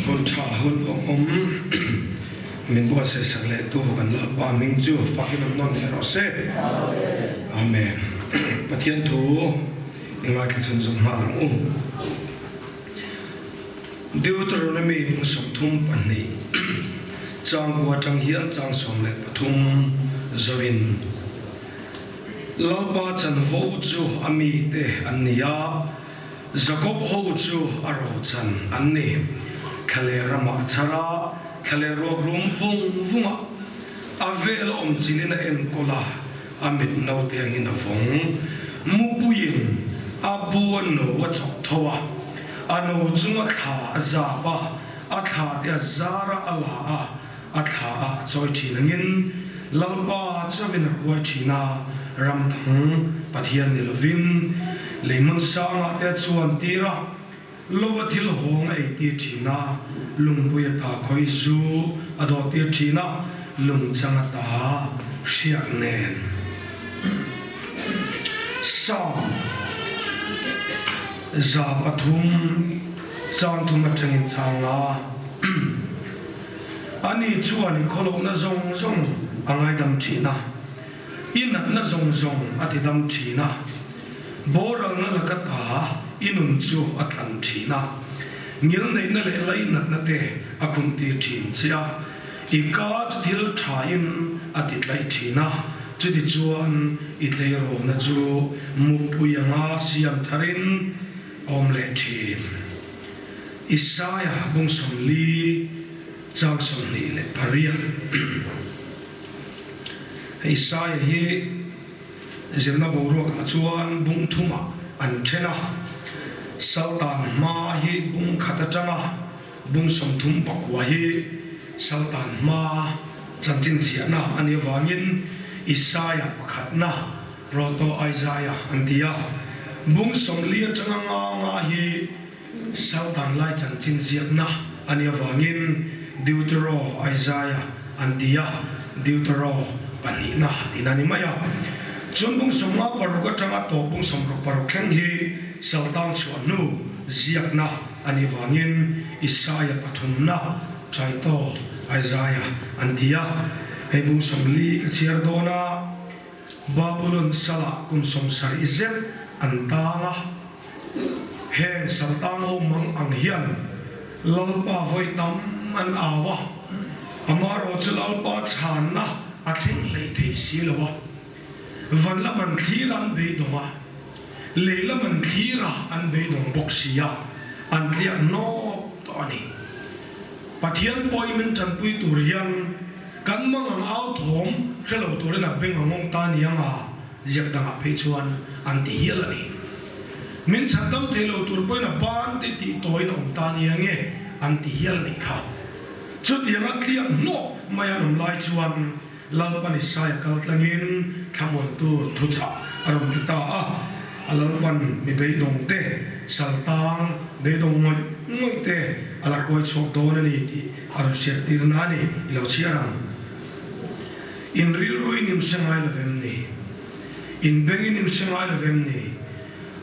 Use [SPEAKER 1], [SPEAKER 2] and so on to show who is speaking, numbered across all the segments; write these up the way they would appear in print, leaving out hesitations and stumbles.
[SPEAKER 1] Hun tha hun awm min buatsaih sak leh tu kan Lalpa hming chu fakin awm nawn leh rawh se. Amen. Pathian thu i ngaithla chhun zawm nghal ang u. Deuteronomy hmun 32 chang kua atang hian chang 13 zoin Lalpa chanvo chu a mite an ni a, Jakob ho chu a rochan an ni. Thlaleh ramah a chhar a, thlaleh ruak rum vung vung a, a vel a awm chilin a enkawl a, a mit naute angin a vawng. Mupuiin a bu a no a chawk tho a, a no chung a thla a zap a, a thla te a zar a, a la a, a thla a a chawi thin angin Lalpa chauhin a hruai thin a, ram dang Pathian ni lovin lei hmun sangah te a chuan tir a, lova thil hawng a ei tir thin a, lungpui ata khawi zu a dawh tir thin a, lungchang ata hriak nen Psalm 3 chang thum atangin chang a. Ani chuan i khawlohna zawng zawng a ngaidam thin a, i natna zawng zawng a tidam thin a, boralna laka ta i nun chu a tlan thin a, ngilneihna leh lainatna te a khumtir thin che a, i ka chu thil thain a titlaih thin a, chutichuan i tleirawlna chu mupui anga siam tharin a awm leh thin. Isaiah bung 40 chang 28. Isaiah hi zirna boruakah chuan bung thumah an then a, Saltan hma hi bung khat atanga bung 39 hi Saltan hma chanchin ziahna a nih avangin Isaiah pakhatna Proto Isaiah an ti a, bung 40 atanga nga nga hi Saltan lai chanchin ziakna a nih avangin Deutero Isaiah an ti a, Deutero pahnihna tihna a ni mai a. Chuan bung 56 atanga tawp bung 66 thleng hi Saltan chhuah hnu ziakna a nih avangin Isaiah pathumna Trito Isaiah an ti a. Hei bung 40 ka chhiar dawn a, Babulon salah kum 70 zet an tang a. Heng Saltang ho mang ang hian Lalpa vawi tam an au a, amaherawh chu Lalpa chhanna a thleng hlei thei si lo a. Van lam an thlir a an beidawng a, lei lam an thlir a an beidawng bawk si a, an tliak hnawk tawh a ni. Pathian pawhin min tanpui tur hian kan mang ang au thawm hre lo turin a beng a ngawng ta niang a. Ziak dangah phei chuan an ti hial a ni. Min chhan dam thei lo tur pawhin a ban te tih tawiin a awm ta nia nge an ti hial a nih kha. Chutianga tliak hnawk mai an awm lai chuan Lalpan Isaia kal tlangin thlamuantu thuchah a rawn ti ta a. A Lalpan mi beidawng te, saltang beidawng ngawih ngawih te a la hruai chhuak dawn a ni tih a rawn hriattir na a ni i lo chhiar ang. In rilruin in hre ngai lovem ni? In bengin in hre ngai lovem ni?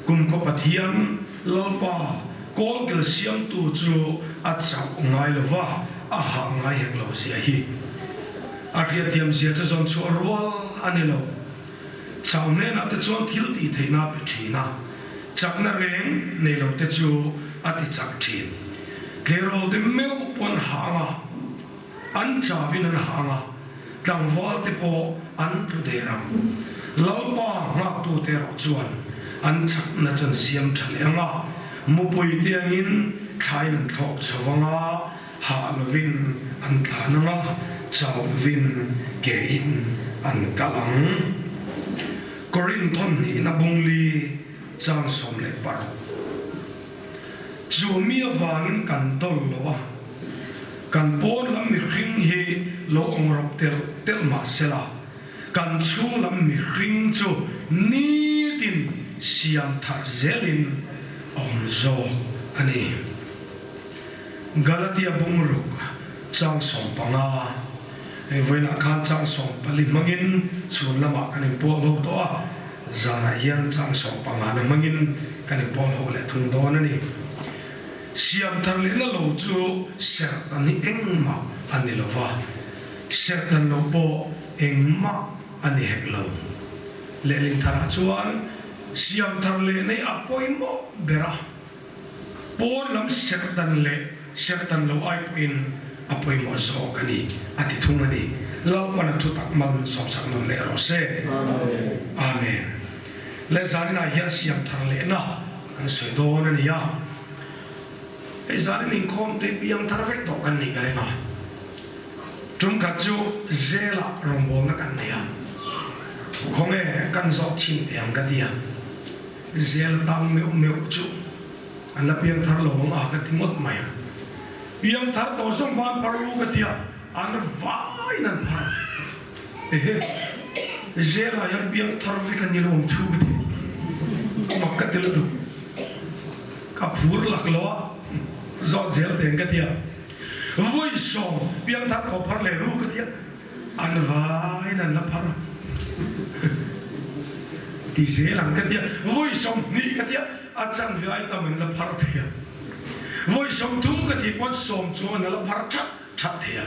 [SPEAKER 1] Kumkhaw Pathian, Lalpa, kawlkel siamtu chu a chauh ngai lova, a hah ngai hek lo zia hi. A hriatthiam zia chu zawn chhuah rual a ni lo. Chau hnenah te chuan thil tih theihna a pe thin a, chakna reng nei lo te chu a ti chak thin. Tleirawl te meuh pawn hah anga. An chauhin an hang a, tlangval te pawh an tlu der ang. Lalpa nghaktute erawh chuan an chakna chu an siam tha leh ang a, mupui te angin thlain an thlawk chho vang a, hah lovin an tlan ang a, chau lovin ke in an kal ang. Korinth thawnhnihna bungli chang 16. Chu mi avangin kan dawl lo a, kan pawn lam mihring hi lo awngrawp telh telh mah sela, kan chhung lam mihring chu nitin siam thar zelin a awm zawk a ni. Galatia bungruk chang 15, hei vawiinah khan chang 14 hmangin chhun lamah kan inpuak ho tawh a, Zanah hian chang 15 na hmangin kan inpawl ho leh thung dawn a ni. Siam thar lehna lo chu serhtan hi engmah a ni lo va, serhtan lo pawh engmah a ni hek lo. Lehling tharah chuan siam thar lehna hi a pawimawh ber a, pawn lam serhtan leh serhtan lo ai pawhin a pawimawh zawk a ni, a ti thung a ni. Lalpan a thutak mal sawmsak nawn leh rawh se. Amen. Leh zaninah hian siam thar lehna kan sawi dawn a ni a. Hei zanin inkhawm te piang thar vek tawh kan nih ka ring a. Tum khat chu zelah rawngbawlna kan nei a. Khawnge kan zawh chhin teh ang ka ti a. Zel tang meuh meuh chu an la piang thar lo ang a ka ti ngawt mai a. Piang thar tawh zawng ban phar lu ka ti a, an vaiin an phar a. Ehe, Zela hian piang thar vek a ni lo ang thu ka ti. Mak ka ti lutuk. Ka phur lak lo a, zawt zel teng ka ti a. Vawi sawm piang thar tawh phar leh ru ka ti a, an vaiin an la phar a. Ti zel ang ka ti a, vawi 20 ka ti a, a chanve ai tam an la phar thei a. Vawi 30 ka tih pawn sawm chu an la phar that. That thei a,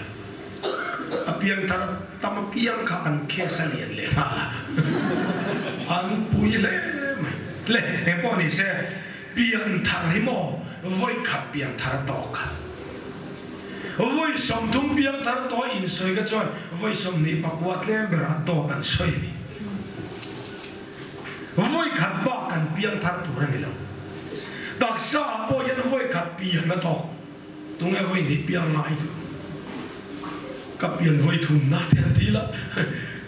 [SPEAKER 1] a piangthar tam apiang kha an case a lian leh nghal a, an pui hle mai. Le, eng pawh ni se, piangthar hi maw vawikhat piangthar a tawk kha. Vawi 30 piangthar tawh insawi kha chuan vawi 29 tlem berah tawk an sawi a ni. Vawikhat bak kan piangthar tur a ni lo. Taksa ah pawh hian vawikhat pian a tawk. Tunge vawi hnih piang ngai duh? Ka pian vawi thum na te an ti la,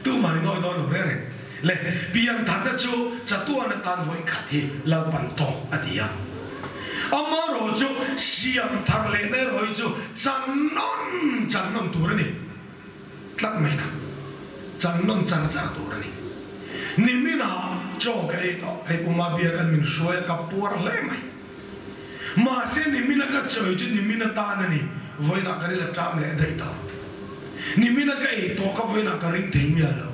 [SPEAKER 1] tumah ni nawi dawn lo reng reng. Le, pian thanna chu chatuan atan vawi khat hi Lalpan tawk a ti a. Amaherawh chu siam thar lehna erawh hi chu chan nawn chan nawn tur a ni. Tlat mai na, chan nawn char char tur a ni. Niminah chaw ka ei tawh, hei Puma biakan min hruai a, ka puar hle mai. Mahse nimina ka chawi chu nimina tan a ni, vawiinah ka ril a ṭam leh daih ta. Nimina ka ei tawh kha vawiinah ka ring thei miah lo.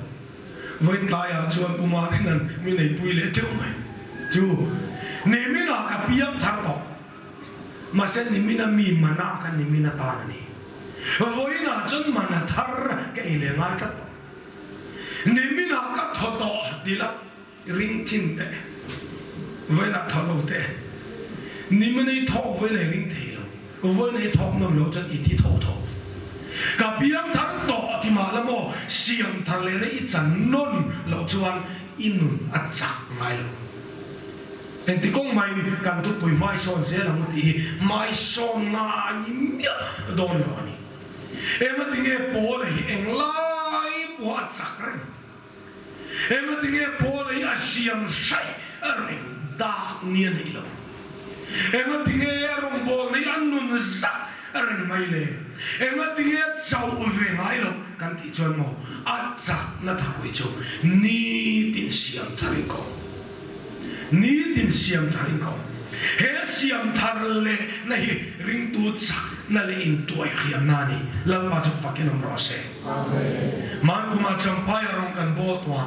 [SPEAKER 1] Vawiin tlaiah chuan Pu Maringa'n min eipui leh ṭeuh mai. Chu nimina ka piang thar tawh. Mahse nimina mi mana kha nimina tan a ni. Vawiinah chuan mana thar ka ei leh ngai tlat tawh. Nimina ka thaw tawh ti la. Ring chin teh, vawiinah thaw lo teh. Nimin ei thawk vawiin ei ring thei lo, vawiin ei thawk nawm lo chuan i thi tho tho. Ka piang thar tawh ti mah la maw, siam thar lehna i chan nawn loh chuan i nun a chak ngai lo. Engti kawng maiin kan thupui hmaisawn zel ang u tih hi hmaisawn ngai miah dawn lo a ni. Engatinge Paula hi englai pawha a chak reng? Engatinge Paula hi a siam hraih reng dak ni a neih lo? Engatinge a rawngbawlna hi a nun zak reng mai le? Engatinge a chauh ve ngai lo kan tih chuan maw a chakna thakuih chu nitin siam thar in ka awm. Nitin siam thar in ka awm. He siam thar lehna hi ringtu chakna leh intuaihriamna a ni. Lalpa chu fakin awm rawh se. Mankhuma Champhai a rawng kan bawl tawh a,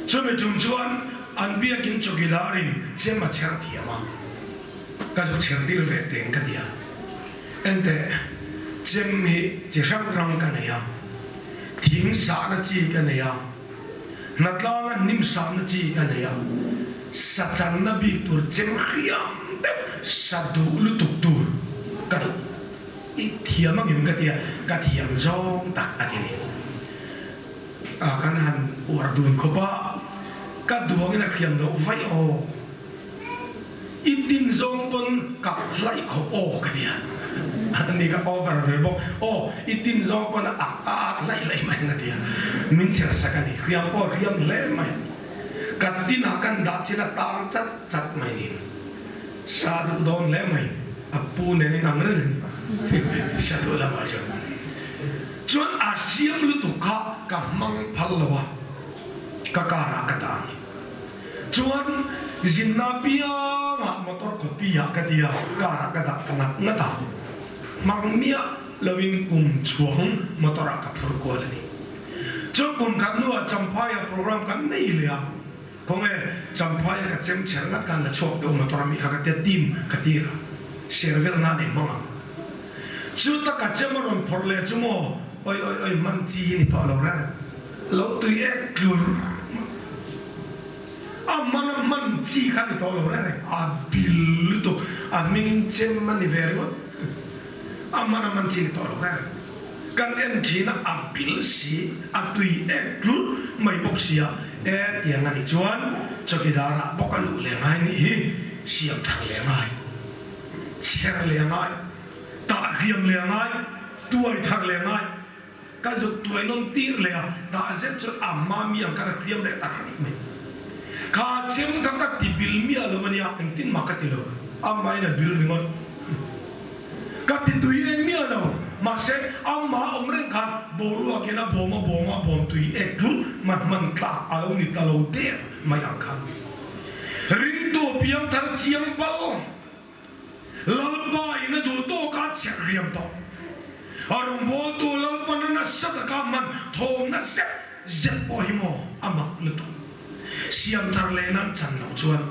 [SPEAKER 1] chumi tum chuan an biakin chawkidarin chem a chher thiam a, ka zu chher tir ve teng ka ti a, enteh chem hi chi hrang hrang ka nei a, thing sahna chi ka nei a, hnatlanga hnim sahna chi ka nei a, sa channa bik tur chem hriam deuh sa duh lutuk tur ka duh. I thiam angem ka tia, ka thiam zawng tak a ti ni. A kan han uar dun khawp a, ka duangin a hriam loh vaih aw. I tin zawng pawn ka hlaih khawp aw ka tia. A ni ka over ve bawk, aw i tin zawng pawn a ak a ak hlaih hlaih mai ang a tia. Min chher sak a ni, hriam pawh a hriam hle mai. Ka tinah kan dah chin a tang chat chat mai ni. Sa duh dawn hle mai, a pu nen in ang reng a ni. Sa duh lamah chuan. Chuan a siam lutuk kha ka hmang phal lo a, ka car ah ka dah a ni. Chuan zinna piangah motor copy ah ka ti a, car ah ka dah ta ngat ngat a. Hmang miah loin kum chhuang motor ah ka phur kual a ni. Chuan kum khat hnuah Champhai-ah program kan nei leh a. Khawnge Champhaia ka chem chher ngat khan la chhuak deuh motor a mi kha ka tia team ka tir a. Ser vel nan i hmang ang. Chu taka chem a rawn phawrh leh chu maw, oi oi oi hman chi hi ni tawh lo reng. Lo tui ek tlur a hman a hman chi kha ni tawh lo reng reng. A bil lutuk, a hmingin chem a ni ve ringawt. A hman a hman chi ni tawh lo reng reng. Kan en thin a, a bil si, a tui ek tlur mai bawk si a, e tiang a nih chuan chawkidar ah bawk a luh leh ngai nih hi siam thar leh ngai, chher leh ngai, tah hriam leh ngai, tuai thar leh ngai, ka zuk tuai nawn tir leh a, tah zet chuan a hma mi ang khan a hriam leh ta hraih mai. Kha chem kha ka ti bil miah lo a nia, engtin mah ka ti lo, amahin a bil ringawt. Ka ti tui eng miah lo, mahse amah awm reng khan boruakin a bawm a bawm a bawm tui ek tlut hman hman tlak a lo ni ta lo der mai ang khan. Ringtu piangthar chiang bal Lalpa in a duh tawk a chek riam tawh. A rawngbawltu Lalpan a nasa taka hman thawmna zet zet pawh hi maw a mak lutuk. Siam thar leh nan chan loh chuan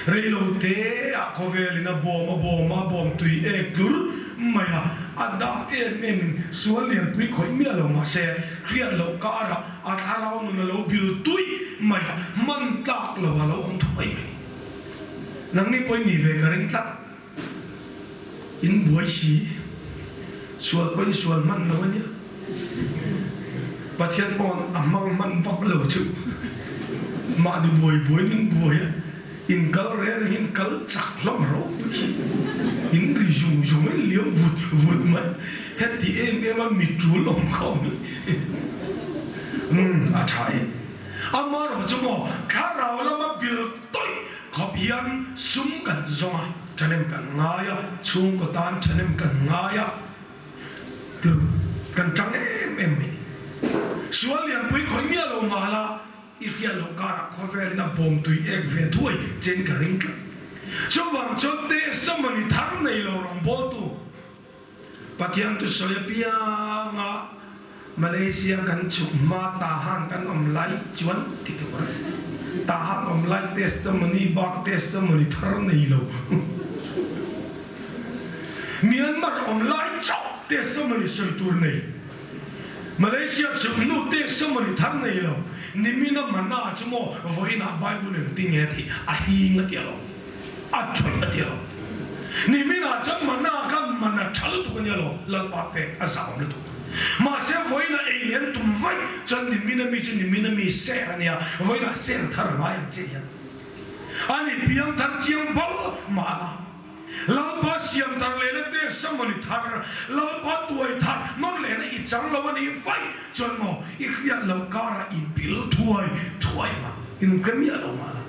[SPEAKER 1] reilo te ah khawvel in a bawm a bawm a bawm tui ek tlur mai a, a dak em em in sual lianpui khawih miah lo mahse hriat loh kar ah a thlarau nun a lo bil tui mai a, hman tlak lo a lo awm thuai mai. Nangni pawhin ni ve ka ring tlat. In buai si, sual pawhin sual hman lo a nia. Pathian pawn a hmang hman vak lo chu mahni buai buaiin in buai a, in kal reng rengin in kal chak hlawm ropui hi. In ri zung zung a, in liam vut vut mai. Heti em em a mi tul awm khawm hi. Umm a tha e. Amaherawh chu maw thlarau lama bil tawih Khawp hian sum kan zawng a, ṭhahnem kan ngai a, chhungkaw tan ṭhahnem kan ngai a, tir kan ṭang em em mai. Sual lianpui khawih miah lo mal a, i hriat loh karah khawvelin a bawm tui ek ve thuai chen ka ring tlat. Chuvang chuan testimony thar nei lo rawngbawltu. Pathian thusawi apianga Malaysia kan chhuk hma Tahan kan awm lai chuan ti tur a ni. Tahan awm lai testimony bak testimony thar nei lo. Myanmar awm lai chauh testimony sawi tur nei. Malaysia chhuk hnu testimony thar nei lo. Nimina mana chu maw vawiinah Bible engtin nge tih a hing a ti alawm. A ṭhawih a ti lo. Niminah chuan mana kha mana ṭha lutuk a nia lo, Lalpa pek a zahawm lutuk. Mahse vawiinah ei lian tum vaih chuan nimina mi chu nimina mi ser a nia, vawiinah ser thar ngai ang che hian a ni piang thar chiang bal mahna. Lalpa siam thar lehna te samawni thar, Lalpa tuai thar nawn lehna i chang lo a nih vaih chuan maw i hriat loh karah i bil thuai thuai ang a, inhre miah lo mahna.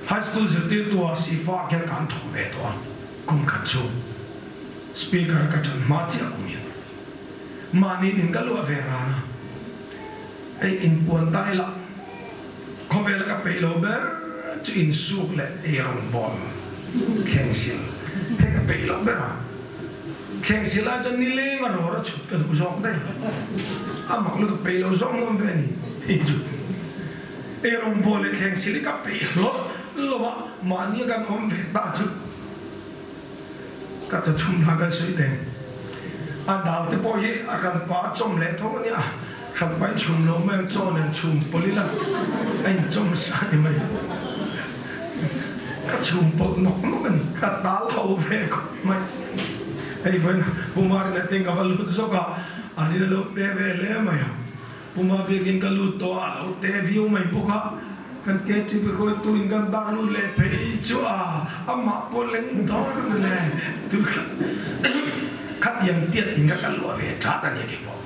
[SPEAKER 1] High School zirtirtua Sifa khian kan thawk ve tawh a, kum khat chhung Speaker ka ṭan hma chiah kum hian mahni in ka luah ve ran a, hei inpuan ta ila khawvela ka peih lo ber chu insuk leh eirawngbawl thleng sil hei ka peih lo ber a, thleng sil ai chuan nileng a rawr a chhut ka duh zawk daih a, a mak lutuk peih lo zawk nuam ve a ni hei chu. Ei rawngbâwl leh thleng sil hi ka peih hlawlh lo a, mahni a kan awm ve ta chu ka chaw chhum hna kan sawi deng. A dal te pawh hi a kan pa a chawm leh tho a nia, hran pahin chhum lo mai ang chaw nen chhum pawlh ila a inchawm sa a ni mai. Ka chhum pawlh nawk nawk a ni, ka tal ho ve khawp mai. Hei vawiin Pu Marina te ka va lut zawk a, a rin a lo pe ve hle mai a. Puma biakin ka lut tawh a, a lo te viau mai bawk a, kan KTP hruaitu in kan dak lut leh phei chu a, amah pawh leng dawn le tu kha khatiang tiat in ka kal luah ve that a ni kei pawh.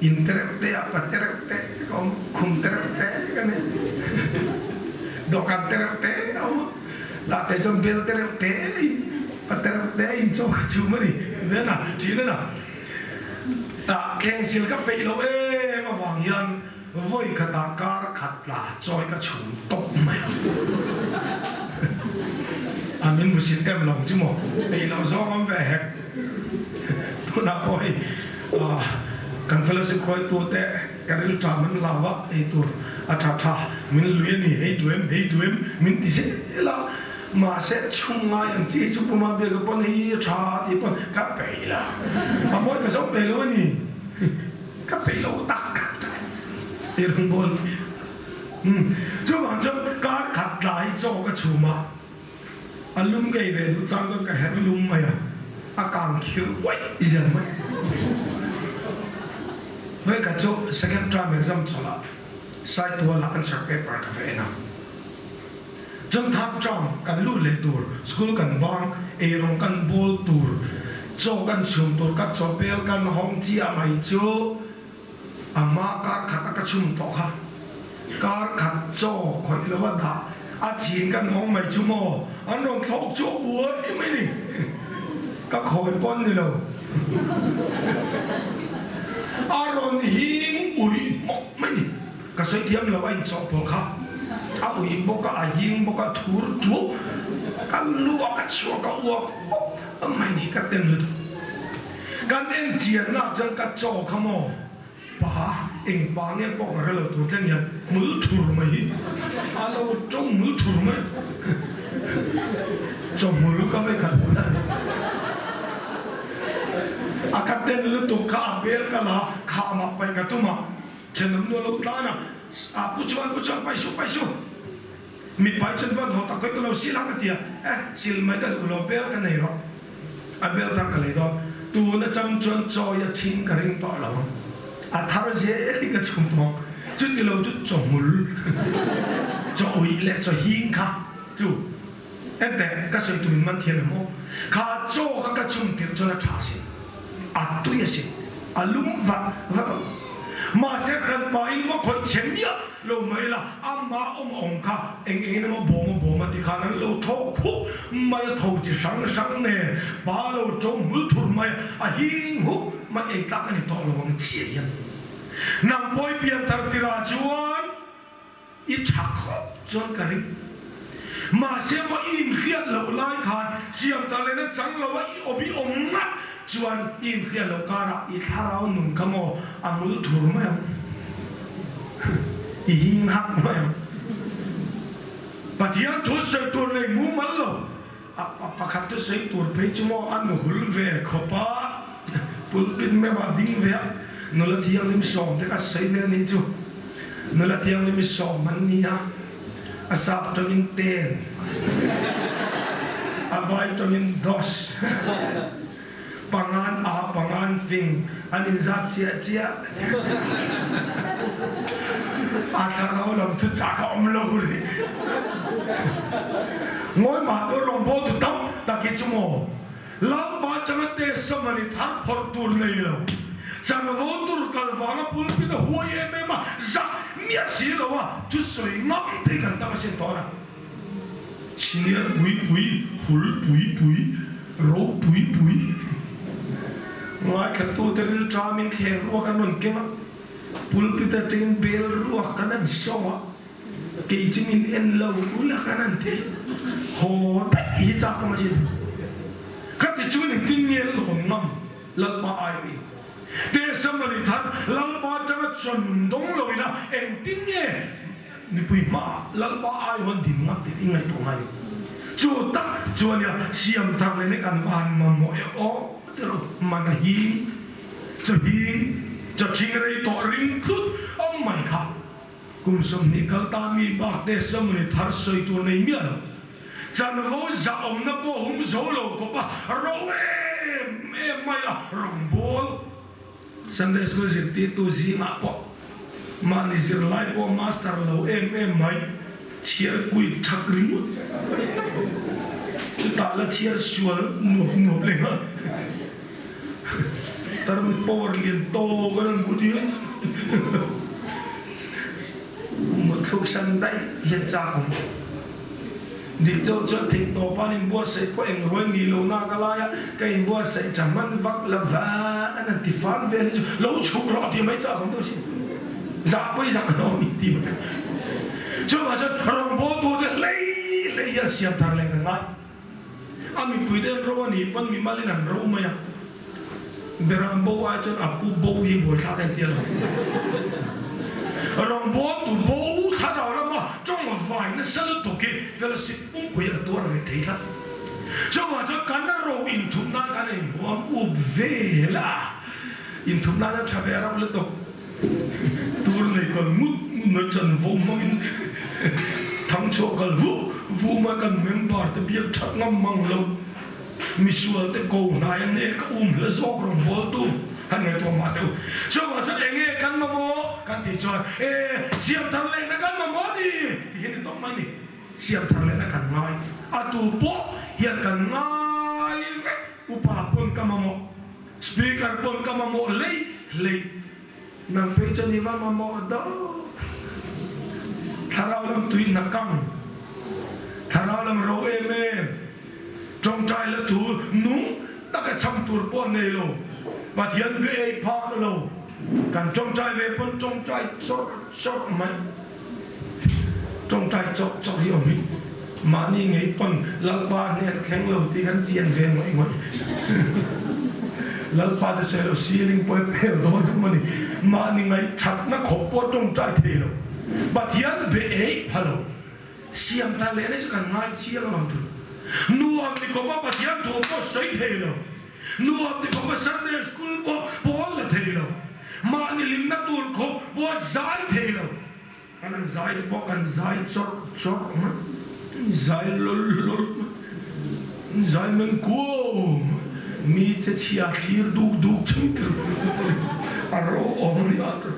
[SPEAKER 1] In te reuh te ah pa te reuh te ka awm, khum te reuh te ka nei, dawhkan te reuh te a awm a, lah te chuan bel te reuh te in pa te reuh te in chaw ka chhum a ni, nen a, thin a na. Tah thlengsil ka peih loh em avang hian vawi khatah kar khat tla chawi ka chhum tawp mai ang. A min hmusit em lo chu maw? Peih loh zawng awm ve hek. Tunah pawh hei kan fellowship hruaitute ka rilṭam an lau a, ei tur a ṭha ṭha min lui a ni, hei duh em, hei duh em min ti zel a. Mahse chhung ngai ang chi chu puma biak pawn hei hi tha tih pawn ka peih lo. A mawi ka zo peih lo a ni. Ka peih lo tak tak ti reng bawl. Chuvang chuan kar khat tlai chaw ka chhum a. A lum ngei ve duh chang chuan ka herh lum mai a, a kang khir uaih i zel mai. Vawikhat chu second term exam chawlh ah Saitual ah answer paper ka va en a. Chuan third term kan lut leh tur, school kan bang, eirawng kan bawl tur, chaw kan chhum tur, ka chawpel kan hawng chiah mai chu A hma kar khat a ka chhum tawh kha. Kar khat chaw khawih lo a dah a chin kan hawng mai chu maw? An rawn thlawk chu a buai mai ni. Ka khawi pawn ni lo. A rawn hing uih hmawk mai ni. Ka sawi thiam lo a inchawhpawlh kha. A uih bawk a, a hing bawk a, thur tuau ka luak a chhuak a uak pawp mai ni ka ten lutuk. Kan en chiannak chuan ka chaw kha maw pa eng pa nge pawh ka hre lo tur thleng hian hmul thur mai hi a lo tawng hmul thur mai chaw hmul ka vei khat hmul a ni a ka ten lutuk kha a bel ka la khamah paih ka tum a thenawm nu a lo tlan a a pu chuan pu chuan paih suh paih suh mipa chuan van haw tak khawi ka lo sil ang a ti a eh sil mai ka duh lo bel ka nei rawh. A bel thar ka lei dawn. Tun atang chuan chawi a thin ka ring tawh lo ang. A thar zel hi ka chhum tawh ang. Chuti lo chu chawhmul, chaw uih leh chaw hing kha chu enteh ka sawi tumin man thiam em aw. Kha chaw kha ka chhum tirh chuan a tha asin. A tui asin. A lum vat vat ang. Mahse hranpa in va khawih chhe miah lo mai la, amah awm a awm kha eng engin emaw bawm a bawm a ti khan an lo thawk khup mai a, tho chi hrang hrang nen pa lo to hmul thur mai a, a hing huk mai ei tlak a ni tawh lo ang chiah hian. Nang pawi pian thar tirah chuan I tha khawp chuan ka ring. Mahse maw i inhriat loh lai khan siam ta lena chang lo a i awm i awm ngat chuan i inhriat loh karah i thlarau nun kha maw a mul thur mai ang. I hing hak mai ang. Pathian thu sawi tur nei mumal lo. A pakhat chu sawi tur phei chu maw a nuhul ve khawp a, pulpit meuh ah ding ve a, nula thianghlim sawm te kha sawi ve a nih chu. Nula thianghlim i sawm an ni a, a sap tawngin ten, a vai tawngin dos. Pangan a pangan fing an inzat chiah chiah. A thlarau lam thu chak a awm lo rih. Ngawi mah tur rawngbawltu tam tak hi chu maw Lalpa changa te samani thar phawrh tur nei lo. Chanvo tur kal vanga pulpit a huai em em a, zak miah si lo a thusawi ngam te hi kan tam asin tawh a. Senior pui pui, hul pui pui, ro pui pui. Ngaithlatute rilṭamin thleng ruak an rawn keng a, pulpit aṭangin bel ruak kan han sawm a, kei chu min en lo ula kan han ti. Haw daih hi chak awm asin. Khati chuan engtin nge lawm ngam Lalpa aiawhin? Te Samali thar Lalpa aṭanga chawn dawng loin a engtin nge Mipui hmaah Lalpa aihawn din ngam tih i ngaihtuah ngai. Chu tak chu ania siam thar leh nek an va han mamawh e aw ti rawh. Man a hing, cha hing, cha ching rei tawh ring tlut awm mai kha. Kum 20 kal ta mi bak te sawmni thar sawi tur nei miah lo. Chanvo zahawmna pawh hum zo lo khawp a ro em em mai a rawngbawl. Sunday School zirtirtu zingah pawh mahni zirlai pawh master lo em em mai, chhiar kuit thak ringawt. Chutah la chhiar sual nuap nuap leh nghal. Tarmit power lian tawk an rawn hmu ding. Mutthluk san daih hian chak awm. Dik chauh chuan theihtawp an inbuatsaih pawh eng ruai ni lo nak a lai a, ka inbuatsaih tha hman vak lo va an han ti fam vel hi chu lo chhuk rawh tih mai chak awm deuh sin. Zah pawh i zah lo a ni tih mai. Chuvang chuan rawngbawltu te hlei hlei hian siam thar leh ka ngai. A mipui te an ro a nih pawn mimalin an ro mai a, Beram bo ai chuan a pu bo hi buaithlak a inti a lo. Rawngbawltu bo thlarau lama tawngvai nasa lutuk hi fellowship pumpui a tuar ve thei tlat. Chuvang chuan kan ro inthup nan kan inhuam up vel a, inthup nan a tha ve rauh lutuk. Tur nei kal ngut ngut mai chanvo hmangin thangchhuah kal vu vu mai kan member te biak that ngam mang lo. Misual te ko hnai a nek a um hla zawk rawngbawltu han ngaihtuah mah teh u. Chuvang chuan eng nge kan mamawh kan tih chuan e siam thar lehna kan mamawh a ni tih hi a ni tawp mai a ni. Siam thar lehna kan ngai a tu pawh hian kan ngai vek upa pawn ka mamawh speaker pawn ka mamawh hlei hlei. Nang phei chuan i va mamawh deuh. Thlarau lam tui hna kang, thlarau lam ro em em, tawngtai la thu nung taka chham tur pawh nei lo, Pathian be ei phak lo, kan tawngtai ve pawn tawngtai chawrh chawrh mai. Tawngtai chawrh chawrh hi awm hi mahni ngei pawn Lalpa hnen a thleng lo tih kan chian ve ngawih ngawih. Lalpa te sawi lo ceiling pawh hi pel dawn em maw ni? Mahni ngaihthatna khawp pawh tawngtai thei lo. Pathian be eih pha lo. Siam thar leh nei chu kan ngai chiang alawm thu. Nuam ni khawpa Pathian thu pawh sawi thei lo. Nuam ni khawpa Sunday school pawh pawl la thei lo. Mahni hlimna tur khawp pawh zai thei lo. Kan han zai te pawh kan zai chawrh chawrh mai, kan zai lawl lawl mai, kan zai meng kuau mai, mi che chhia thlir duk duk chung tur a ro awm rih a tur.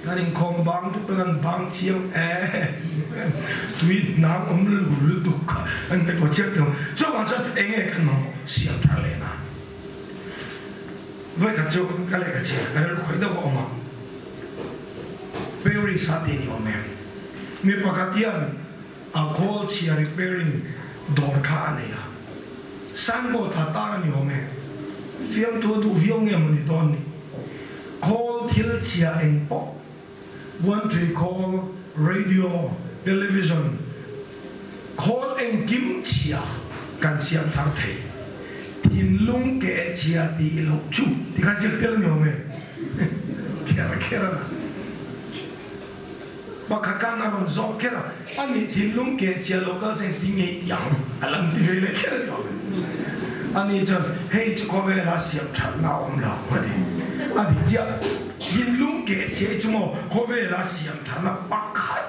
[SPEAKER 1] Kan inkhawm bang te pawh kan bang chiang em em, tui hnang awm lo lutuk kha an ngaihtuah chiang teh ang. Chuvang chuan eng nge kan mamawh siam thar leh nan? Vawikhat chu ka lehkha chhiar ka rilru khawih deuh a awm a. Paris a tih ni awm em? Mi pakhat hian a khawl chhia repairing dawr kha a nei a, signboard ah tar a ni awm em? Fiamthu a duh viau nge maw ni dawn ni? Khawl thil chhia eng pawh, buanṭui khawl, radio, television, khawl engkim chhia kan siam thar thei. Thinlung keh chhia tih loh chu ti kha ziak tel a ni awm em? Kher kher a na. Pakhat khan a rawn zawk kher a, a nih thinlung keh chhia lo kal seng si ngei ti ang a lan ti ve leh kher a ni awm e. A nih chuan hei chu khawvela siam thatna a awm lo a ti. A dik chiah, thinlung keh chhia hi chu maw khawvela siam thatna pakhat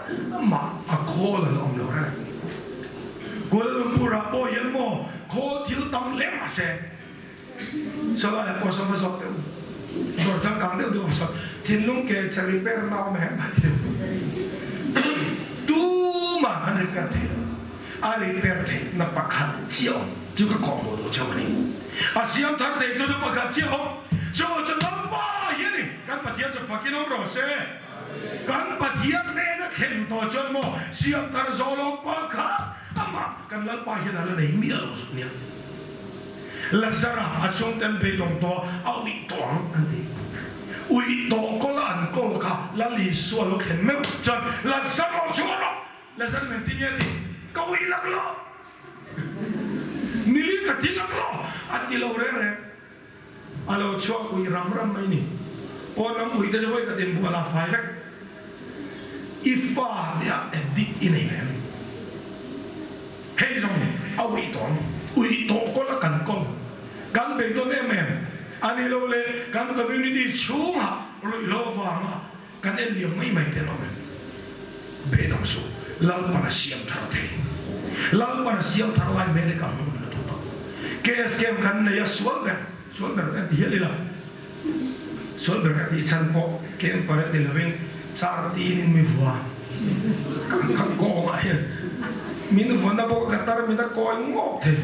[SPEAKER 1] mah a khawl an awm lo reng. Kuala Lumpur ah pawh hian maw khawl thil tam hle mahse, Salai ah pawh sawn va zawk deuh dawr changkang deuh deuh ah sawn thinlung ke che repair na awm em a ti tuman an repair thei lo a repair theih na pakhat chiah awm chu ka kawh hmuh duh chauh a ni a siam thar thei tu chu pakhat chiah awm chu chu Lalpa hi a ni kan Pathian chu fakin awm rawh se kan Pathian hnena thlen tawh chuan maw siam thar zawh lo pakhat amah kan Lalpa hian a la nei miah lo zuk nia. Lazara a chhungten beidawng tawh a uih tawh ang an ti. Uih tawh kawla an kawl kha Lal Isua lo thlen meuh chuan Lazar lo chhuah rawh! Lazar nen ti nge ti? Ka uih lak lo! Nili ka ti lak lo! A ti lo reng reng. A lo chhuak uih ram ram mai ni. Pawn lam uih te chu vawi khat inbual a fai vek. I fa te ah addict i nei ve em? Hei zawng a uih tawh ang. Uih tawh kawl a kan kawl. Kan bei dawn em em a ni lo le kan community chhungah ruihhlo avanga kan en liam mai mai te an awm em? Beidang suh, Lalpan a siam thar thei. Lalpan a siam thar lai hmel hi ka hmu na lutuk tawh. KSKM kan nei a sual ber, sual ber kan ti hial ila. Sual ber ka tih chhan pawh camper e ti lovin car tinin mi vua kan khat kawngah hian min vawn a pawh ka tar min a kawi ngawk thei.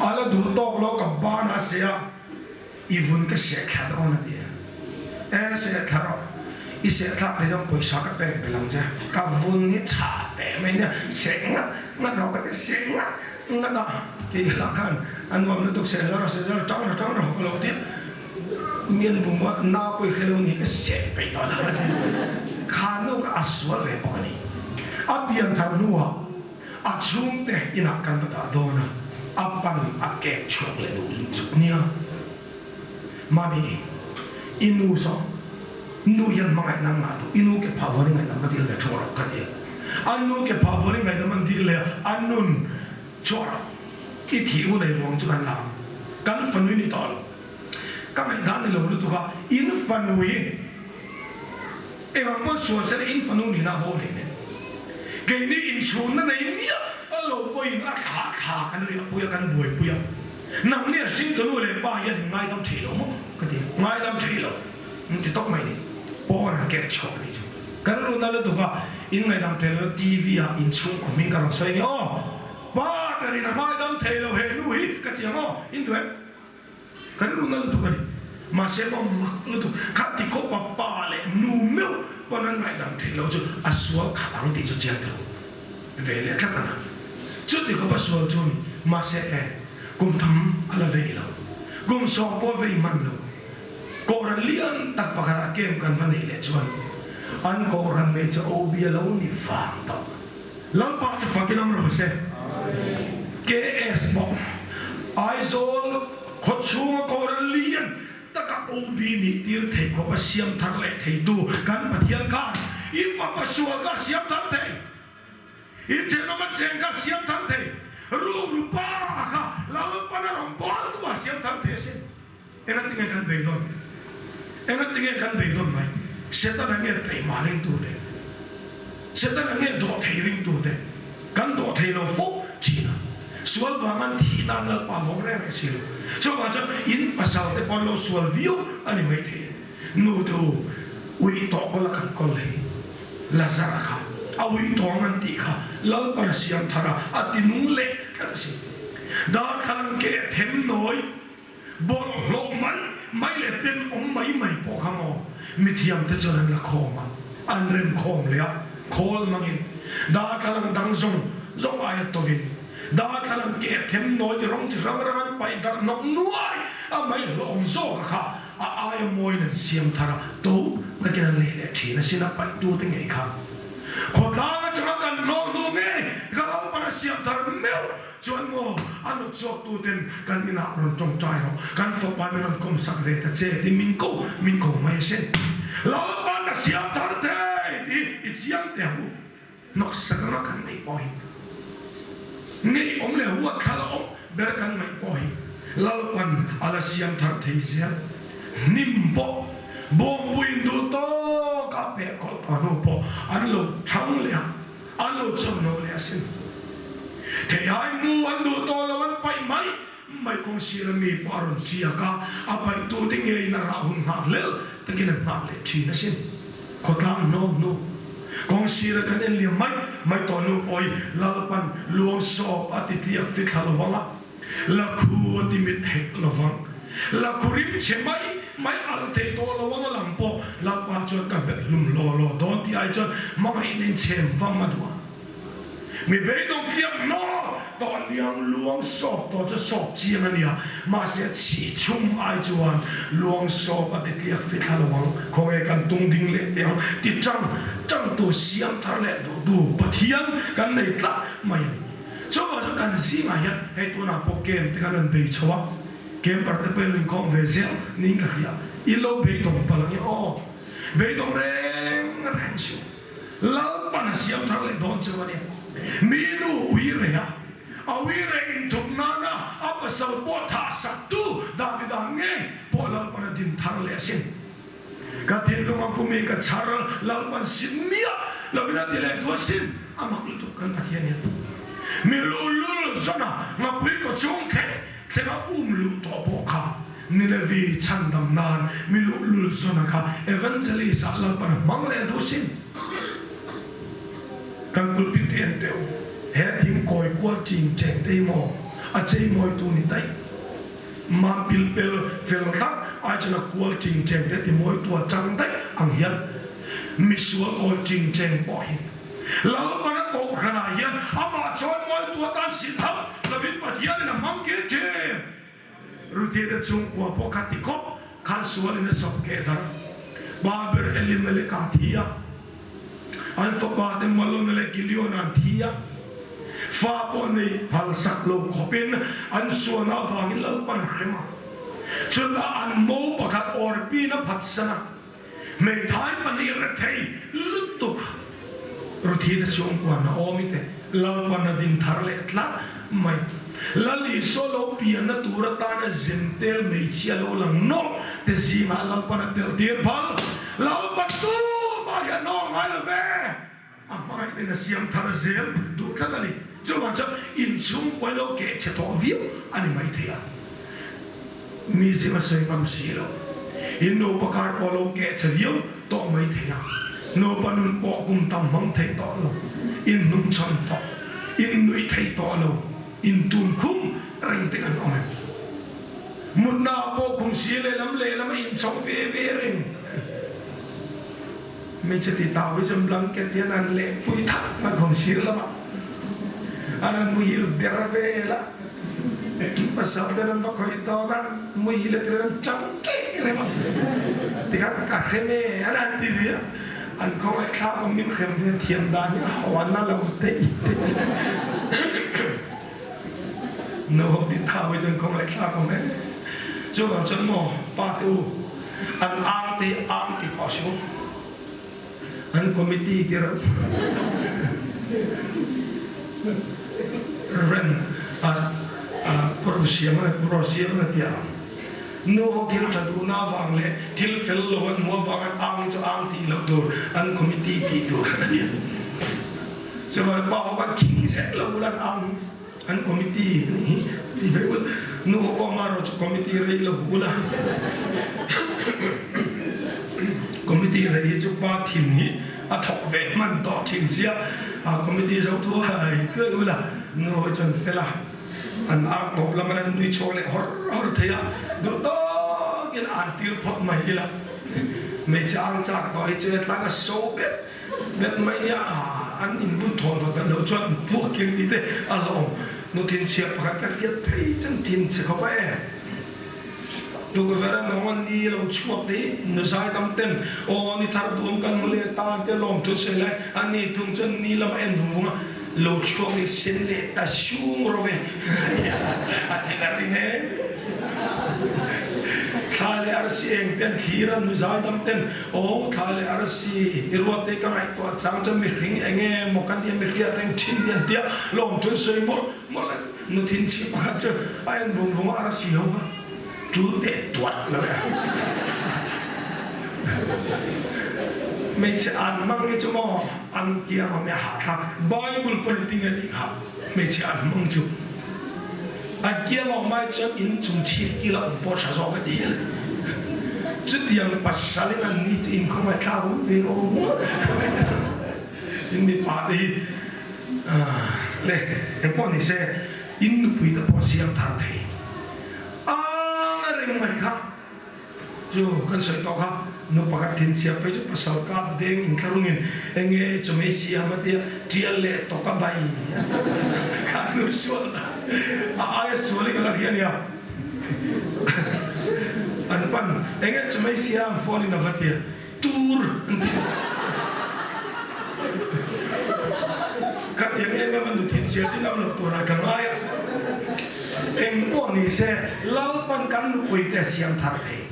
[SPEAKER 1] A la duh tawk lo ka ban a se a, i vun ka seh thla dawn a ti a. E seh thla rawh, i seh thlak thei chuan pawisa ka pek belh ang che, ka vun hi chhah teh mai nia, seh ngat ngat rawh ka ti seh ngat ngat a, kei lah khan a nuam lutuk seh zar a seh zar tang rawh tang rawh ka lo ti a, mi an bum a na pawh i hre lo ni ka seh peih tawh lo a ti, kha nu kha a sual ve bawk a ni, a pian thar hnuah a chhungte inah kan va dah dawn a, a pan a kek chhuak leh duh zuk nia. Mami, i nu zawk. Nu hian hmangaih nan ngah duh, i nu ke phah vuan i ngaihdam ka dil ve thung rawh ka ti a. An nu ke phah vuan i ngaihdam an dil leh a, an nun chhuah rawh. I thih hun ei ruang chu kan la ang. Kan fanu i ni tawh lo. Ka ngaihdan ni lo lutuk a, in fanu hi Engah pawh sual sela in fanu nihna a bo hle nen. Keini inchhunna nei miah a lo pawhin a thla thla kan riahpui a, kan buaipui a. Nangni a hringtu nu leh pa hian in ngaidam thei lo maw? Ka ti a, ngaidam thei lo an ti tawp mai ni. Pawn an kek chhuak a nih chu. Kan runa lutuk a, in ngaidam thei lo TV ah inchhungkaw hming ka rawn sawi a ni aw. Pa berin a ngaidam thei lo he nu hi ka ti ang aw, in duh em? Kan runa lutuk a ni. Mahse maw mak lutuk, kha ti khawpa pa leh nu meuh pawn an ngaihdam theih loh chu a sual khat ang tih chu chiang teh u. Ve leh tlat a na. Chuti khawpa sual chu a ni. Mahse e, kum tham a la vei lo. Kum sawm pawh a vei hman lo. Kohhran lian tak pakhatah camp kan va neih leh chuan an kohhran ngei chu OB a lo ni vang tawh. Lalpa chu fakin awm rawh se. KS bawk Aizawl khawchhunga Kohhran lian taka OB nih tir thei khawp a siam thar leh theitu kan Pathian khan i fapa sual kha a siam thar thei, i thenawm a cheng kha a siam thar thei, rukru pa kha Lalpan a rawn bawl tu a siam thar thei asin. Engatinge kan beidawn? Engatinge kan beidawn mai? Setana nge taima ringtute? Setana nge dawhthei ringtute? Kan dawhthei lo fo thin a. Sual vang an thih nan Lalpa lawm reng reng si lo. Chuvang chuan in pasal te pawh an lo sual viau a ni maithei. Nu te u, ui tawh kawl a kan kawl hei. Lazara kha a ui tawng an tih kha Lalpan a siam thar a, a ti nung leh tlat a si. Darthlalang keh them nawi. Bawlhhlawh mai mai leh pen awm mai mai pawh kha maw mithiamte chuan an la khawm a, an rem khawm leh a, khawl hmangin darthlalang dang zawng zawng aia tovin darthlalang keh them nawi ti rawng chi hrang hrang an paih darh nawk nuai a mai hlawm zawk a kha a aia mawiin an siam thar a, to takin an leh leh thin asin a paihtute ngei kha khawtlang atanga kan hlawh hnu ngei ka lalpan a siam thar meuh Chuan maw, a nawt chhuak tu ten kan inah rawn tawngtai rawh, kan fapa min rawn kawm sak ve ta che ti min ko, min ko mai a sin. Lalpan a siam thar thei ti i chiang teh ang u. Hnawksak anga kan ngaih pawh hi ngeiawm leh huatthlala awm ber kan ngaih pawh hi Lalpan a la siam thar thei zel. Hnim pawh bawngpuiin duh tawkah peh kawlh tawh hnu pawh an lo thang leh a. An lo chawm lo leh asin. Theihai mu an duh tawh lo an paih mai mai kawng sir a mi pawh a rawn chiak a, a paih tu te ngeiin a rah hun nghak hlel takin an nghak leh thin asin. Khawtlang hnawm hnu kawng sir a kan en liam mai mai tawh nu pawh hi Lalpan luang sawp a ti tliak fithla lo vang a. Lakhu a ti mit hek lo vang. Lakhu rim chhe mai mai al thei tawh lo ang a lang pawh Lalpa chuan ka hmet hlum law law dawn tih ai chuan hmangaihna in chhem vam a duh a. Mi beidawng tliak hnawr tawh liang luang sawp tawh chu sawp chiang a nia, mahse a chhih chhum ai chuan luang sawp a ti tliak fithla lo ang, khawnge kan tung ding leh teh ang ti tang tang tu siam thar leh duh tu Pathian kan nei tlat mai a ni. Chuvang chuan kan zingah hian hei tunah pawh camp te kan rawn bei chho a, camper te pawhin an inkhawm ve zel niin ka hria. In lo beidawng palh ang e aw, beidawng reng reng suh. Lalpan a siam thar leh dawn chu a nia. Mi nu ui reh a, a ui reh inthup nana a pasal pawh thah sak tu Davida ngei pawh Lalpan a din thar leh asin. Ka thinlung a pumi ka chhar Lalpan sim miah lovin a ti leh tu asin, a mak lutuk kan Pathian hian mi luhlul zawna ngapui kaw chung thleng thlenga um luh tawh pawh kha Ninevi chhandam nan mi luhlul zawna kha evangelist ah Lalpan a hmang leh duh asin. Kan pulpit te en teh u, he thing kawi kual ching cheng te hi maw a cheimawi tu ni daih. Mam pil pel fel tlat ai chuan a kual ching cheng te ti mawi tual chang daih ang hian misual kawi ching cheng pawh hi Lalpan a kohhran ah hian amah chawi mawi tual tan sin hauh lovin Pathian in a hmang kir thin. Ruthie te chhungkua pawh kha ti khawp khan sual in a sawp keh darh. Pa ber Elimeleka a thi a. An fapa te Malona leh Kiliona an thi a, fa pawh nei phal sak lo khawpin an sualna avangin Lalpan a hrem a. Chutah an mo pakhat Orpin a phatsan a. Hmeithai pahnih rethei lutuk Ruthi te chhungkua Naomi te Lalpan a din thar leh tlat mai. Lal Isua lo pianna tur atana Zentel hmeichhia lo lang nawlh te zingah Lalpan a tel tir phal. Lalpan tumah hi a nawr ngai lo ve. A hmangaih ten a siam thar zel duh tlat a ni. Chuvang chuan inchhungkuai lo keh chhe tawh viau a ni maithei a. Mi zing a sawi ngam si lo. In nupa kar pawh lo keh chhe viau tawh maithei a. Nupa nun pawh kum tam hmang thei tawh lo. In hnungchhawn tawh, in nuih thei tawh lo, in tun khum reng te kan awm em? Mutna ah pawh khum si lehlam lehlam a inchhawng ve ve reng. Hmeichhe ti tau hi chuan blanket hian an leh pui thak a khum sir lamah an han muhil ber vel a, pasal ten an va khawih dawn a, muhil a tir an chang ṭek reng a, tikhan ka hrem e an han ti ve a, an khawngaih thlak awm min hrem ve thiam dan hi a haw na lo daih daih. Nuho ti tau hi chuan khawngaih thlak awm em? Chuvang chuan maw pa te u, An ang te ang ti pawh a si u. An committee ti reuh. Ren a Pu Rosiam a ti a. Nu ho thil tha duhna avang leh thil fel lo an hmuh avang an ang hi chu ang tih loh tur, an committee tih tur a ti a. Chuvang pa ho khan khing zel lo ula an ang hi. An committee a nih hi ti ve ul. Nu ho pawh amarawh chu committee rei lo ul a. Committee rei hi chu pa thin hi a thawk ve hman tawh thin sia. A committee zo thu a i tuai ul a. Nu ho chuan fel a. An ar tawp lam an nui chhuak leh hawr hawr thei a. Duh tawkin an tir phawt mai ila. Hmeichhe ang chak tawh hi chu hetlai a so bet. Met mai nia an inbun thawn vat vat loh chuan an puak keng tih te a la awm. Nu thinchhia pakhat ka hriat phei chuan thinchhe khawp a e. Tukverh a nawng a ni lo chhuak te hi nu zaidam ten aw ni thar duam kan hmu leh tan te lawm thut sawi lai a ni thung chuan ni lam a en vung vung a, lo chhuak leh sen leh ta sung rawh ve a thin a ring e. Thla leh arsi eng te an thlir a nu zaidam ten Aw thla leh arsi, i ruat te ka ngaihtuah chang chuan mihring eng nge maw ka nia mi hriat reng thin hi an tia lawmthun sawi mawlh mawlh a nu thin chhi pakhat chu a en vung vung a arsi ho kha tul teh tuah lo e. Hmeichhe an hmang hi chu maw an tia maw mi a hahthlak Bible pawn engtin nge tih kha hmeichhe an hmang chu A kiangah mai chuan in chung chhip kil a awm pawh tha zawk a ti a. Chutiang pasal in an ni chu in khawngaih thlak awm ve awm in mipa te hi le engpawh ni se in nupui te pawh siam thar thei ang a reng mai kha. Chu kan sawi tawh kha, nu pakhat thinchhia phei chu pasal kap deng intlarungin enge chawmei siam a tia tial leh tawk a bai a kha nu sual a aia sual hi ka la hria nia. An pan enge chawmei siam phone in a va tia tur an ti Kha tiang em em a nu thinchhia chu nam loh turah ka ngai a. Engpawh ni se, Lalpan kan nupui te a siam thar thei,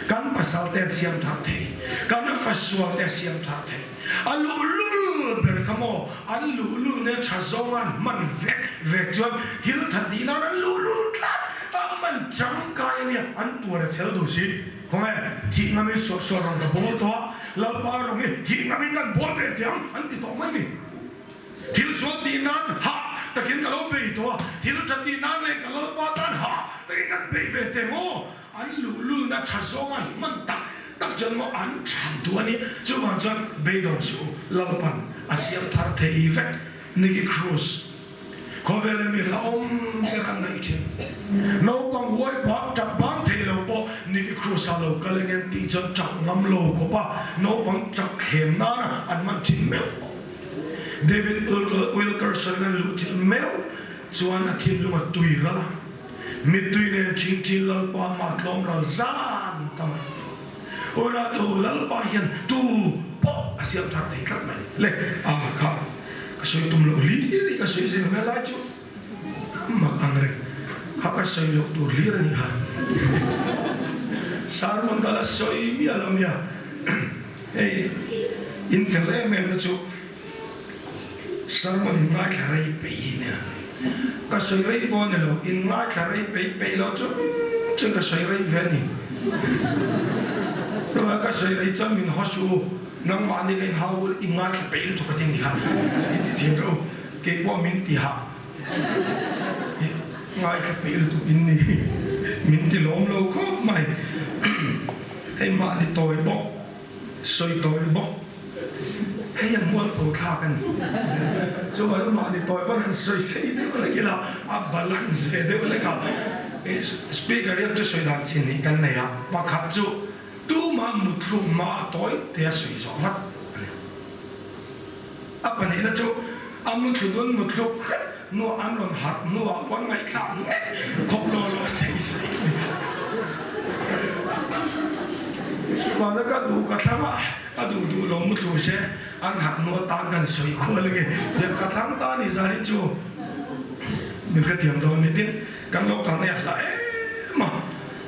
[SPEAKER 1] kan pasal te a siam thar thei, kan fasual te a siam thar thei. A luhlul ber kha maw, an luhlul nen tha zawng an hman vek vek chuan thil tha tih nan an luhlul tlat a, man changkai a nia, an tuar a chhel duh si. Khawnge, thih ngamin suah suah rawn ka bawl tawh a, Lalpa rawng hi thih ngamin kan bawl ve teh ang an ti tawh mai ni. Thil sual tih nan hah takin ka lo bei tawh a, thil tha tih nan leh ka Lalpa tan hah takin kan bei ve teh maw? An luhlulna tha zawng an hman tak tak chuan maw an that duh a ni. Chuvang chuan beidawng suh u, Lalpan a siam thar thei vek. Nicky Cruz. Khawvela mi hlauhawm ber an ngaih thin. Naupang huai bak tap bang thei lo pawh Nicky Cruz a lo kal eng en tih chuan tap ngam lo khawp a naupang tap thlem nana an man thin meuh. David Wilkerson an luh chilh meuh chuan a thinlung a tui ral a, mittui nen chingchil Lalpa mah tlawm ral zan ta mai. Ula tu Lalpa hian tu pawh a siam thar thei tlat mai le. A kha ka sawi tum loh hlir hi ka sawi zel hmel lai chu mak ang reng kha ka sawi loh tur hlir a ni kha. Sermon ka la sawi miah lo nia. Hei in fel em em na chu sermon in ngaithla rei peih hi nia. Ka sawi rei pawh a ni lo, in ngaithla rei peih peih lo chung chuan ka sawi rei ve a ni. Tunah ka sawi rei chuan min haw suh u, nangmahni ka inhau ul i ngaithla peih lutuk a ti ni kha in ti thin reuh, keipawh min ti hah. I ngaithla peih lutuk in ni min ti lawm lo khawp mai. Hei mahni tawi bawk, sawi tawi bawk, hei a mualpho thlak a ni. Chuan mahni tawi pawn han sawi sei deuh lek ila a balance ve deuh lek a. Speaker hian chu sawi dan chin hi kan nei a, pakhat chu tumah muthluk hma a tawi te a sawi zawh vat a ni. A pahnihna chu a muthlu dun muthluk hrep hnuah an rawn harh hnuah pawn ngaihthlak nek khawp law law sei sei Chuvanga ka duh ka thlang a, ka duh duh lo muthlu se an harh hnu atan kan sawi kual nge tiang ka thlang ta ni zanin chu min hrethiam dawn ni tin kan lo kal nei a hla em a.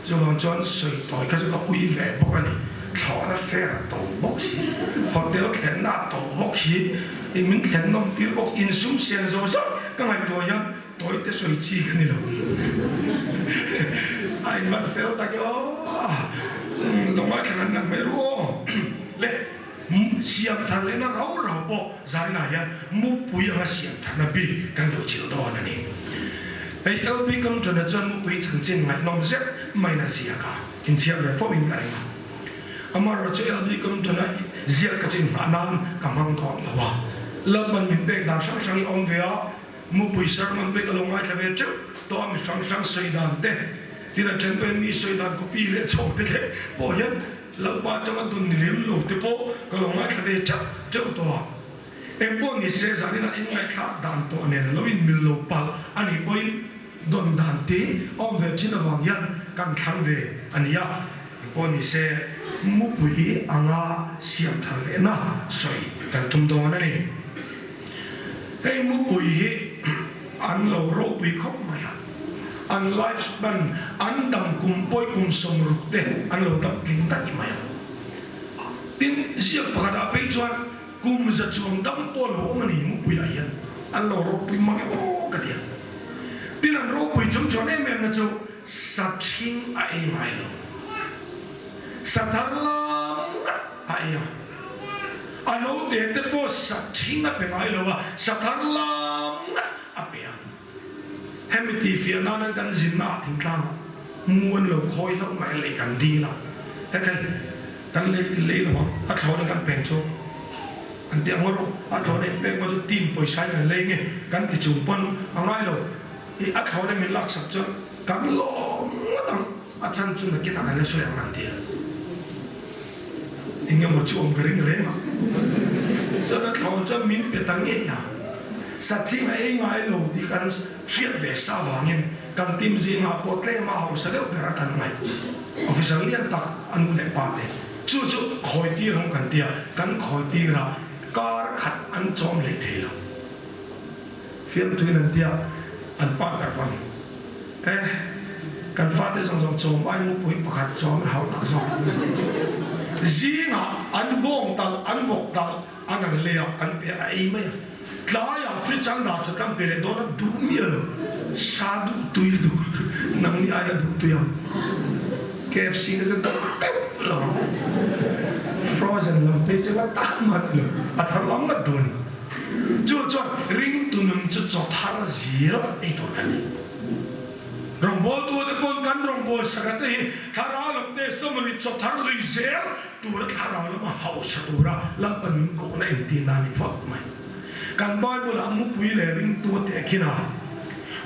[SPEAKER 1] Chuvang chuan sawi tawi kha chu ka ui ve bawk a ni. Thlawhna fair a to bawk si, hotel thlenna a to bawk si, i min thlen nawm tir bawk, insum sian zo zo ka ngaihtuah hian tawi te sawi chi ka ni lo. A invan fel tak e aw, lo ngaithla ngan ngan mai ru aw. Le siam thar lehna rau rau pawh zaninah hian mupui anga siam tharna bik kan lo chilh dawn a ni. Hei LB Compton-a chuan mupui chanchin ngaihnawm zet maiin a ziak a, inchhiar ve fo in ka ring a. Amaherawhchu LB Compton-a ziak ka chu inhmah nan ka hmang dawn lo a. Lalpan min pek dan hrang hrang i awm ve a, mupui sermon pawh i ka lo ngaithla ve teuh tawh a, mi hrang hrang sawi dan te, tin a then pawhin mi sawi dan copy leh chhawk te te pawh hian Lalpa atanga dun ni lem lo te pawh ka lo ngaithla ve teuh teuh tawh a. Engpawh ni se zanin an inngaihthlak dan tawh nen a lo inmil lo palh a nih pawhin dawn dan te a awm ve thin avang hian kan thlang ve a ni a. Engpawh ni se mupui anga siam thar lehna sawi kan tum dawn a ni. Hei mupui hi an lo ropui khawp mai a, an life span, an dam kum pawi kum 60 te an lo dam tling daih mai a. Tin, ziak pakhatah phei chuan Kum za chuang dam pawh lo awm a ni Mupuiah hian an lo ropui mang e aw ka ti a. Tin an ropui chung chuan em em na chu sa ṭhing a ei ngai lo. Sa thar lam ngat a ei a. A naute te pawh sa ṭhing a pe ngai lo a, sa thar lam ngat a pe a. Hemi tihfiah nan an kan zinna ah thingtlangah mu an lo khawi hlauh mai a lei kan dil a, hekhai kan lei lei lo ang a thlawna kan peng chu an ti ang rawh a thlawna in pek maw chu team pawisa in kan lei nge kan ti chung pawn a ngai lo i a thlawna min laksak chuan kan lawm ngawt ang a chan chu nakinah kan la sawi ang an ti a. Eng emaw chu awm ka ring reng a, chuan a thlawn chuan min pe ta ngei a, Sachin a ei ngai lo tih kan hriat ve sa vangin kan team zingah pawh tlem a hausa deuh ber a kan ngaih. Officer lian tak a nu leh pa te chu chu khawi tir ang kan tia, kan khawi tir a, kar khat an chawm hlei thei lo. Fiamthuin an tia, an pa ber pawn. E, kan fate zawng zawng chawm ai mupui pakhat chawm a hauh tak zawk. Zingah an bawng talh, an vawk talh, an an lei a, an pe a ei mai a. Tlaiah fridge an dah chu kan pe leh dawn a, duh miah lo. Sa duh tui lutuk, nangni aina duh tui ang. KFC te chu duh teuh lo ang. Frozen lam phei chu la tan mah ti lo, a thar lam ngat duh a ni. Chu chuan ringtu nun chu chaw thar zel ei tur kan ni. Rawngbawltute pawn kan rawngbawlsak te hi thlarau lam te sawmawni chaw thar lui zel tura thlarau lama hausa tura Lalpan min kohna entirna a ni phawt mai. Kan Bible-ah mupui leh ringtu a tehkhin a,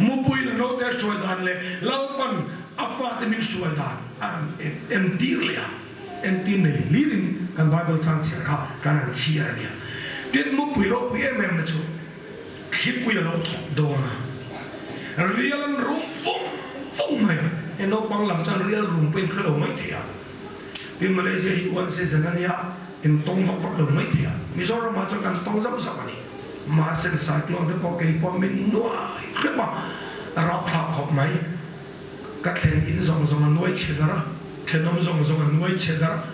[SPEAKER 1] mupui la naute a hruai dan leh Lalpan a fate min hruai dan a rawn entir leh a. Entir nei hlirin kan Bible chang chhiar kha kan han chhiar a nia. Tin, mupui ropui em em na chu thlipui a lo thawk dawn a, rial an rum vawng vawng mai a. Hei naupang lam chuan rial rum pawhin hre lo mai thei a. Tin, Malaysia hi one season a nia, in tawng vak vak lo mai thei a. Mizoramah chuan kan tawng zauh zauh a ni. Mahse, cyclone te pawh kei pawh min nuai hrep a, rapthlak khawp mai. Ka thlen in zawng zawng a nuai chhe dar a, thenawm zawng zawng a nuai chhe dar a.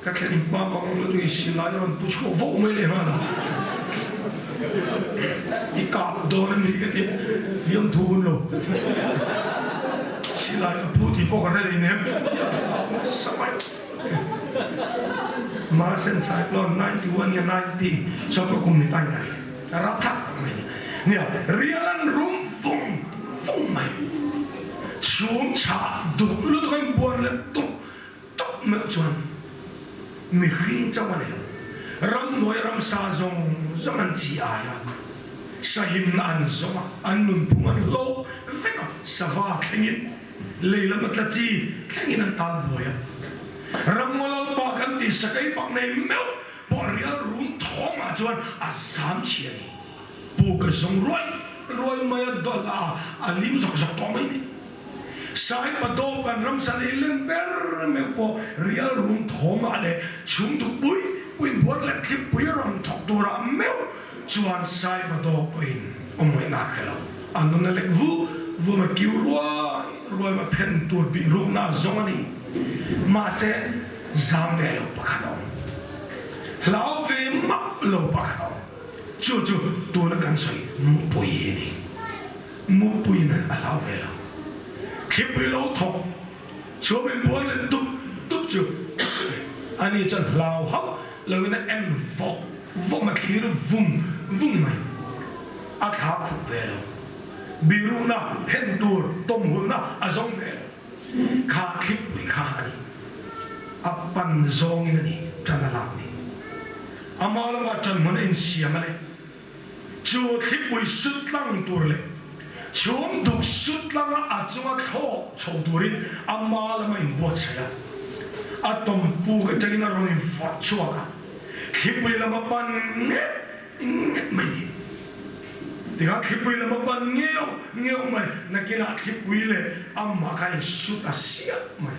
[SPEAKER 1] Ka thlen in pa bang lutuk in silai a rawn pu chhuak vauh mai leh nghal a, i kap dawn a ni ka ti a, fiamthu hun lo. Silai ka pu tih pawh ka hre leh nem a nasa mai. Marsen Cyclone 91 nge 90 chuan ka kum ni ta in a rapthlak tak mai nia rial an rum vung vung mai. Chhum chhah duk lutuk a inbuan leh tuk Tawp meuh chuan mihring chauh a nei lo. Ramhnuai ramsa zawng zawng an chi ai a, sahimna an zawng a, an nunphung an hlawk vek a, sava thlengin lei lama tla chi thlengin an tal buai a. Ramngaw lalpa kan tih sakei bak nei meuh pawh rial rum thawngah chuan a zam chhi a ni. Puk a zawng ruai ruai mai a, dawlh a, a lim zawk zawk tawh mai ni. Saipa dawp kan ramsa nei len ber meuh pawh rial rum thawmah leh chhum duk pui puiin buan leh thlipui a rawn thawk turah meuh chuan Saipa dawp pawhin awm ngaihna a hre lo. A nun a lek vu vu mai kiu ruai ruai mai phen tur bih rukna a zawng a ni. Mahse, zam ve lo pakhat a awm. Hlau ve map lo pakhat a awm. Chu chu tuna kan sawi mupui hi a ni. Mupui nen a hlau ve lo. Thlipui lo thawk chhuam in buai leh dup dup chu ani chuan hlau hauh loin a en vawk vawk mai, thlir vum vum mai. A thla khup ve lo. Biruhna, phen tur, tawmhulna a zawng ve lo. Kha thlipui kha a ni. A pan zawngin a ni tan a lak ni. Ama lamah tan hmun a insiam a le. Chu thlipui sut tlang tur leh chhum duk sut tlanga a chunga thlawk chho turin ama lama inbuatsaih a, a tawmpuk atangin a rawn invawrh chhuak a, thlipui lama pan nget nget mai ni. Tikhan thlipui lama pan ngeuh ngeuh mai, nakinah thlipui leh amah kha insut a siah mai.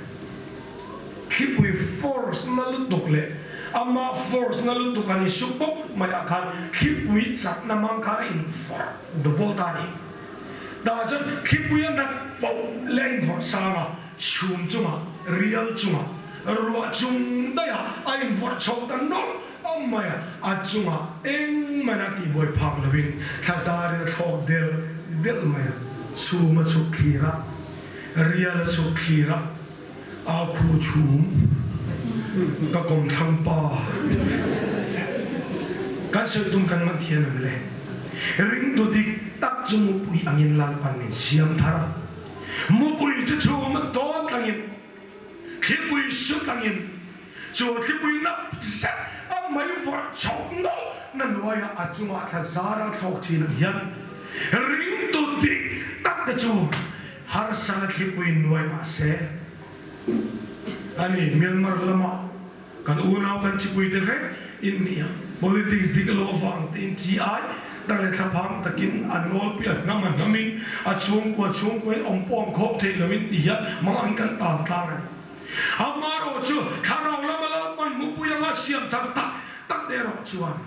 [SPEAKER 1] Thlipui force na lutuk leh ama force na lutuk an insu pawp mai ah khan thlipui chakna hmang khan a invawrh double ta a ni. Tah chuan thlipui a nat poh leh a invawrh sang a, chhum chungah, rial chungah, ruah chung daihah a invawrh chho ta nawlh mai a, a chungah engmah a tihbuai phak loin thlazarin a thlawk delh delh mai a, chhum a chhuk thlir a, rial a chhuk thlir a. Au khu chhum ka kawmthlang pa kan sawi tum kan man thiam em le? Ringtu dik tak chu mupui angin Lalpan min siam thar a, mupui chu chhum a dawn tlangin, thlipui su tlangin, chu thlipui nap zet a mei vawrh chhoh nawlh na hnuaiah a chungah thla zara thlawk thin ang hian ringtu dik tak te chu Harsana thlipui nuai mah se, ani Myanmar lama kan unau kan chipui te vek in nia. Politics dik lo avang tein chi ai tak leh thlaphang takin an ngawlpui a hnam a hnamin a chhungkua chhungkua in awm pawh awm khawp theih loin ti hian mang angin kan tan tlang a ni. Amaherawh chu thlarau lama Lalpan mupui anga siam thar tak tak te erawh chuan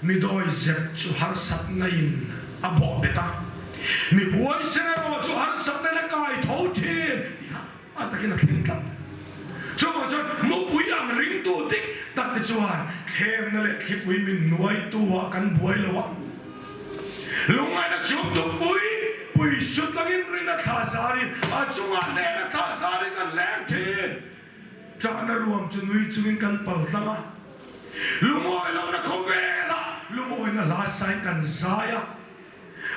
[SPEAKER 1] Mi dawi zep chu harsatna in a bawh bet a, mi huaisen erawh chu harsatna in a kai tho thin tih kha a takin a thleng tlat. Chuvang chuan mupui ang ringtu dik tak te chuan thlemna leh thlipui min nuaitu ah kan buai lo a, lungngaihna chhum duh pui pui sutlangin rin a thla zarin a chungah hnehna thla zarin kan leng thin. Chahna ruam chu nui chungin kan pal tlang a, lungawi lohna khawvelah lungawina hla sain kan zai a,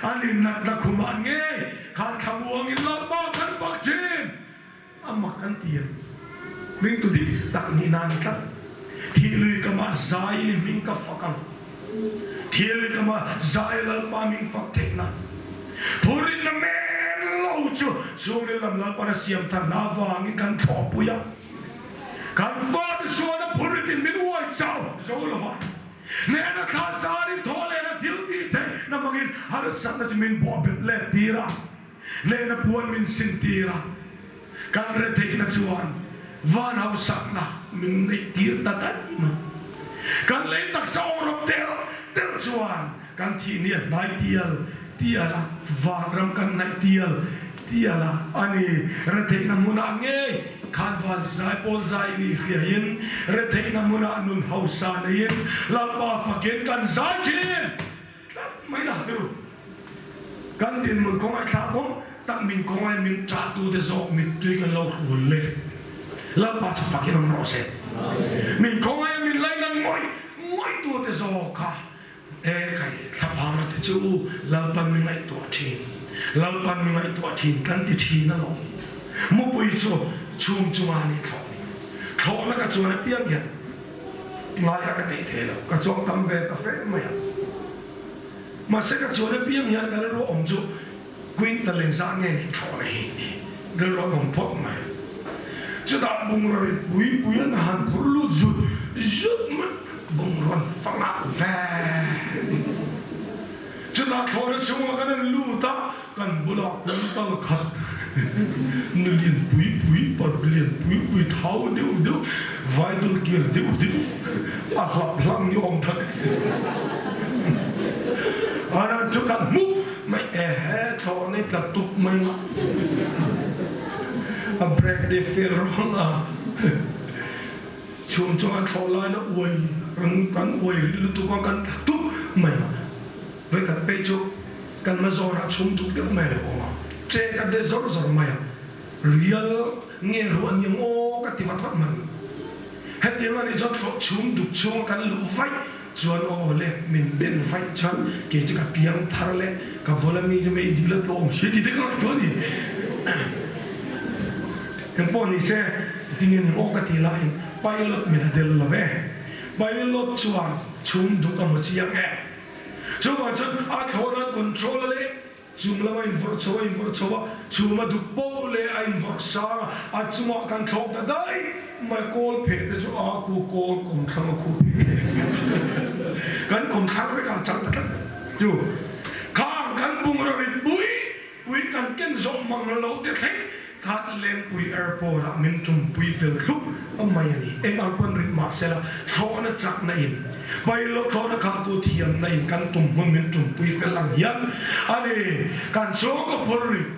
[SPEAKER 1] an innatna khumah ngei khan thlamuangin Lalpa kan fak thin. A mak kan ti a, ringtu dik tak nih nan tlat. Thih lui kamah zaiin i hming ka fak ang. Thih lui kamah zai Lalpa hming fak theihna. Phurinna men lo chu chhungril lam Lalpan a siam than hna avangin kan thlawhpui a. Kan fate sualna phurritin min uai chau zo lo va. Hnehna thla zarin thaw lehna thil tih theih na hmangin harsatna chu min bawhbet let tir a. Hnehna puan min sin tir a. Kan retheihna chuan van hausakna min neih tir ta daih mai. Kan lei taksa awngrawp tel tel chuan kan thih ni a hnai tial tial a, vanram kan hnaih tial tial a a ni. Retheihna hmunah ngei khanval zaipawl zai nih hriain, retheihna hmunah nun hausa neiin Lalpa fakin kan zai thin tlat mai lah tiru. Kan dinhmun kawngaihthlak awm tak min kawngai min ṭahtute zawk mittui kan lo hrul le. Lalpa chu fakin awm rawh se. Min kawngaia min lainat ngawih ngawihtute zawk kha E kai thlaphanga te chu Lalpan mi ngaihtuah thin, Lalpan mi ngaihtuah thin kan ti thin alawm. Mupui chu chhum chunga a ni thlawh ni. Thlawhna ka chuan apiang hian ngaia ka neih thei lo, ka chuang tam ve ta fe mai a. Mahse ka chuan apiang hian ka rilru awm chu Quintal engzah nge ni thlawhna hi tih rilru an awm phawt mai. Chutah bungraw rit pui pui an han phur lut zut zut mai, bungraw an fang ah vek. Chutah thlawhna chhungah kan han lut a, kan bulah quintal khat nu lian pui pui, paruk lian pui pui, thau deuh deuh, vaidul kir deuh deuh a hlap hlang ni awm tak an han chu kan hmuh. Mai ehe thlawh nei tla tuk mai nga a break te fel rang a chhung chuan thlawh lai na uai kan kan uai rit lutuk a kan tla tuk mai a vawikhat pei chu kan hma zawn ah chhum duk deuh mai a lo awm a che ka de zawr zawr mai a rial nge ruah ni ang aw ka ti vat vat mai hetiang anih chuan thlawh chhum duk chhung a kan luh vaih Chuan aw le, min ben vaih chuan kei chu ka piang thar le, ka bula mi chu mei dil a tlawm si ti te ka ngaihtuah a ni. Engpawh ni se, tinge ni aw ka ti laiin pilot min a del lo e. Pilot chuan chhum duk a hmu chiang e. Chuvang chuan a thlawhna control a leh Chung lam a invawrh chho a invawrh chho a, chhum a duk poh leh a invawrh sang a, a chungah kan thlawk ta daih mai kawl pheh te chu a khu kawl kawmthlang a khu pheh kan kawmthlang vek a chang ta tlat chu khang kan bungraw rit pui pui kan ken zawh mang lo te thleng khan Lengpui Airport ah min tumpui fel thlup mai a ni. Eng ang pawn rit mah sela thlawhna chakna in, pilot thlawhna khaltu thiamna in kan tum hmun min tumpui fel ang hian a ni. Kan chhungkaw phur rit,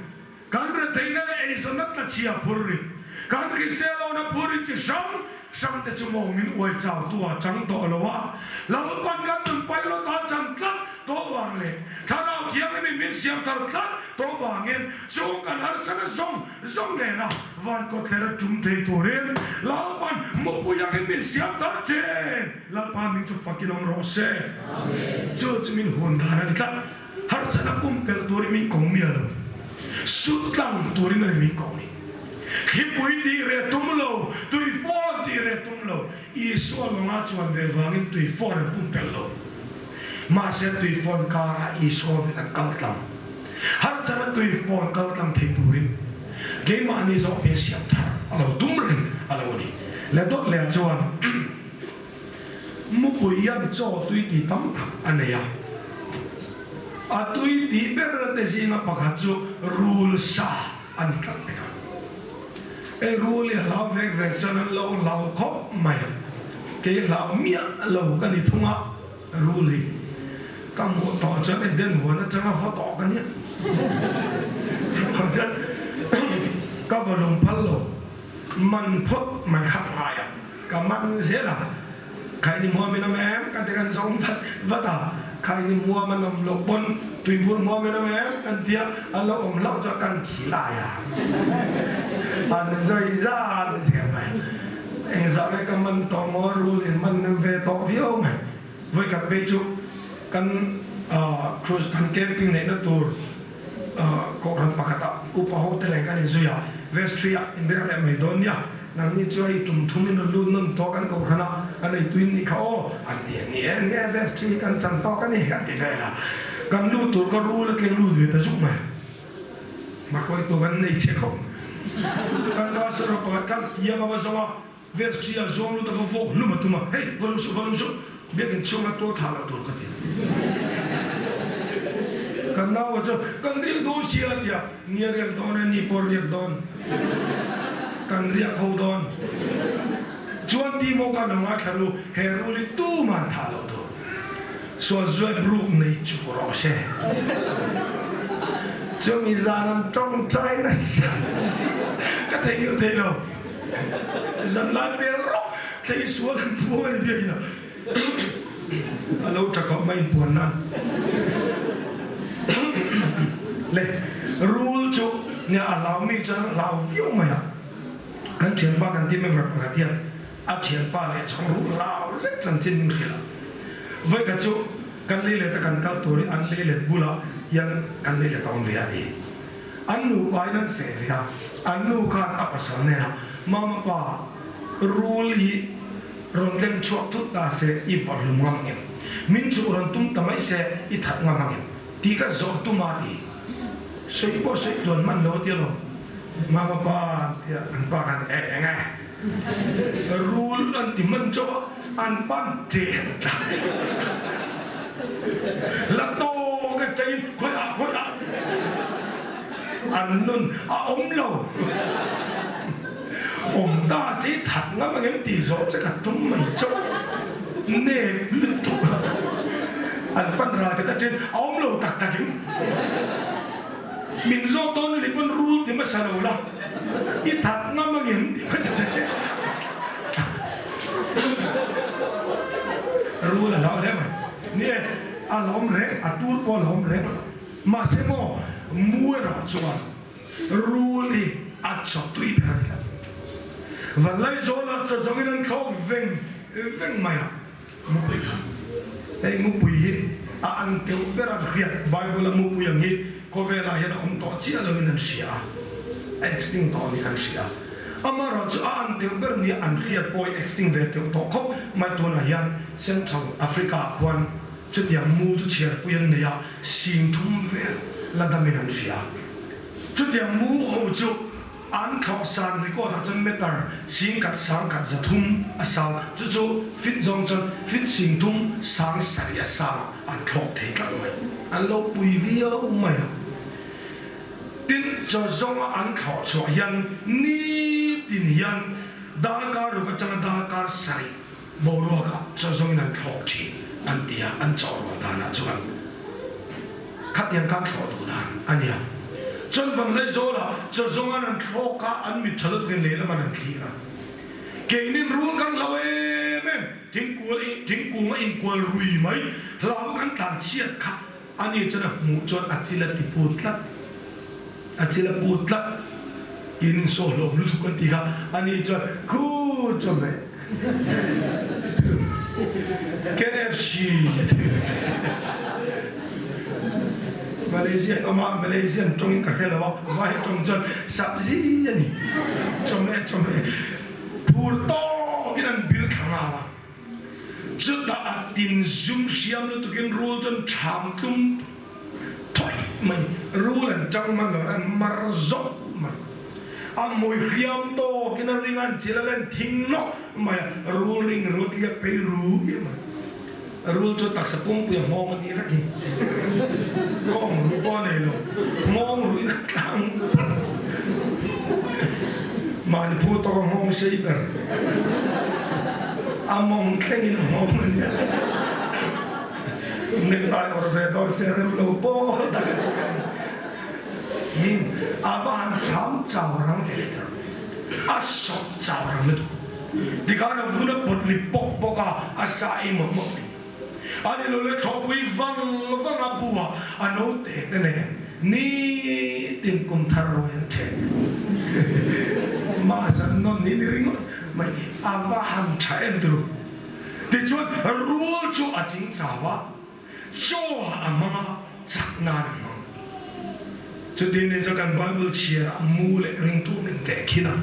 [SPEAKER 1] kan retheihna leh eizawnna tlachhia phur rit, kan hrisellohna phur rit chi hrang hrang te chu maw min uai chau tu ah chang tawh lo a, Lalpan kan nun pilot ah chang tlat tawh vang leh Thlarau Thianghlimin min siam thar tlat tawh vangin chung kan harsana zawng zawng nena van kawtler a tum thei turin Lalpan mupui angin min siam thar thin. Lalpa min chu fakin awm rawh se. Chu chu min hun dan a ni tlat. Harsana pumpelh turin min ko miah lo. Sut tlang turin a ni min ko ni. Thlipui tih reh tum lo, tui fawn tih reh tum lo. Isua lawngah chuan ve vangin tui fawn an pumpelh lo. Mahse tui fawn karah Isua vet an kal tlang. Harsana tui fawn kal tlang thei turin keimahni zawk min siam thar a lo tum reng a lo ni. Le dawt leh chuan mupui hian chaw tui ti tam tak a nei a. A tui tih ber te zinga pakhat chu rul sa a ni tlat pek a. Hei rul hi a hlau vek vek chuan an lo hlau khawp mai a. Kei hlau miah lo ka ni thung a, rul hi ka hmuh tawh chuan Eden huan atanga haw tawh ka nia. Chuvang chuan ka va lung phal lo. Man phawt mai kha a ngai a, ka man zel a, Khaini hmuam in awm em? Kan ti kan zawng vat vat a, Khaini hmuam an awm loh pawn tuibur hmuam in awm em? Kan ti a, an lo awm hlauh chuan kan thi lai a, an zawi zan zel mai. Engzah nge ka man tawh maw? Rul in man nem ve tawh viau mai. Vawikhat phei chu kan cruise kan camping neihna tur Kohhran pakhatah upa ho te leng kan inzui a, vestry ah inrek leh mai dawn nia, nangni chu hei tum thum in rawn lut nawn tawk an kohhran a, a neitu in nih kha aw, an ti a ni e, nia vestry hi kan chan tawk a ni kan ti vel a, kan lut tur ka rul a tleng lut ve ta zuk mai, hmakawih tur kan nei chhe khawp mai, kan pastor pakhat khan tiang a va zawng a, Vestry a zawng lut a va vawk hlum a tum a, hei va lum suh, va lum suh, biakinn chhunga tual thah loh tur ka ti. Kan nau a chuan, kan riak dawn sia a ti a, nia riak dawn e, ni pawh riak dawn, kan riak ho dawn. Chuan ti maw ka lo ngaithla ru, he rul hi tuman thah loh tur. Sual zuai bruk nei chu rawh se. Chumi zan an tawngtai nasa si ka theihnghilh thei lo. Zan lai pel rawk thlei sual an phuang a ni biakin a a lo tha khawp mai inpuan nan. Le rul chu nia a hlau mi chuan a hlau viau mai a. Kan thianpa kan team member pakhat hian a thianpa leh chhawng rul hlau zet chanchin min hrilh a. Vawikhat chu Kan leilet a kan kal turin an leilet bulah hian kan leilet a awm ve a ti. An nupa in an feh ve a, an nu khan a pasal hnenah, Mama pa, rul hi rawn tlem chhuak thut ta se i vawrh hlum ngam ang em? Min chuh rawn tum ta mai se i that ngam ang em? Tih ka zawh tum a ti. Sawi pawh sawi tluan hman lo a ti alawm. Mama pa an ti a, an pa khan, Eh, eng e? Rul an ti hman chauh a, an pan chen ta. La tawk a chei khawiah khawiah an nun a awm lo. Awm ta si that ngam ang em tih zawh che ka tum mai chauh. Nep lutuk a an pan ral te ta chen a awm lo tak tak in. Min zawk dawn a nih pawn rul ti hmasa lo la, i that ngam ang em ti hmasa ta che. Rul a hlau hle mai. Ni e, a hlawm reng, a tur pawh a hlawm reng. Mahse maw, mu erawh chuan rul hi a chaw tui ber a ni tlat. Vanlaizawnah chaw zawngin an thlawk veng veng mai a. Mupui kha. Hei mupui hi a an deuh ber an hriat. Bible a mupui ang hi khawvelah hian a awm tawh chiah loin an hria a, a extinct tawh niin an hria a. Amaherawhchu a an deuh ber nia an hriat pawh hi extinct ve deuh tawh khawp mai. Tunah hian Central Africa ah khuan chutiang mu chu chhiarpui an nei a, 30,000 vel la damin an hria a. Chutiang mu ho chu An thlawh san record ah chuan meter 10,000 1,300 a sang, chu chu feet zawng chuan feet 30 sang sarih a sang ah an thlawk thei tlat mai. An lo pui viau mai a. Tin, chaw zawnga an thlawh chhuah hian nitin hian darkar ruk atanga darkar sarih boruak ah chaw zawngin an thlawk thin an ti a, an chaw ruah danah chuan khatiang kha thlawh duh dan a nia. Chuan Vanlaizawl ah chaw zawngan an thlawk a, an mit tha lutukin lehlam an han thlir a. Keinin rul kan hlau em em, thingkual thingkung a inkual rui mai, hlau kan tlan chhiat kha Ani chuan a hmuh chuan a chil a ti put tlat, a chil a put tlat in sawhhlawm lutuk an ti kha, ani chuan khu chawhmeh KFC a ti. Malaysian awm a, Malaysian tawngin ka hre lo a, vai tawng chuan sabzi a ni, chawhmeh chawhmeh phur tawkin an bir thla nghal a. Chutah a tin zum hriam lutukin rul chuan ṭham tlum thawih mai, rul an ṭang hman lo, an mar zawk mai. A hmui hriam tawkin a ring a, an chil a len thing nawk mai a, rul ring ru tliak phei rui mai. Rul chu taksa pumpui a nghawng a nih vek hi. Kawng ruh pawh a nei lo, nghawng ruhin a tlang phat. Mahni phu tawk a nghawng sei ber. A mawng thlengin a nghawng a nia. Necktie awrh ve dawn se rem lo pawh tak a ni ang. A va han ṭham chau rang ve leh ber. A sawp chau rang lutuk. Tikhan a vun a pawt lip pawk pawk a, a sa ei mawlh mawlh mai. A ni lo le thlawhpui vang vang a bu a, a naute te nen nitin kum thar ruai an then. Mahzan nawn ni ni ringawt mai a va han tha em turu. Tichuan rul chu a ching chau a, chaw ah a hmang a, chak nan a hmang. Chuti ni chu kan Bible chhiar ah mu leh ringtu min tehkhin a.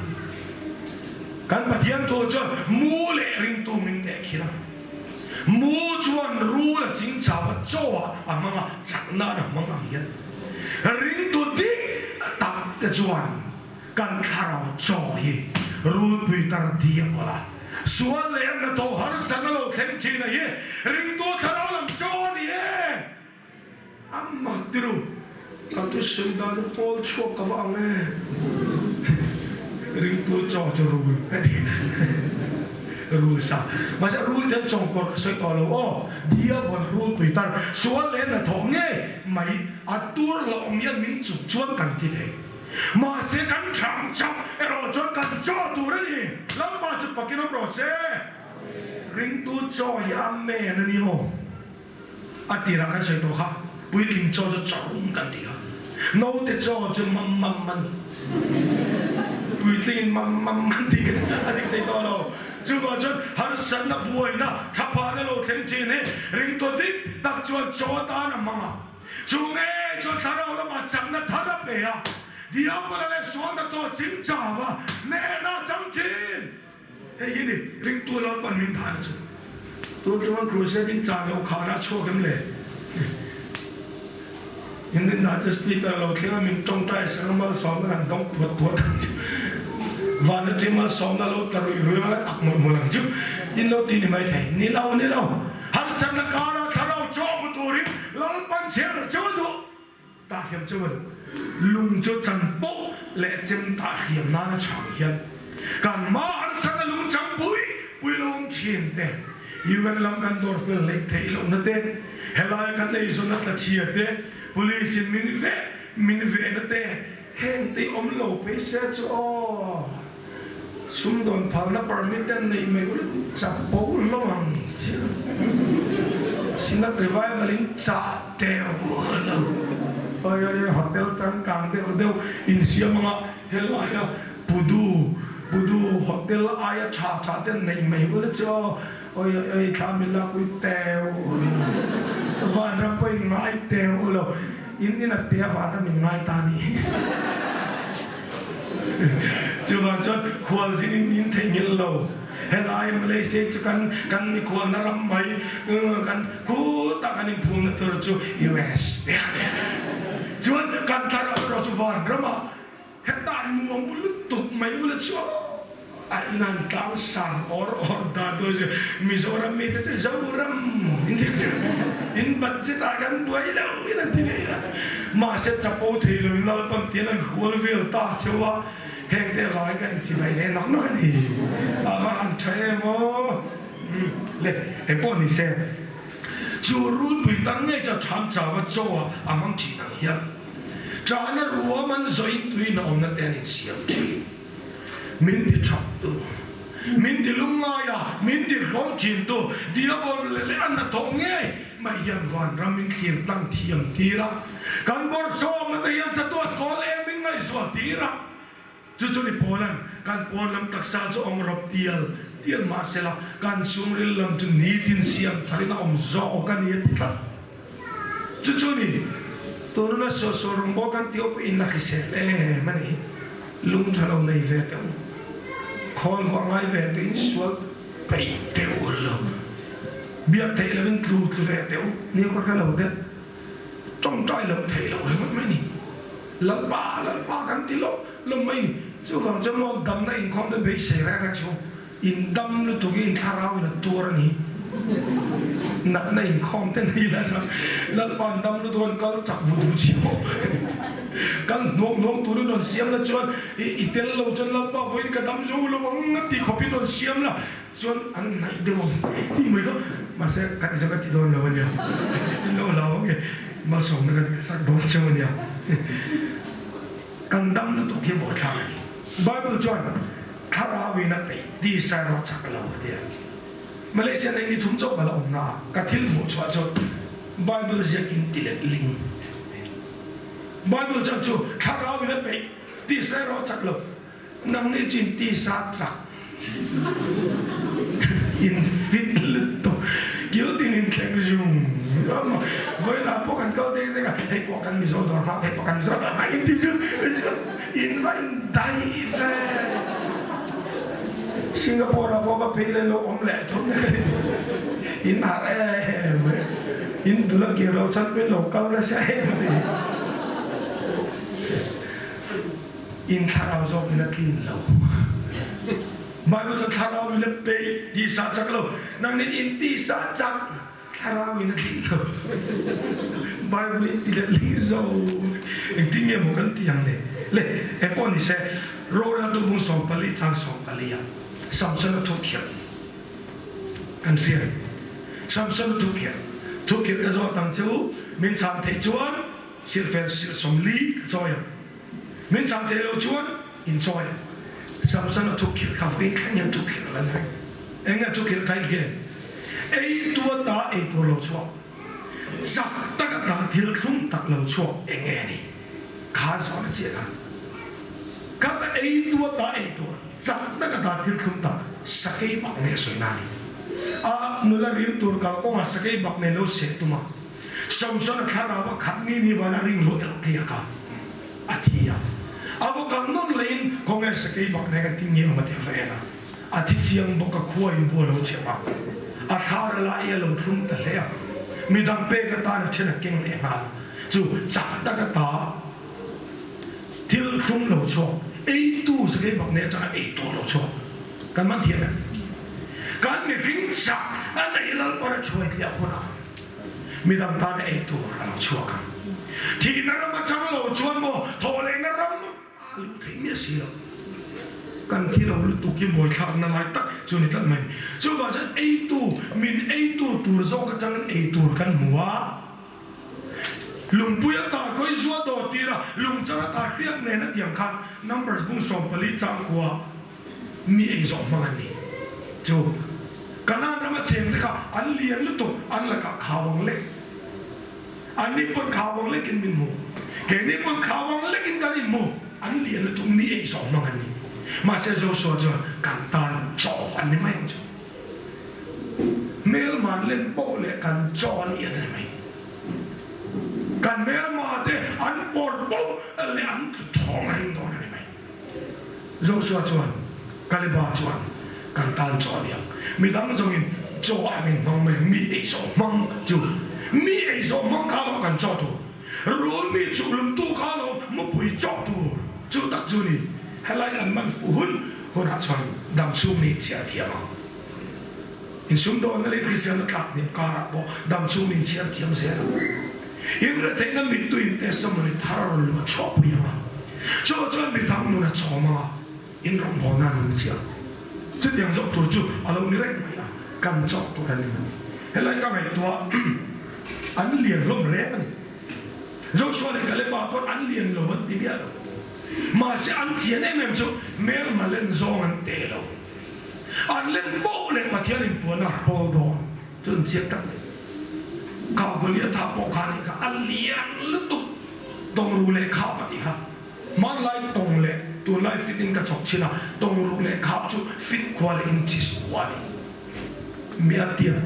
[SPEAKER 1] Kan Pathian thu chuan mu leh ringtu min tehkhin a. Mu chuan rul a ching chau a, chaw ah a hmang a, chak nan a hmang ang hian ringtu dik tak te chuan kan thlarau chaw hi rulpui tar diak awlh a, sual leh an hnathawh harsatna lo thleng thin a hi ringtu thlarau lam chaw a ni e. A mak ti ru, ka tu sawi dan a pawl chhuak ka va ang e. Ringtu chaw chu rul a ti. Rul sa. Mahse rul te an chawngkawr ka sawi tawh lo aw. Diabol rul pui tar sual leh hnathawh ngei mai a tur la awm hian min chuk chuan kan ti thei. Mahse kan chhang chauh erawh chuan kan chaw tur a ni. Lalpa chu fakin awm rawh se. Ringtu chaw hi Amen a ni aw. A tirah kan sawi tawh kha, puitling chaw chu chawrung kan ti a, naute chaw chu mam mam a ni. Puitlingin mam mam an tih kha chu a dik thei tawh lo. Chuvang chuan harsatna, buaina, thlaphana lo thleng thin hi ringtu dik tak chuan chaw atan a hmang a. Chu ngei chuan thlarau lamah chakna thar a pe a, Diabola leh sualna tawh chingchau a, hnehna a chang thin. Hei hi ni ringtu Lalpan min phahna chu. Tun chuan crusade in chan loh khan a chhuak em le? In rinna chu speaker lo thleng a min tawngtai sak a malsawmna kan dawng puat puat ang chu. Van atang malsawmna lo tla ruih ruih a ak mawlh mawlh ang chu. In lo ti ni mai thei. Ni lo, ni lo. Harsatna karah thlarau chaw hmu turin Lalpan chhiar chu a duh. Tah hiam chuan lung chu chan pawh leh chem tah hriam nan a chhang hian kan hma harsatna lung chang pui pui lo awm thin te, UN lam kan dawr fel hleih theih lohna te, helai kan eizawnna tla chhia te, police in min veh min vehna te, heng te awm lo phei se chu aw Sumdawn phalna permit an neih mai ula chak bo lo ang chiah. Synod Revival in chah teh lo. Oi oi oi hotel changkang deuh deuh insiam anga helaia Pudu Pudu hotel aia tha tha te an neih mai ula chu aw oi oi oi thla min lakpui teh lo. Vanram pawh in ngai teh lo. In in a tia vanram in ngai ta ni. Chuvang chuan khualzin in min theihnghilh lo. Helai Malaysia chu kan kan mikhualna ram mai kan khutah kan inphumna tur chu US te a ni. Chuan kan thlarau erawh chu vanramah hetah nuam lutuk mai ula chu a inan tlang sang awr awr dan dawn si. Mizoram mite chu Zoram in ti chu in budget ah kan buai lo in an ti ngei a. Mahse chapo thei lo in Lalpan tian an hual vel ta cheu a, heng te avangin kan inchimai leh nawk nawk a ni. A va han tha em aw. Le engpawh ni se chu rulpui tan ngei chuan tham chau a chaw a a hmang thin ang hian chahna ruam an zawh in tuiin a awmna te an insiam thin. Min ti thap tu, min ti lungngai a, min ti hlawm thin tu Diabol leh a hnathawh ngei mai hian vanram min thlir tlang thiam tir a, kan bawrhsawmna te hian chatuan kawl em min ngaihzual tir a. Chu chu ni Paula'n kan pawn lam taksa chu awm rawp tial tial mah sela kan chhungril lam chu nitin siam tharin a awm zawk a ni a ti tlat. Chu chu ni, tununa suahsual rawngbawl kan tih awp in la hrisel em a ni. Lung tha lo nei ve teh u. Khawl vuah ngai ve teh in sual peih teh u lo. Biak theih lo in tlu tlu ve teh u. Ni ka hre lo deuh. Tawngtai lo theih lo ringawt mai ni. Lalpa, Lalpa kan ti lawm lawm mai ni. Chuvang chuan maw damna inkhawm te beisei reng reng chu. In dam lutuk i in thlarau in a tuar a ni. Natna inkhawm te nei la chuan Lalpa an dam lutuk an kal chak vut vut si maw. Kal hnuang hnuang turin rawn siam la chuan i i tel lo chuan Lalpa vawiin ka dam zo lo ang a ti khawpin rawn siam la chuan an hnaih deuh ang tih mai kha mahse ka ti chu ka ti dawn lo a nia. In lo hlau ang e malsawmna ka ti sak dawn cheu a nia. Kan dam lutuk hi buaithlak a ni. Bible chuan Thlarau in a peih ti sarawh chak lo a ti a. Malaysia nei ni thum chauh ka la awm na a, ka thil hmuh chhuah chu Bible ziak in ti let ling. Bible chuan chu thlarau in a peih ti sarawh chak lo, nangni chu in ti sa chak in fit lutuk kil tin in thleng zung zung a, vawiinah pawh kan kal deng deng a, hei pawh kan Mizo dawr hma, hei pawh kan Mizo dawr hma in ti chu In va in daih ve. Singapore ah pawh va phei leh lo awm leh thawm in harh em in dul a kir lo chuan pawhin lo kal nasa em a ni. In thlarau zawk in a tlin lo. Bible chuan thlarau in a peih tisa chak lo. Nang nih in tisa chak. Thlarau in a tling lo. Bible in ti leh ling zo. Engtin nge maw kan ti ang le? Le, eng pawh ni se, roreltu bung 14 chang 14 ah Samson a thawk thiam. Kan hria. Samson thukhirh, Thukhirh ka zawt ang che u, min chhan theih chuan silhfen silh 40 ka chawi ang. Min chhan theih loh chuan in chawi ang. Samson a thukhirh kha vawiin thleng hian thukhirh a la ni reng. Eng nge thukhirh kha in hian ei tu ata ei tur lo chhuak, chak tak ata thil thlum tak lo chhuak eng nge a ni? Kha zawhna chiah kha. Ka ta ei tu ata ei tur, chak tak ata thil thlum tak sakei bak nge sawi na a ni. A nula rim tur kalkawngah sakei bak nen lo seh tum a, Samson a thlarau a khat ni ni van a ring lo elh tliak a, a thi a. A va kal nawn leiin khawnge sakei bak nen kan ti nge awm a ti a va en a. A thi chiang bawk a khua in bu a lo chep a, a thlar a la ei a lo thlum ta hle a, midang pek atan a then a keng leh nghal. Chu chak tak ata thil thlum lo chhuak, eitu sakei bak nei atanga ei tur lo chhuak kan man thiam em? Kan mihring chak a nei Lalpan a chhuai tliah hunah midang tana ei tur a lo chhuak ang. Thihna ram atang lo chuan maw thawhlehna ram A luh theih miah si lo. Kan thi lo lutuk hi buaithlakna lai tak chu ni tlat mai. Chuvang chuan eitu, min eitu tur zawk atangin ei tur kan hmu a. Lungpui ata khawi zua dawr tir a, lungchang ata hriat nen a tiang khan Numbers bung 14 chang khua mi ei zawh hmang an ni. Chu Kanaan rama cheng te kha an lian lutuk, an lakah khau ang lek. Anni pawn khauang lekin min hmu. Keini pawn khauang lekin kan inhmu. An lian lutuk mi ei zawh hmang an ni. Mahse Joshua chuan kan tan chaw an ni mai ang chu. Hmelman len pawh leh kan chaw a lian a ni mai. Kan hmelma te an pawr poh leh an tlu thawng a ring dawn a ni mai. Joshua chuan, Kaleba chuan kan tan chaw a ni ang. Midang zawngin chaw ah min hmang mai ang, mi ei zawh hmang chu. Mi ei zawh hmang kha lo kan chaw tur. Rul mi chuhlumtu kha lo mupui chaw tur. Chu tak chu ni, helai kan man fuh hun hunah chuan damchhung ni chhiar thiam ang. Insumdawnna leh Kristianna tlak hnim karah pawh damchhung ni chhiar thiam zel ang. Inretheihna mittuin testimony thar a rawn luah chhuahpui ang a. Chu chuan mi dang nun a chhawm ang a, in rawngbawlna a nung chiang. Chutiang zawk tur chu a lo ni reng mai a, kan chawk tur a ni mai. Helai ka ngaihtuah an lian hlawm reng a ni. Joshua leh Kaleba pawn an lian lo an ti miah lo. Mahse an chian em em chu hmelma len zawng an te lo. An len poh leh Pathian inpuanna a hrawl dawn chu an chiang tak mai. Kha Goliatha pawh kha nih kha a lian lutuk. Tawngruh leh khap a tih kha. Hmanlai tawng leh tunlai fit in ka chawk chhin a, tawngruh leh khap chu fit khua leh inches khua a ni. Mi a tiang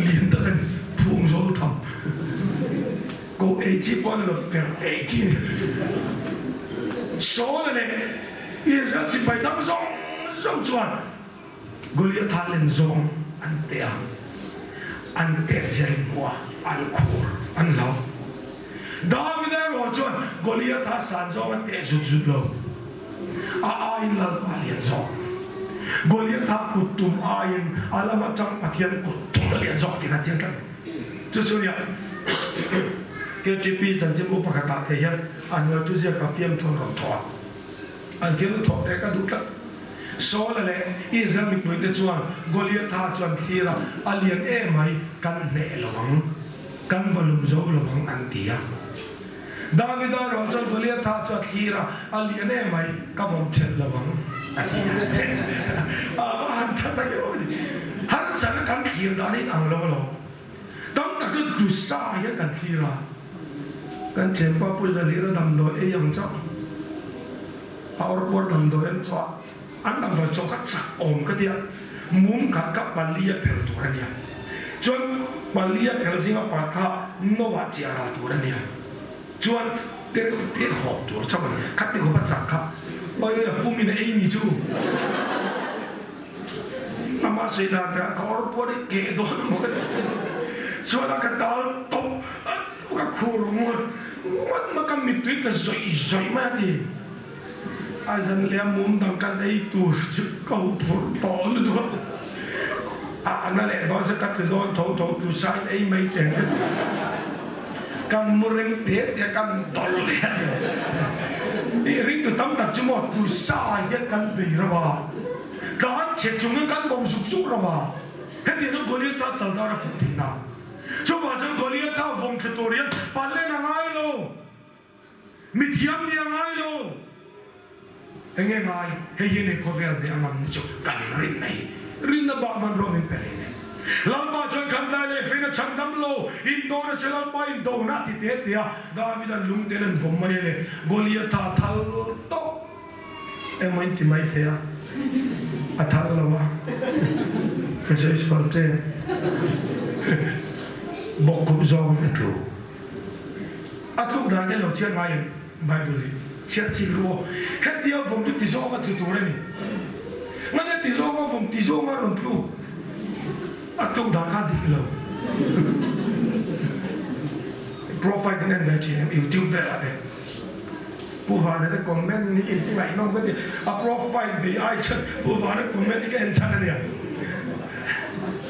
[SPEAKER 1] lian tak a ni, phung zawl tham. Ko ei chi pawh a ni lo, per ei chi a ni. Saul leh Israel sipai dang zawng zawng chuan Goliatha len zawng an teh a, an teh zel hnuah an khur an hlau. Davida erawh chuan Goliatha san zawng a teh zut zut lo, a aiin Lalpa lian zawk. Goliatha kut tum aiin a lam atang Pathian kut tum a lian zawk tih kha chiang tlat. Chu chu nia KTP chanchinbu pakhatah te hian an ngaihtuziaka fiamthu an rawn thawh a. An thil thawh te ka duh tlat. Saula leh Israel mipuite chuan Goliatha chu an thlir a, A lian em mai, kan hneh lo ang, kan va lum zo lo ang, an ti a. Davida erawh chuan Goliatha chu a thlir a, A lian em mai, ka vawm thelh lo ang, a ti a. A va han tha tak em a ni. Harsatna kan thlir dan a inang lo alawm. Tam tak chu dusa hian kan thlir a, kan thianpa Pu Zalira damdawi ei ang chauh, a awrpuar damdawi an chawh a, an damdawi chawh kha chak awm ka tia, mum khat kha pali a phel tur a nia, chuan pali a phel zinga part kha no ah chiah ral tur a nia, chuan te te hawp tur chauh a ni, kha ti khawp a chak kha, awi a pumin a ei ni chu. Amah sawi dan kha ka awr puan i keh dawn a maw ka ti. Chuan a ka tal tawp a, ka khur ngawt ngawt mai, ka mittui ta zawih zawih mai a ti. A zan leh a mum dang kan ei tur chu ka huh phurh tawh lutuk a, a ana leh dawn se ka tlu dawn tho tho tlu sa in ei mai teh ang ka ti. Kan mu reng te te kan dawlh leh a ni. I ringtu tam tak chu maw tlu sa hian kan bei reuh a. Tlan chhe chungin kan vawm zuk zuk ro a, hetiang chuan Goliatha chaldar a fuh thin a. Chuvang chuan Goliatha vawm thla tur hian palen a ngai lo, mithiam nih a ngai lo. Enge ngai? Hei hi ni khawvel nih a ngam ni chu kan rinna hi. Rinna bak hmanrua min pe leh nen. Lalpa chuan kan tlai leh fein a chhan dam lo, indona chu Lalpa indona a ti te te a, Davida'n lungten an vawm mai a le, Goliatha thal tawp emaw in ti mai thei a, a thal lo a, ka sawi sual che, bawkkhup zawngin a tlu. A tluk dan te lo chhiat ngai em? Bible hi chhiat chik ru aw. Hetia vawm chu ti zawnga tlu tur a ni. Ngaia ti zawnga vawm ti zawnga rawn tlu a tluk dan kha dik lo. Profile in en ve thin em YouTube velah te. Pu Vana te comment hi in ti ngaihnawm ka ti. A profile bei ai chuan Pu Vana comment hi ka en chhan a nia.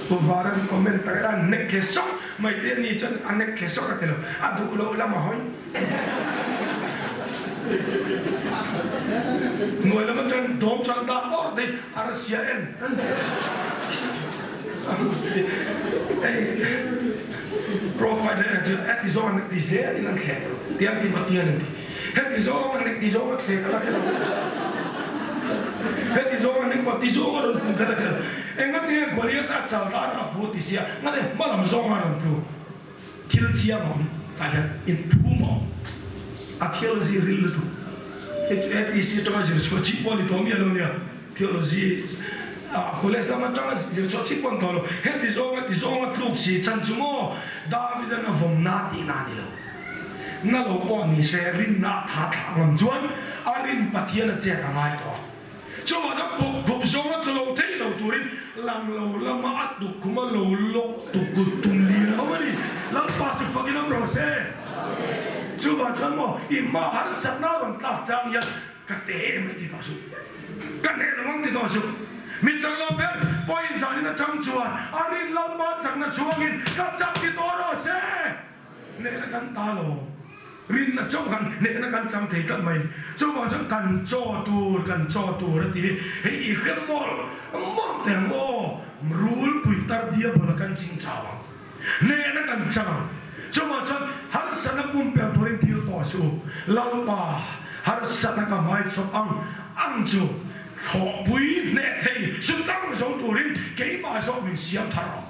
[SPEAKER 1] Pu Vana comment tak a nek khe sawk mai te ni chuan a nek khe sawk a ti lo. A duh loh lam a hawi. Hnuai lam atang dawm chuan dah awr te a rasia en profile en chu heti zawng an ti zel in an thlek lo tiang ti Pathian an ti heti zawng an ti zawng a thlek a la kher lo heti zawng an ti ti zawng a rawn kum kher a kher engatinge Goliath a chal dar a fu ti sia ngate hmalam zawng a rawn tlu Thil chiang awm tah hian inphum a awm. A theology ril lutuk. Hei chu ATC atanga zir chhuah chih pawh a ni tawh miah lo nia. Theology ah college lam atanga zir chhuah chih pawh a ni tawh lo. Heti zawnga ti zawnga tluk si chan chu maw David-a'n a vawm na tihna a ni lo. Na lo pawh ni se rinna a tha thlah ngam chuan a rin Pathian a chet a ngai tawh a. Chuvah chuan bawkkhup zawng a tlu lo thei lo turin lang lo lama a tukkhum a lo lawk tukut tum lir ho a ni. Lalpa chu fakin awm rawh se. Chuvah chuan maw i hma harsatna a rawn tlak chang hian ka te em ai ti tawh suh. Ka hneh lo ang ti tawh suh. Mi chak lo ber pawhin zanin atang chuan a rin Lalpa chakna chhuangin ka chak ti tawh rawh se. Hnehna kan ta lo. Rinna chauh kan hnehna kan chang thei tlat mai. Chuvang chuan kan chaw tur, kan chaw tur a ti hi hei i hre mawlh mawlh teh ang aw. Rulpui tar diabol a kan ching chau ang. Hnehna kan chang ang. Chuvang chuan harsatna pumpelh turin thil tawh suh u. Lalpa, harsatna ka hmaichhawp ang ang chu thlawhpui hneh thei sutlang zo turin keimah zawk min siam thar ang.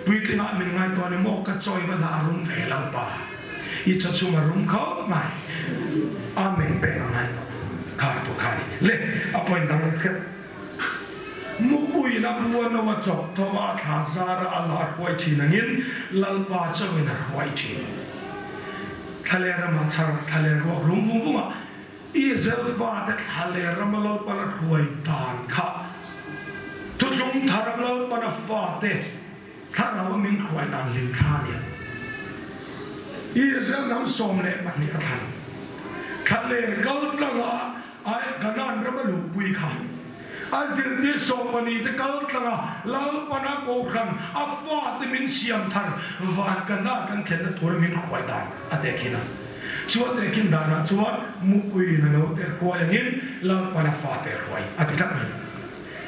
[SPEAKER 1] Puitlingah min ngaihtuah ni maw ka chawi va dah a rum ve lo pa. I chaw chhung a rum khawp mai. Amen pek a ngai tawh. Khar tur kha ni. Le, a point dang leh hreuh. Mupuiin a bu a no a chawp tho a, a thla zar a, a la a hruai thin angin Lalpa chauhin a hruai thin. Thlaleh ramah chhar, thlaleh ruak rum vung vungah Israel fate thla leh rama Lalpan a hruai dan kha Thuthlung thara Lalpan a fate thlarau a min hruai dan hlim thla a ni a. Israel hnam 12 a thlan thla ler kal tlanga Kanaan rama luhpui kha a zirtir 12 te kal tlanga Lalpan a kohhran a fate min siam thar van Kanaan kan thlenna tura min hruai dan a tehkhin a. Chuan tehkhin danah chuan Mupuiin a naute a hruai angin Lalpan a fate a hruai a ti tlat mai.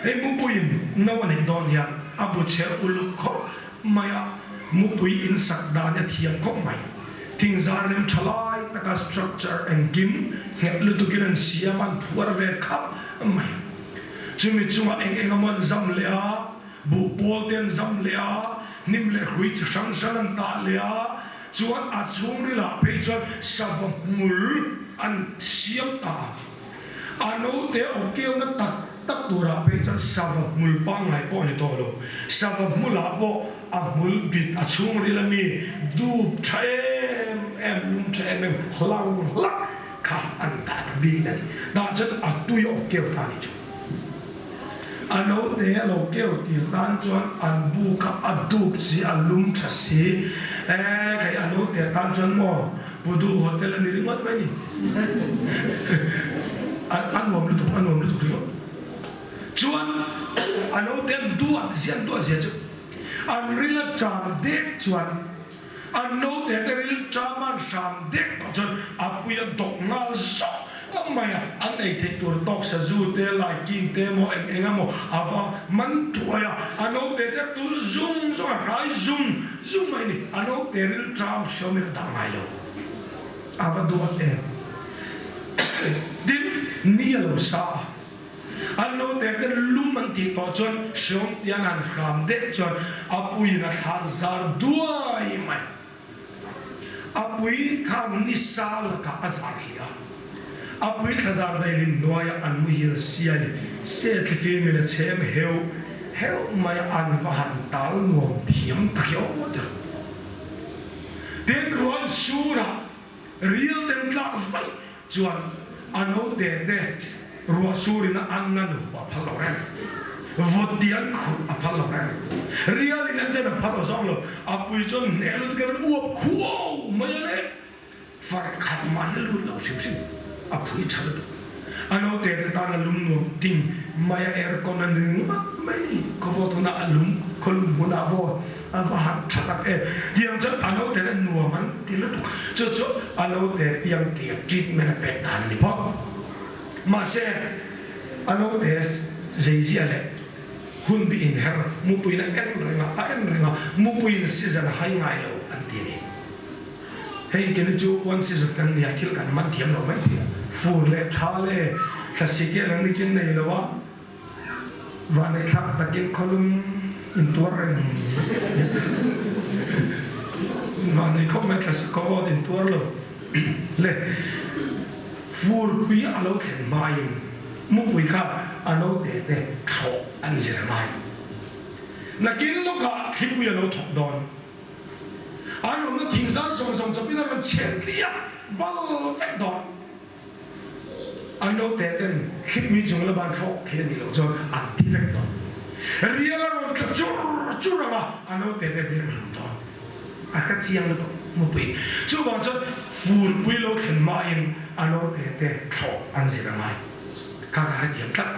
[SPEAKER 1] Hei Mupuiin no a neih dawn hian a bu chhe uluk khawp mai a, Mupui in sak dan a thiam khawp mai. Thingzar rem tha lai taka structure engkim nghet lutukin an siam an phuar ve khap mai. Chumi chungah eng eng emaw an zam leh a, buhpawl te an zam leh a, hnim leh hrui chi hrang hrang an tah leh a, Chuan a chhungrilah phei chuan sava hmul an siam ta a. A naute awkeuhna tak tak turah phei chuan sava hmul pangngai pawh a ni tawh lo. Sava hmulah pawh a hmul bit a chhungril ami dup tha em em, lum tha em em hlang hlak kha an dah ta bik a ni. Tah chuan a tui awkeuh ta a nih chu. A naute a lo keu tir tan chuan an bu kha a dup si, a lum tha si. Ee, kei a naute tan chuan maw Pudu Hotel a ni ringawt mai ni. A nuam lutuk, a nuam lutuk ringawt. Chuan a naute an duat zia, an duat zia chu an ril a cham dek chuan an naute te ril cham an hram dek tawh chuan a pui a dawk nghal zawk. mai a, an ei theih tur tawk sazu te, laiking te emaw eng eng emaw a va man thuai a, a naute te tulh zung zung a, hrai zung zung mai a ni, a naute rilṭam hriawmin a dah ngai lo, a va duat em. Tin, ni a lo sa a, an naute ten lum an tih tawh chuan hriawm tian han hram deuh chuan a puiin a thlan zar duai mai. A pui khan ni sa lakah a zar hi a, a pui thlazar daihlim hnuaiah an muhil siai se thlifim in a chhem heuh heuh mai a, an va han tal nuam thiam tak hi aw tir. Tin, ruan surah ril ten tlak vaih Chuan a naute te ruah surin a an na nupa a phal lo reng. Vawt ti an khurh a phal lo reng. Rial in a den a phal lo zawng lo. A pui chuan hneh lutuk in an uap khuau mai a le. Far khat mah hi a lut lo hrim hrim. A phui tha lutuk. A naute te tan a lum nuam ting mai a aircon a nui ngawt mai ni. Khawvawt hunah a lum, khawlum hunah vawt. A va han tha tak em. Tiang chuan a naute le nuam an ti lutuk. Chu chu a naute piang tir treatment a pek dan a ni phawt. Mahse, a naute zeizia leh hun bi inher mupuiin a en reng a, a en reng a, mupuiin season a hai ngai lo an ti a ni. Hei keni chu one season kan nia thil kan man thiam lo mai thei a. Fur leh tha leh thlasik hian an ni chu nei lo a. Vanneithlak takin khawlum in tuar reng Vannei khawp mai thlasik khaw vawt in tuar lo le furpui a lo thlen hmain mupui kha a naute te thlawh an zir ngai. Nakin lawkah thlipui a lo thawk dawn. An awmna thingzar zawng zawng chawpin a rawn chhiat tliah bal vek dawn. An lo teh ten hlipmi chung la ban thlawk thei a nih loh chuan an thi vek dawn. Rial a rawn tla chur chur ang a, an lo teh te deng hlum dawn. A ka chiang lutuk mupui. Chuvang chuan furpui lo thlen hmain a lo teh te thlawh an zir a ngai. Kha ka hrethiam tlat.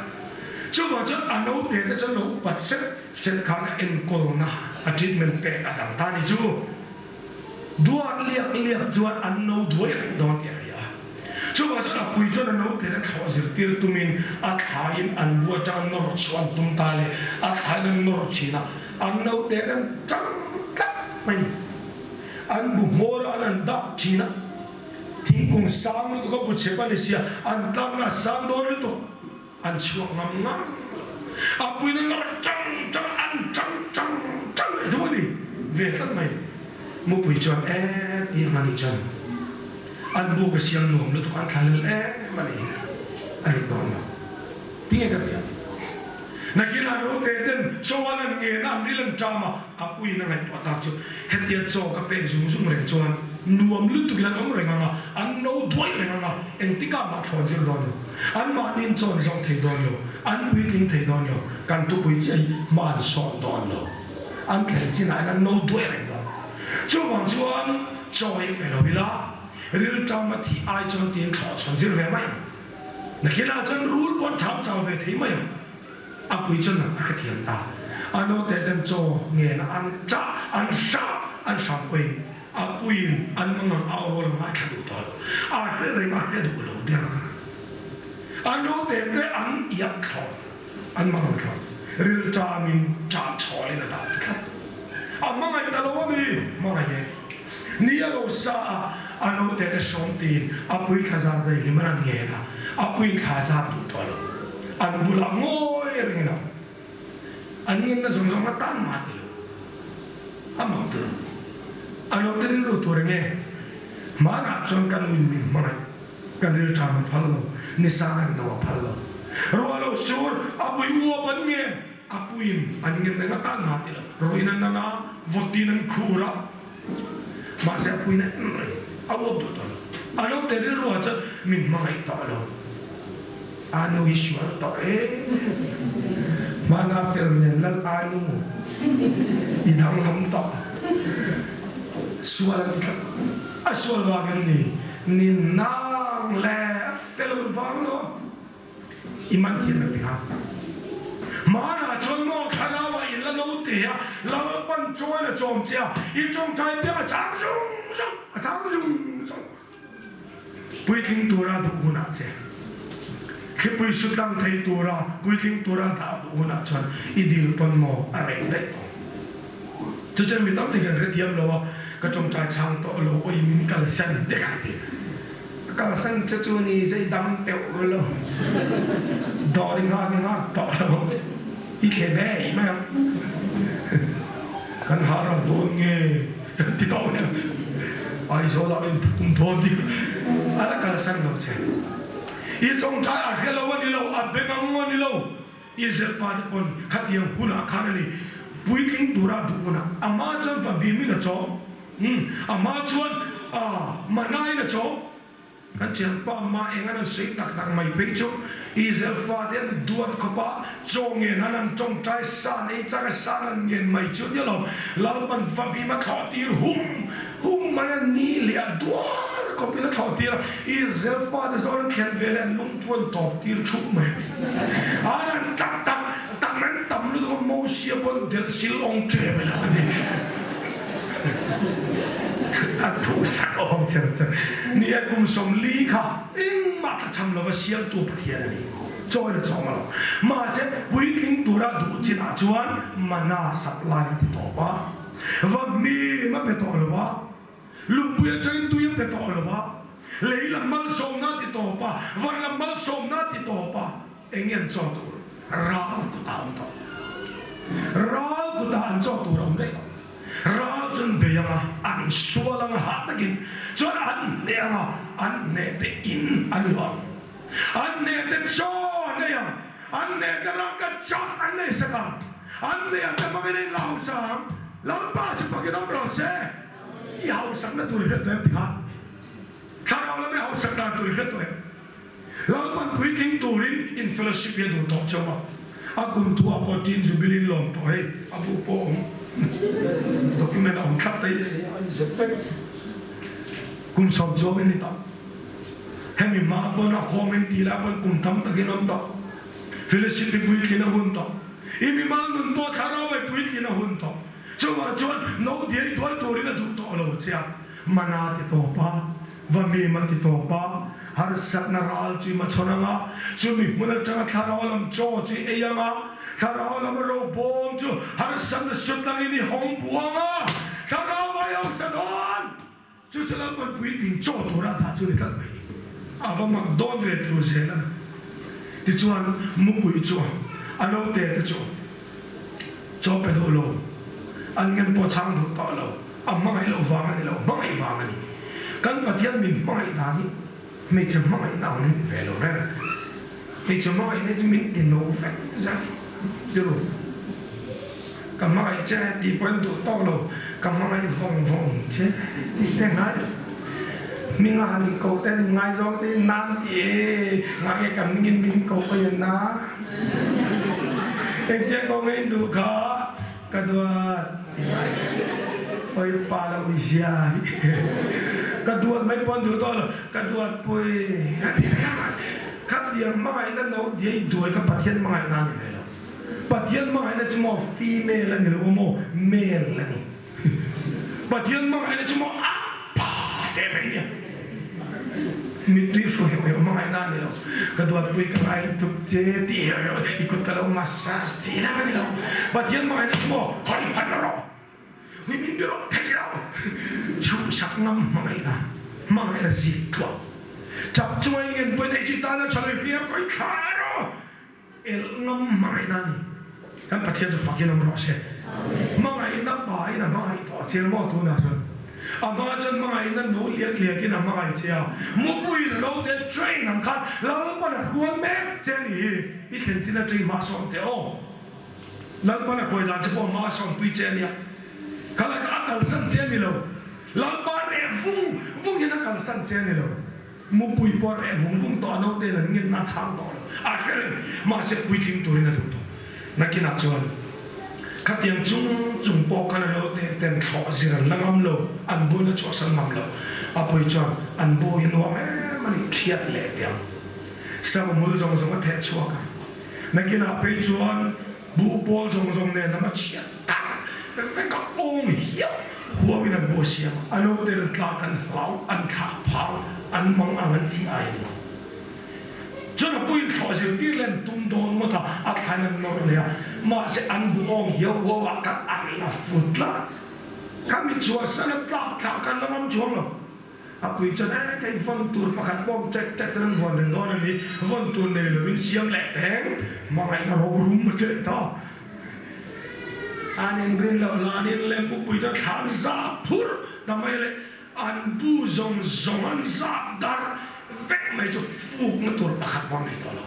[SPEAKER 1] Chuvang chuan a lo teh te chuan lo upat hret hret khan a enkawlna a treatment pek a dang ta ni chu. Duat liak liak chuan an no duai reng dawn tih a hria a. Chuvang chuan a pui chuan a naute a thlawh zirtir tumin a thlaiin an bu atanga nawr chhuah an tum ta le, a thlaiin an nawr thin a, an naute an tang tlat mai. An bu hmawr a an an dak thin a, thingkung sang lutuk a bu chep a ni sia, an tlakna a sang dawn lutuk. An chhuak ngam ngam lo. A puina nawr chang chang an chang chang chang leh thung a ni ve tlat mai. Mupui chuan e ti ang a nih chuan an buk a siam nuam lutuk an thla lel em a nih hi a dik dawn lo. Tinge ka ti ang. Nakinah naute ten chaw an an ngen a an ril an ṭam a, a puiin a ngaihtuah tak chu hetia chaw ka pek zung zung reng chuan nuam lutukin an awm reng ang a, an no duai reng ang a, engtikah mah thlawn zir dawn lo. Anmahniin chawn zawng thei dawn lo, an puitling thei dawn lo, kan thupui chiah hi hma an sawn dawn lo. An thlen chinah hian an no duai reng dawn. Chuvang chuan chaw hi pe lo ila, rilṭam a thih ai chuan tiin thlawh chhawn zir ve mai ang. Nakinah chuan rul pawh an ṭham chau ve thei mai ang. A pui chuan a hrethiam ta. A naute ten chaw ngen an ṭah, an hrah, an hram pawhin a puiin an mangang au rual a ngaithla duh tawh lo. A hre reng a hre duh lo der. A naute te an iak thlawh, an mangang thlawh. Rilṭamin ṭah chhawlin a dah ta tlat. A hmangaih ta lo a mi? Hmangaih e. Ni a lo sa a, a naute te hrawm tiin a pui thlazar daihlim an an ngen a, a puiin thla zar duh tawh lo. An bulah ngawi rengin a awm. An ngenna zawng zawng a tan mah ti lo. A mak tur. A naute rilru tur enge? Hmanah chuan kan nuin min hmangaih, kan rilṭam a phal lo, ni sang an do a phal lo. Ruah lo sur, a pui uap an ngen. A puiin an ngen reng a tan mah ti lo. Ruiin an nan a, vawtin an khur a. Mahse a puiin a en reng, a uap duh tawh lo. A naute rilru ah chuan min hmangaih tawh lo. A nu hi sual tawh e. Hmana fel nen lal a nu i danglam tawh. Sual a ti tlat. A sual vang em ni? Ni nang le a fel vang lo. I man thiam lo tikah Hmanah chuan maw thlarau ah in la no te a, Lalpan chuan a chawm che a, i tawngtai piang a chang zung zung, a chang zung zung. Puitling tura duh hunah che. Thlipui sutlang thei tura puitling tura dah duh hunah chuan i dil pawn maw a rei daih tawh. Chu chuan mi tam takin an hrethiam lo a, ka tawngtai chhang tawh lo awi min kalsan te kha ti. Ka kalsan che chu ni zei dam teuh lo, dawr i nghak i nghak tawh lo, i thle ve i mai ang. Kan hah ral dawn nge ti tawh mai ang. Aizawl ah in phum dawn ti a la kalsan lo che. I tawngtai a hre lo a ni lo, a beng ang a ni lo. Israel fate pawn khatiang hunah khan a ni puitling tura duh hunah amah chuan fahmim in a chawm, amah chuan mana in a chawm. Kan thianpa mah eng an an sawi tak tak mai phei chu Israel fate an duat khawp a, chaw ngen an an tawngtai san ei chak a san an ngen mai chu nia lo, Lalpan fahmim a thlawh tir hum hum mai a ni leh a duar khawpin a thlawh tir a, Israel fate zawn an thlen ve leh an lungphu an tawp tir thup mai. An an tak tak tak mai an tam lutuk a Mosia pawh an delh sil awng ṭe mai lo a ni. A thuhsak awm cher cher. Ni e kum 40 kha engmah tlachham lova siamtu Pathian a ni. Chawi la chawm a lo. Mahse puitling tura duh chinah chuan mana supply a ti tawp a. Va hmim a pe tawh lo a, lungpui atangin tui a pe tawh lo a, lei lam malsawmna a ti tawp a, van lam malsawmna a ti tawp a, eng nge an chaw tur? Ral kutah a awm tawh. Ral kutah an chaw tur a awm daih tawh. Ral chu an bei ang a, an sual ang a, hah takin chuan an hneh ang a, an hneh te in an luah ang. An hneh te chaw an ei ang, an hneh te rangka chak an nei sak ang, an hneh te hmangin a inla hausa ang, Lalpa chu fakin awm rawh se. I hausakna tur i hre tawh em tikha? Thlarau lam i hausak dan tur i hre tawh em? Lalpan puitling turin in fellowship hi a duh tawh chauh a, a kum thuah pawh teen jubilee in lawm tawh hei, a bu pawh a awm, document a awm thlap ta hi a inzep vek. Kum sawm chuang in ni tawh. Hemi hma pawn a khawm in tih lai pawn kum tam takin awm tawh. Fellowship hi puitlin a hun tawh. I mimal nun pawh thlarau ai puitlin a hun tawh. Chuvang chuan no diai duai turin a duh tawh lo che a. Mana ti tawp a, va mim a ti tawp a, harsatna ral chu i machhawn ang a, chumi hmun atanga thlarau lam chaw chu i ei ang a, thlarau lam robawm chu harsatna sutlangin i hawng buang a, thlarau ai hausa dawn! Chu chu Lalpan puitling chaw tura a dah chu a ni tlat mai ni. A va mak dawn ve tur zel a. Tichuan mupui chuan a naute te chu chaw pe duh lo, an ngen pawh chhang duh tawh lo, a hmangaih loh vang a ni lo, hmangaih vang a ni. Kan Pathian min hmangaih dan hi hmeichhe hmangaihna ang hi ni ve lo reng. Hmeichhe hmangaihna chu min ti no vek zan rilru. Ka hmangaih che tih pawh in duh tawk lo, ka hmangaih vawng vawng che tih te ngai. Hminga han in ko te an in ngaizawng te in nan ti e, ngahnge ka hming in min ko pawh in na. Engtia ko nge in duh kha ka duat ti ngai. Oi pa lo i zia hi. Ka duat mai pawh an duh tawk lo, ka duat pui a ti reng a. Khatiang hmangaihna no diai duai kha Pathian hmangaihna a ni ve lo. Pathian hmangaihna chu maw female a ni lo maw male a ni. Pathian hmangaihna chu maw a pa teh mai nia. Mittui hruai heuh heuh hmangaihna a ni lo. Ka duatpui ka ngai lutuk che tih heuh heuh i kut ka lo massage tih lam a ni lo. Pathian hmangaihna chu maw khawi hman rawh. Ni min be rawh thei lo. Chhuhsak ngam hmangaihna, hmangaihna zik tluah. Chak chunga i ngen pawhin ei chi tana tha leh hliam khawi thla rawh. Elh ngam hmangaihna a ni. Kan Pathian chu fakin awm rawh se. Hmangaihna pain a hmangaih tawh che maw tunah chuan. A hma chuan hmangaihna no liak liakin a hmangaih che a. Mupuiin a lo den train ang khan Lalpan a hrual mek che a ni hi. I thlen chin atangin hma sawn teh aw. Lalpan a huai dan che pawh hma a sawnpui che a nia. Kha lai kha a kalsan che a ni lo. Lalpa reh vung vung hian a kalsan che a ni lo. Mupui pawh a reh vung vung tawh a, naute in an ngenna a chhang tawh lo. A hre reng. Mahse puitling turin a duh tawh. Nakinah chuan khatiang chung chung pawh khan a naute ten thlawh zir an la ngam lo, an buaina chhuahsan ngam lo. A pui chuan an bu hi nuam em a nih thiat leh tiang. Sam hmul zawng zawng a theh chhuak a. Nakinah phei chuan buh pawl zawng zawng nen lam a chhiat tak vek a awm hiau huau in an bu a siam a, a naute an tlak an hlau, an thlah phang, an mang ang an chi ai a ni. Chuan a puiin thlawh zirtir leh an tum dawn ngawt a, a thlain an nawr leh a. Mahse an bu awng hiau huau ah kan an la fut tlat. Ka mi chhuahsan a tlak thlak kan la ngam chuang lo. A pui chuan, Eh, kei vawn tur pakhat pawh ṭek ṭek chuan an vawn reng dawn a ni. Vawn tur nei lovin siam leh teng, hmangaihna rorum a ti leh ta. An inrin loh hlanin lempupui chuan thlan zap phur ta mai le. An bu zawng zawng an zap darh vek mai chu fukna tur pakhat pawh an nei tawh lo.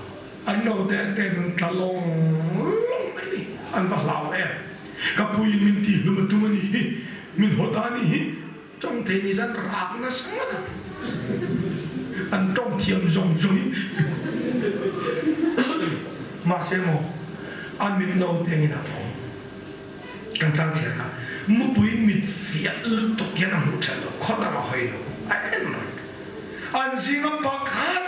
[SPEAKER 1] An naute an ten an tla lawng lawng mai ni. An va hlau em. Ka puiin min tihhlum a tum a nih hi, min haw ta a nih hi. Tawng thei ni zan rak nasa ngawt ang. An tawng thiam zawng zawngin. Mahse maw, a mit naute angin a vawm. Kan chang chhiar kha mupui mit fiah lutuk hian a hmuh that lo, khaw dang a hawi lo, a en reng. An zinga pakhat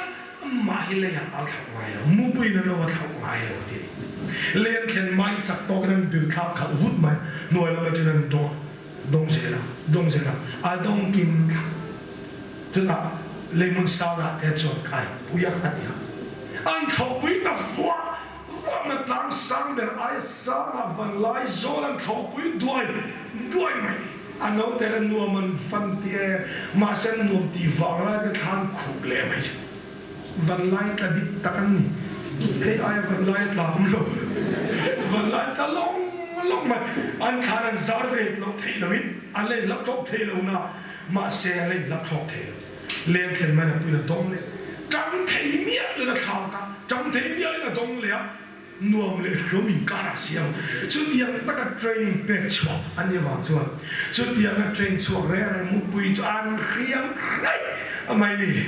[SPEAKER 1] mah hi leiah a thlauh ngai lo, mupuiin a lo a thlauh ngai lo tih a ni. Leng thlen mai chak tawkin an bir thlak khalh vut mai, hnuai lam atangin an dawng a, dawng zel a, dawng zel a, a dawng kim thlak. Chutah leihmun sangah te chuan kai pui a, a ti a. An thlawhpui ta fuah Vawmna tlang sang ber aia sangah van lai zawl an thlawhpui duai duai mai. A naute la nuam an fan ti e, mahse an nuam tih vang lai te thla an khup leh mai. Van lai tla dik tak an ni. Hei aia van lai a tla awm lo. Van lai tla lawng lawng mai. An thlan an zar ve loh theih loin an la inlak thlawk thei lo na, mahse an la inlak thlawk thei lo. Leng thlen mai a puin a dawng leh ṭang thei miah in a thlak a, ṭang thei miah in a dawng leh a, nuam leh hlawm inkar a siam. Chutiang taka training pek chhuah a nih avang chuan chutianga train chhuak reng reng mupui chu an hriam hraih mai ni.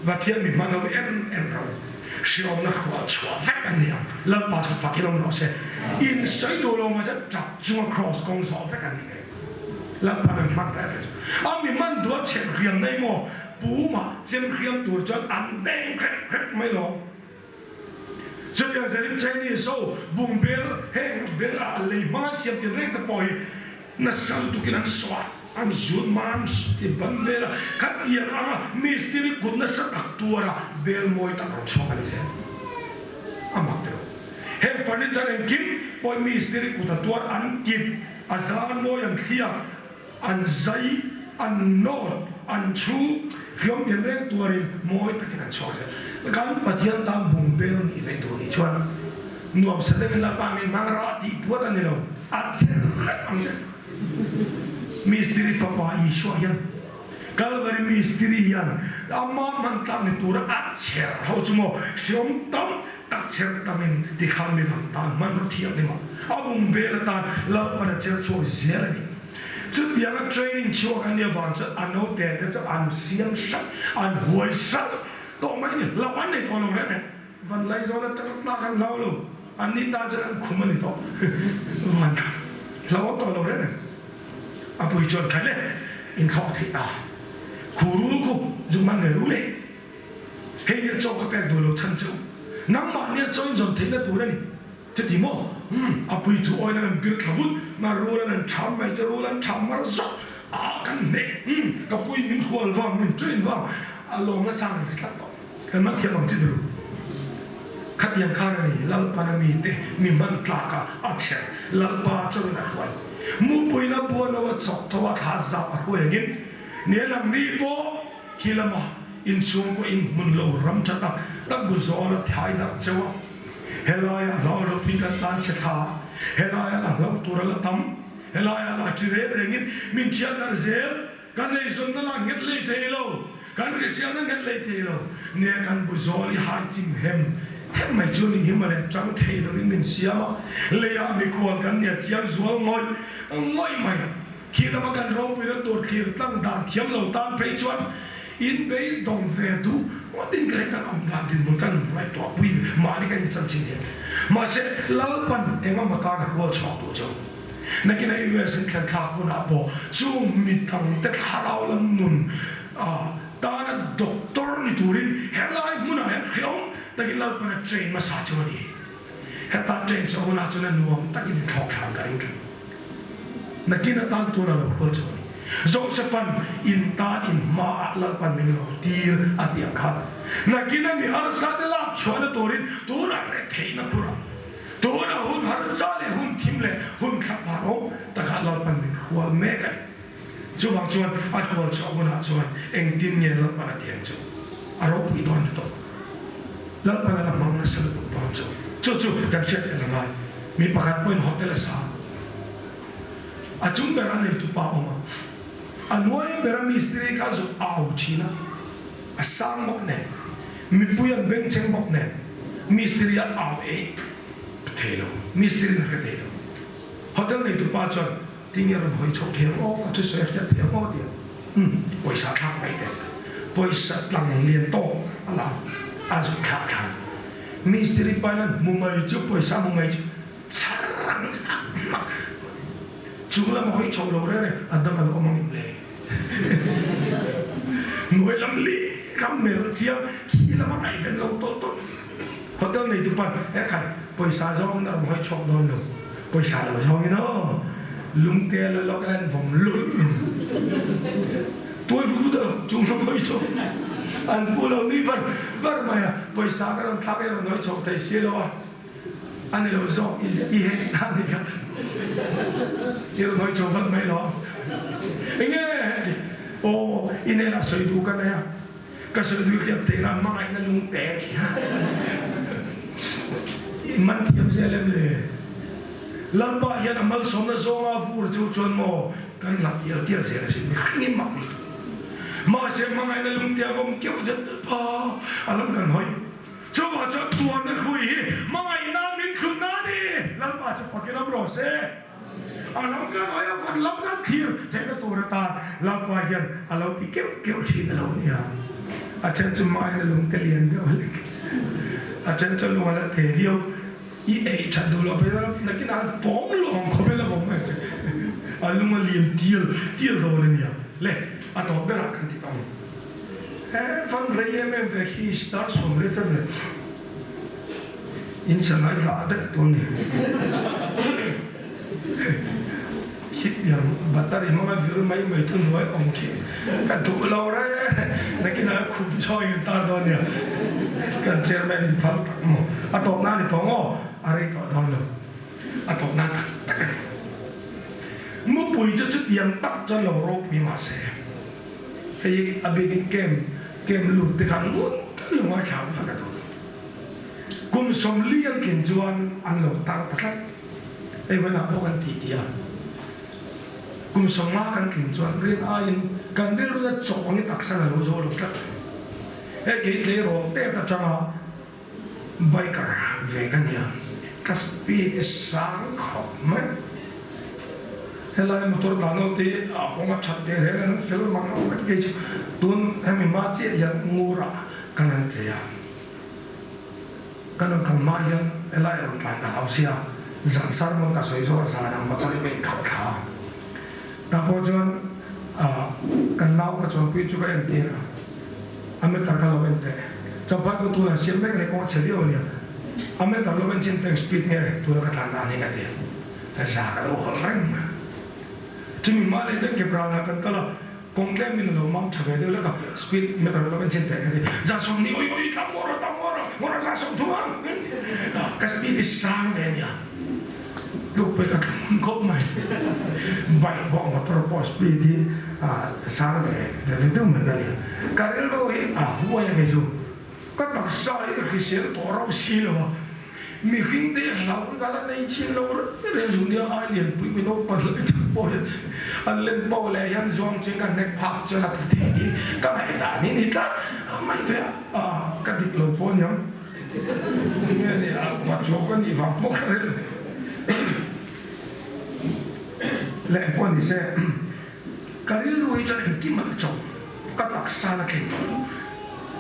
[SPEAKER 1] Pathian mi hman ho em em ro hriawmna hruah chhuah vek an ni ang. Lalpa chu fakin awm rawh se. Insawi duh lo mahse ṭap chunga kraws kawng zawh vek an ni ngei. Lalpan an hman reng reng chu. A mi hman duh a chhem hriam na emaw pumah chem hriam tur chuan an deng hrep hrep mai lo. Chutiang zelin Chinese ho bungbel heng bel ah lei hmang an siam tin reng te pawh hi nasa lutukin an suah an zut mam ti ban vel a, khatiang anga mistiri kut nasa tak tuara bel mawi tak rawn chhuak a ni zel. A mak deuh. Heng furniture engkim pawh hi mistiri kut a tuar an kip. A zan mawi an thliak, an zai, an nawt, an chhu, hriam tinreng tuarin mawi takin an chhuak zel. Kan Pathian tan bungbel nih ve duh nih chuan nuamsa deuhin Lalpa min hmang rah tih puat a ni lo, a cher hrep ang che. Mistiri fapa Isua hian Kalvari mistiri hian ama hman tlak ni tura a cher ho chu maw hriam tam Tak cher tamin tikhan midang tan hmanraw thianghlim a a bum vel atan Lalpan a cher chhuak zel a ni. Chutianga training chhuak an nih avang chuan a naute te chu an siam hrat, an huai hrat tawh mai a ni. Hlauh an nei tawh lo reng reng. Van Laizawl atanga tlak an hlau lo, an ni tan chuan an khum a ni tawh. Van kha hlauh awm tawh lo reng reng. A pui chuan khaile inthlawk theih ta. Khu rul khu zuk man ve rul e. Hei nia chaw ka pek duh lo chhan chu nangmah nia chaw in zawn theihna tur a ni. Chuti maw? Umm, a pui thu awin an han bir thla vut, ma rul an han cham mai chu rul an cham mar zawk a kan hneh. Umm, ka puiin min hual vang, min train vang, a lawm nasa ang ri tlat tawh. Kan man thiam ang chi dul. Khatiang khan a ni, Lalpan a mite mi hman tlak a, a chher, Lalpa chawin a hruai. Mupuiin a buan lo a chawk tho a thla zap a hruai angin, nia nangni pawh, Khi lama inchhungkaw in hmun lo ram tha tak tak bu zawl a thai darh cheu a, helaiah hlau lo pin kan tlan chhe thla a, helaiah la hlauh tur a la tam, helaiah la chi reng rengin min chiah darh zel, kan eizawnna la nghet lei thei lo, kan hriselna nghet lei thei lo, nia kan bu zawl i hai chim hem hem mai chu nih hi mawle, chang thei lovin min siam a, leiah mikhual kan nia chiang zual ngawih ngawih mai a. Khi lama kan ropuina tur thlir tlang dan thiam lo tan phei chuan in beidawng ve duh ngawtin ka ring kan awm dan dinhmun kan ngaihtuah pui ve mahni kan inchanchin hian. Mahse Lalpan engemaw tan a hual chhuak duh chu. Nakinah US in thlen thlak hunah pawh chung mi dangte thlarau lam nun tana doctor ni turin helai hmunah hian hreawm takin Lalpan a train hmasa chu a ni. Heta train chawh hunah chuan a nuam takin in thlawk thlang ka ring thin. Nakin atan tun a lo hrual chho a ni. Josephan in tan in hmaah Lalpan min lo tir a tih ang khan. Nakina mi harsa te lak chhuahna turin tunah retheihna khurah, tunah hun harsa leh hun thim leh hun thlapar awm takah Lalpan min hrual mek a ni. Chuvang chuan a hrual chhuah hunah chuan engtin nge Lalpan a tiang chu a ropui dawn lutuk. Lalpan a la hmang nasa lutuk dawn chu. Chu chu kan hriat tel a ngai. Mi pakhat pawhin hotel a sa a chung ber a neitu pa awm a, a hnuai ber a mistiri kha zuk au thin a, a sang bawk nen, mipui an bengchheng bawk nen, mistiri a au eih thei lo, mistiri in a hre thei lo. Hotel neitu pa chuan Tinge rawn hawi chhoh thei ang aw, ka thusawi a hriat thei ang aw tia umm pawisa thlak mai teh. Pawisa tlang lian tawk a la a zuk thlah thlan. Mistiri pa hian hmu mai chu pawisa hmu mai chu chhar ang hmak chung lam a hawi chhoh lo reng reng a dang a lo awm ang em le. Hnuai lam lik a mel chiang khi lam a ngaihven lo tawlh tawlh. Hotel neitu pan he khat pawisa zawngin a rawn hawi chhuak dawn lo, pawisa lo zawngin aw lungte la lawk ila an vawm lulh tuai vut vut a chung lam hawi chhuak an pu lo nui var var mai a, pawisa ka rawn thlak i rawn hawi chhuak thei si lo a, a ni lo zawk i i hek ta ni kha i rawn hawi chho vat mai lo a, enge aw i hnenah sawi duh ka nei a. Ka sawi duh hian theihna hmangaihna lung te a ni a, i man thiam zel em le? Lalpa hian a malsawmna zawnga vur chu chuan maw kan la tial tial zel asin, mihring in mak lutuk. Mahse hmangaihna lung te a vawm keuh zet pa a lam kan hawi. Chuvang chuan tuarna hrui hi hmangaihna min thlunna a ni, Lalpa chu fakin awm rawh se. A lo kan hawi a, van lam kan thlir theihna tur atan Lalpa hian a lo ti keuh keuh thin a lo nia. A then chu mahin a lung te lian deuh hlek, a then chu lung a la te viau. I ei that duh loh phei chuan nakinah an pawm lawng khawvel a vawm mai che. A lung a lian tial tial dawn a nia. Le, a tawp berah kan ti tawh ang. He van rei em em ve khi star 80 em le. In sangai dah daih tur ni. Khitiang battery hmanga vir mai mai chu hnuai awm khi ka duh lo reng. Nakinah khum chawi in tar dawn nia. Kan chairman in phal tak maw. A tawp nan i tawng aw. A rei tawh dawn lo. A tawp nan tak tak a ni. Mupui chu chutiang tak chuan lo ropui mahse. Hei a bikin camp camp lut te khan ngun tak lo ngaithla ula ka duh. Kum 40 an tlin chuan an lo tar ta tlat. Hei vawiinah pawh kan tih tih a, kum 50 kan tlin chuan rin aiin kan rilruna chawh ang i taksa la lo zo lo tlat. Hei kei tleirawl tet atanga Biker ve ka nia, ka speed hi sang khawp mai. Helai motor dan ho te hi a kawng a that teh reng an fel mang lo vek kei chu tun hemi hma chiah hian Ngurah ka lan che a, ka rawn kal hma hian helai rawn tlai ka hlau sia, zan sermon ka sawi zawh a zan ang motor hi ka inthlah thla a, tah pawh chuan kan nau ka chuanpui chu ka entir a. A meter kha lo en teh. Champhai kawng tunah siam mek a ni, kawng a chhe viau a nia. A meter lo en chin teng speed nge tuna ka tlan dan hi ka ti. Ka za ka lo hawlh reng mai. Chumi hma leh chuan Kepranah kan kal a, kawng tlem in a lo mang tha ve deuh lek a, speed meter lo en chin teh ka ti. 120 oi oi tlang ngawr a tlang ngawr a, ngawr a 130 ang. Ka speed hi sang ve a nia. Tluk pawh hi ka thlung khawp mai. Bike pawh motor pawh speed hi a sang ve ve deuh mai ka nia. Ka rilru hi a huai a kei chu. Ka taksa hi ka hrisel tawh rauh si lo a. Mihring te hi hlauh hi ka la nei chin lo reng reng zu nia ai lianpui mi naupang leh chu pawh hian an len pawh leh hian zuang chuan ka hnek phak chuan a ti thei hi ka ngaihdan hi ni tlat mai thei a ka dik lo pawh aniang. Tinge ni a va chuak ka nih vang pawh ka rel leh pawh ni se ka rilru hi chuan engkim a la chawm ka taksa la thleng tawh lo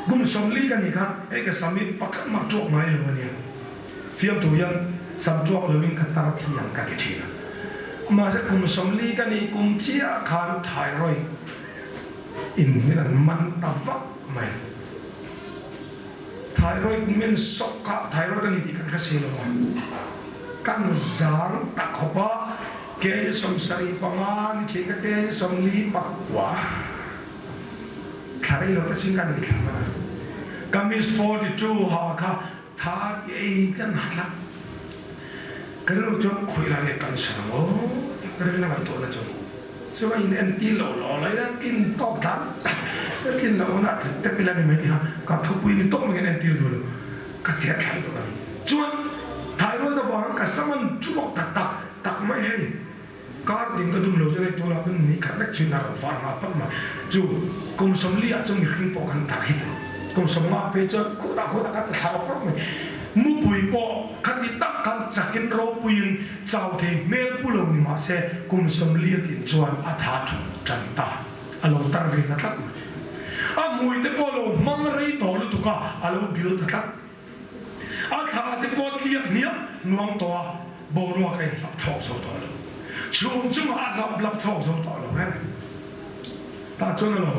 [SPEAKER 1] kum 40 ka nih khan hei ka sam hi pakhat mah tuak ngai lo ania fiamtu hian sam tuak lo in ka tar thiam ka ti thin a mahse kum 40 ka nih kum chiah khan thyroid in min an man ta vak mai. Thyroid min sawk kha thyroid a ni tih kan hre si lo a, kan zang ta khawp a, kei 75 ni thin ka kei 49 thla rei lo te chin kan ni thla hman a. Kamis 42 ha kha tha ti ei kan ha thlak. Ka rilru chuan khawi lai nge kan sawn ang aw tih ka rilna ngaihtuahna chu chu a in entir loh lawh lai la tlin tawk tlan ka tlin loh hunah tlin tep ila ni mai tih kha ka thupui ni tawk mai hian entir duh lo ka chiah thlai tawh a ni. Chuan thyroid avang ka sam an chhuak ta tak tak mai hei. Kar ding ka dum lo chuan hei tunah pawn ni khat vek chhin a rawn far nghal phawt mai. Chu kum 40 ah chuan mihring pawh kan tar hi tur. Kum 50 phei chuan khutah khutah khan ka thla rawk rawk mai. Mupui pawh khati tak khan chakin ropuiin chau thei hmel pu lo ni mah se kum 40 a tlin chuan a tha thut tan ta. A lo tar ve ta tlat mai. A hmui te pawh lo hmang rei tawh lutuk a, a lo bil ta tlat. A thla te pawh tliak hniam nuam tawh a, boruak a inhlap thlawk zo tawh lo. Chhum chungah a zap lap thlawk zo tawh lo reng. Tah chuan a lo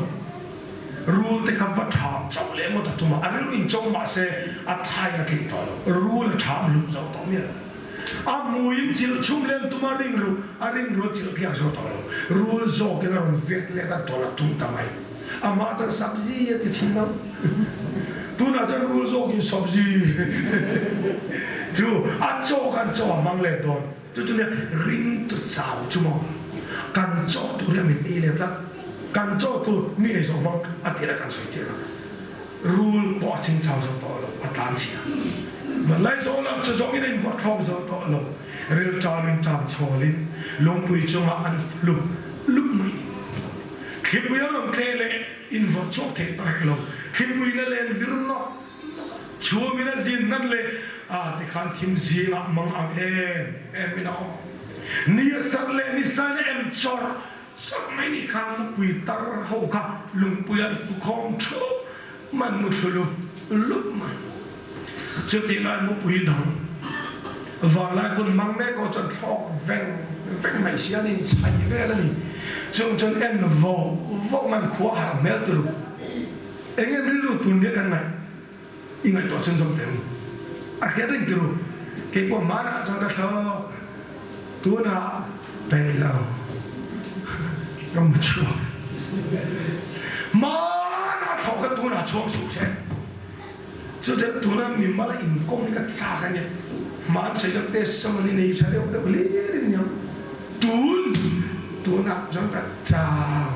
[SPEAKER 1] rul te kha va ṭham chauh leh ngawt a tum a, a rilru in cho mah se a thain a tling tawh lo. Rul a ṭham luh zo tawh miah lo. A hmuiin chilh chhum leh an tum a, ring luh a ring luh a chilh tliak zo tawh lo. Rul zawkin a rawn vet let a, tawlh a tum ta mai. Amah chuan sabzi a ti thin lo. Tunah chuan rul zawkin sabzi chu a chaw khan chaw a hmang leh dawn. Chu chu nia ringtu chau chu maw kan chaw tur hi a min ei leh tlat. Kan chaw tur mi ei zawh hmang a tirah kan sawi chiah a. Rul pawh a ching chau zo tawh lo, a tlan chhia. Vanlai zawh loh chu zawngin a invuah thlawk zo tawh lo. Ril ṭamin ṭam chhawlin lungpui chungah an lup lup mai. Thlipui a rawn tleh leh invawrh chhuak thei ta hek lo. Thlipui la len vir nawk nawk chhumin a zin hnan leh a tikhan thim zingah mang ang em em in a awm. Ni a sat leh ni sain a em chawrh chawrh mai nih khan mupui tar ho kha lungpui an fu khawm thup man muthlu lup lup mai. Chutih lai mupui dang vanlai hun hmang mek aw chuan thlawk veng veng mai si an inchhaih vel a ni. Chung chuan en vo vo man khua har hmel tur eng em rilru tur nia kan ngaih i ngaihtuah chhun zawm teh u. A hriat reng tur u. Kei pawh hmanah chuan ka thlawk tunah peih lo ka mu chhuak. Hmanah thlawk kha tunah chhuang suh se. Chutia tuna mimal a inkawm hi ka chak a nia. Hmaan sawi deuh te sawn i nei tha deuh deuh hlir in nia. Tun, tunah chuan ka chau.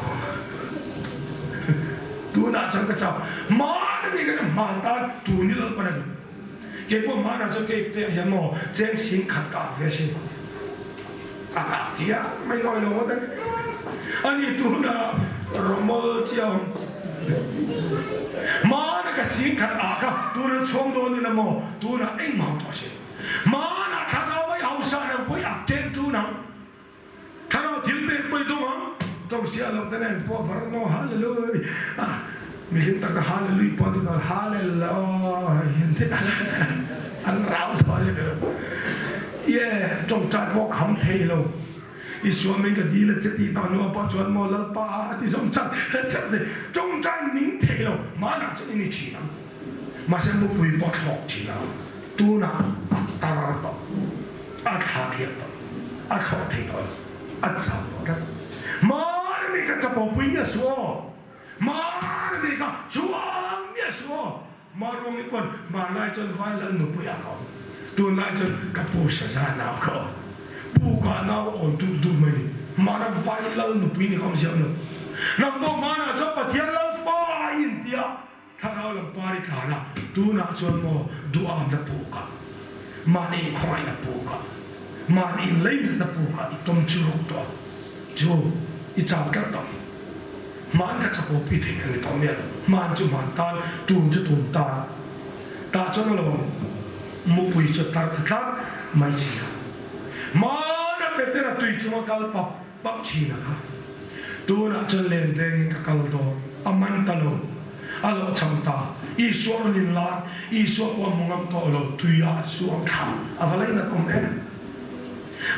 [SPEAKER 1] Tunah chuan ka chau. Hmaan a ni ka chuan hmaan tan tun i lalpan a duh. Keipawh hmaanah chuan kei te ah hian maw cheng sing khat ka ak ve asin. A kak chiang mai nawi lo ngawt a ni. Ani tunah rawmawl chiang Hmana ka sing khat ah kha tuna chhuang dawn ila maw tunah engmah tawh a si. Hmanah thlarau mai hausa nang pawh i ak tlem tun ang. Thlarau thil pek pawh i dawng ang. Tawng sia lo te nen pawh var maw Hallelujah. Mihring tak na Hallelujah pawh an ti dawn Hallelujah an rau thaw a ni ber. Ye tawngtai pawh kham thei lo. Isua min ka dil a che tih ta hnuah pawh chuan maw Lalpa a ti zawm chat chat ve. Tawngtai ning thei lo hmanah chuan i ni thin ang. Mahse mupui pawh thlawk thin ang. Tunah a tar tawh, a thla thiah tawh, a thlawh thei tawh lo, a chau tawh tlat. Hmana mi ka chapo pui miah suh aw. Hmana mi ka chuang miah suh aw. Maruangi pawn hmanlai chuan vai lal nupui ah ka awm, tunlai chuan ka pu saza nau ka awm. Pu ka nau awn duh duh mai ni. Hmana vai lal nupui ni ka awm ziah lo. Nang pawh hmanah chuan Pathian lal fa i inti a, thlarau lam par i tlan a, tunah chuan maw duhamna puk ah, mahni inkhawngaihna puk ah, mahni inleinatna puk ah i tawm chu ruk tawh a, chu i chau tlat tawh. Hmaan ka chapo pui thei ka ni tawh miah lo. Hmaan chu hmaan tan, tun chu tun tan. Tah chuan a lo mupui chu tar ta tlat mai si a. Hmaan a Petera tui chunga kal pap pap thin a kha. Tunah chuan len dengin ka kal dawn. A man ta lo. A hlawhchham ta. Isua rawn inlar. Isua pawh a hmu ngam tawh lo. Tuiah a suang thla. A va lainat awm em?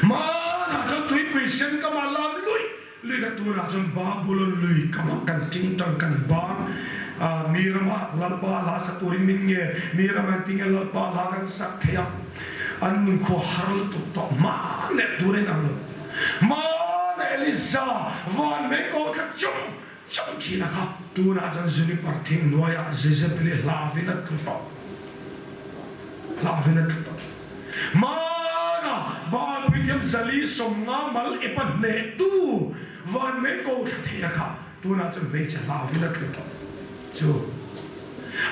[SPEAKER 1] Hmaanah chuan tuipui sen kamah lam luih Lui ka tunah chuan Babulon lui kamah kan tingtang kan bang a, mi ramah Lalpa hla sak turin min nge, mi ramah engtin nge Lalpa hla kan sak theih a, an nunkhua har lutuk tawh hma leh tur a inang lo. Hmana Elisa van mei ko thla chung. chang thin a kha. Tunah chuan Juniper thing hnuaiah Jezebeli hlavin a tlu tawh. Hlavin a tlu tawh. Hmana Baal puithiam Zali 50 mal ep a hnehtu van mei ko thla thei a kha tunah chuan hmeichhe hlavin a tlu tawh. Chu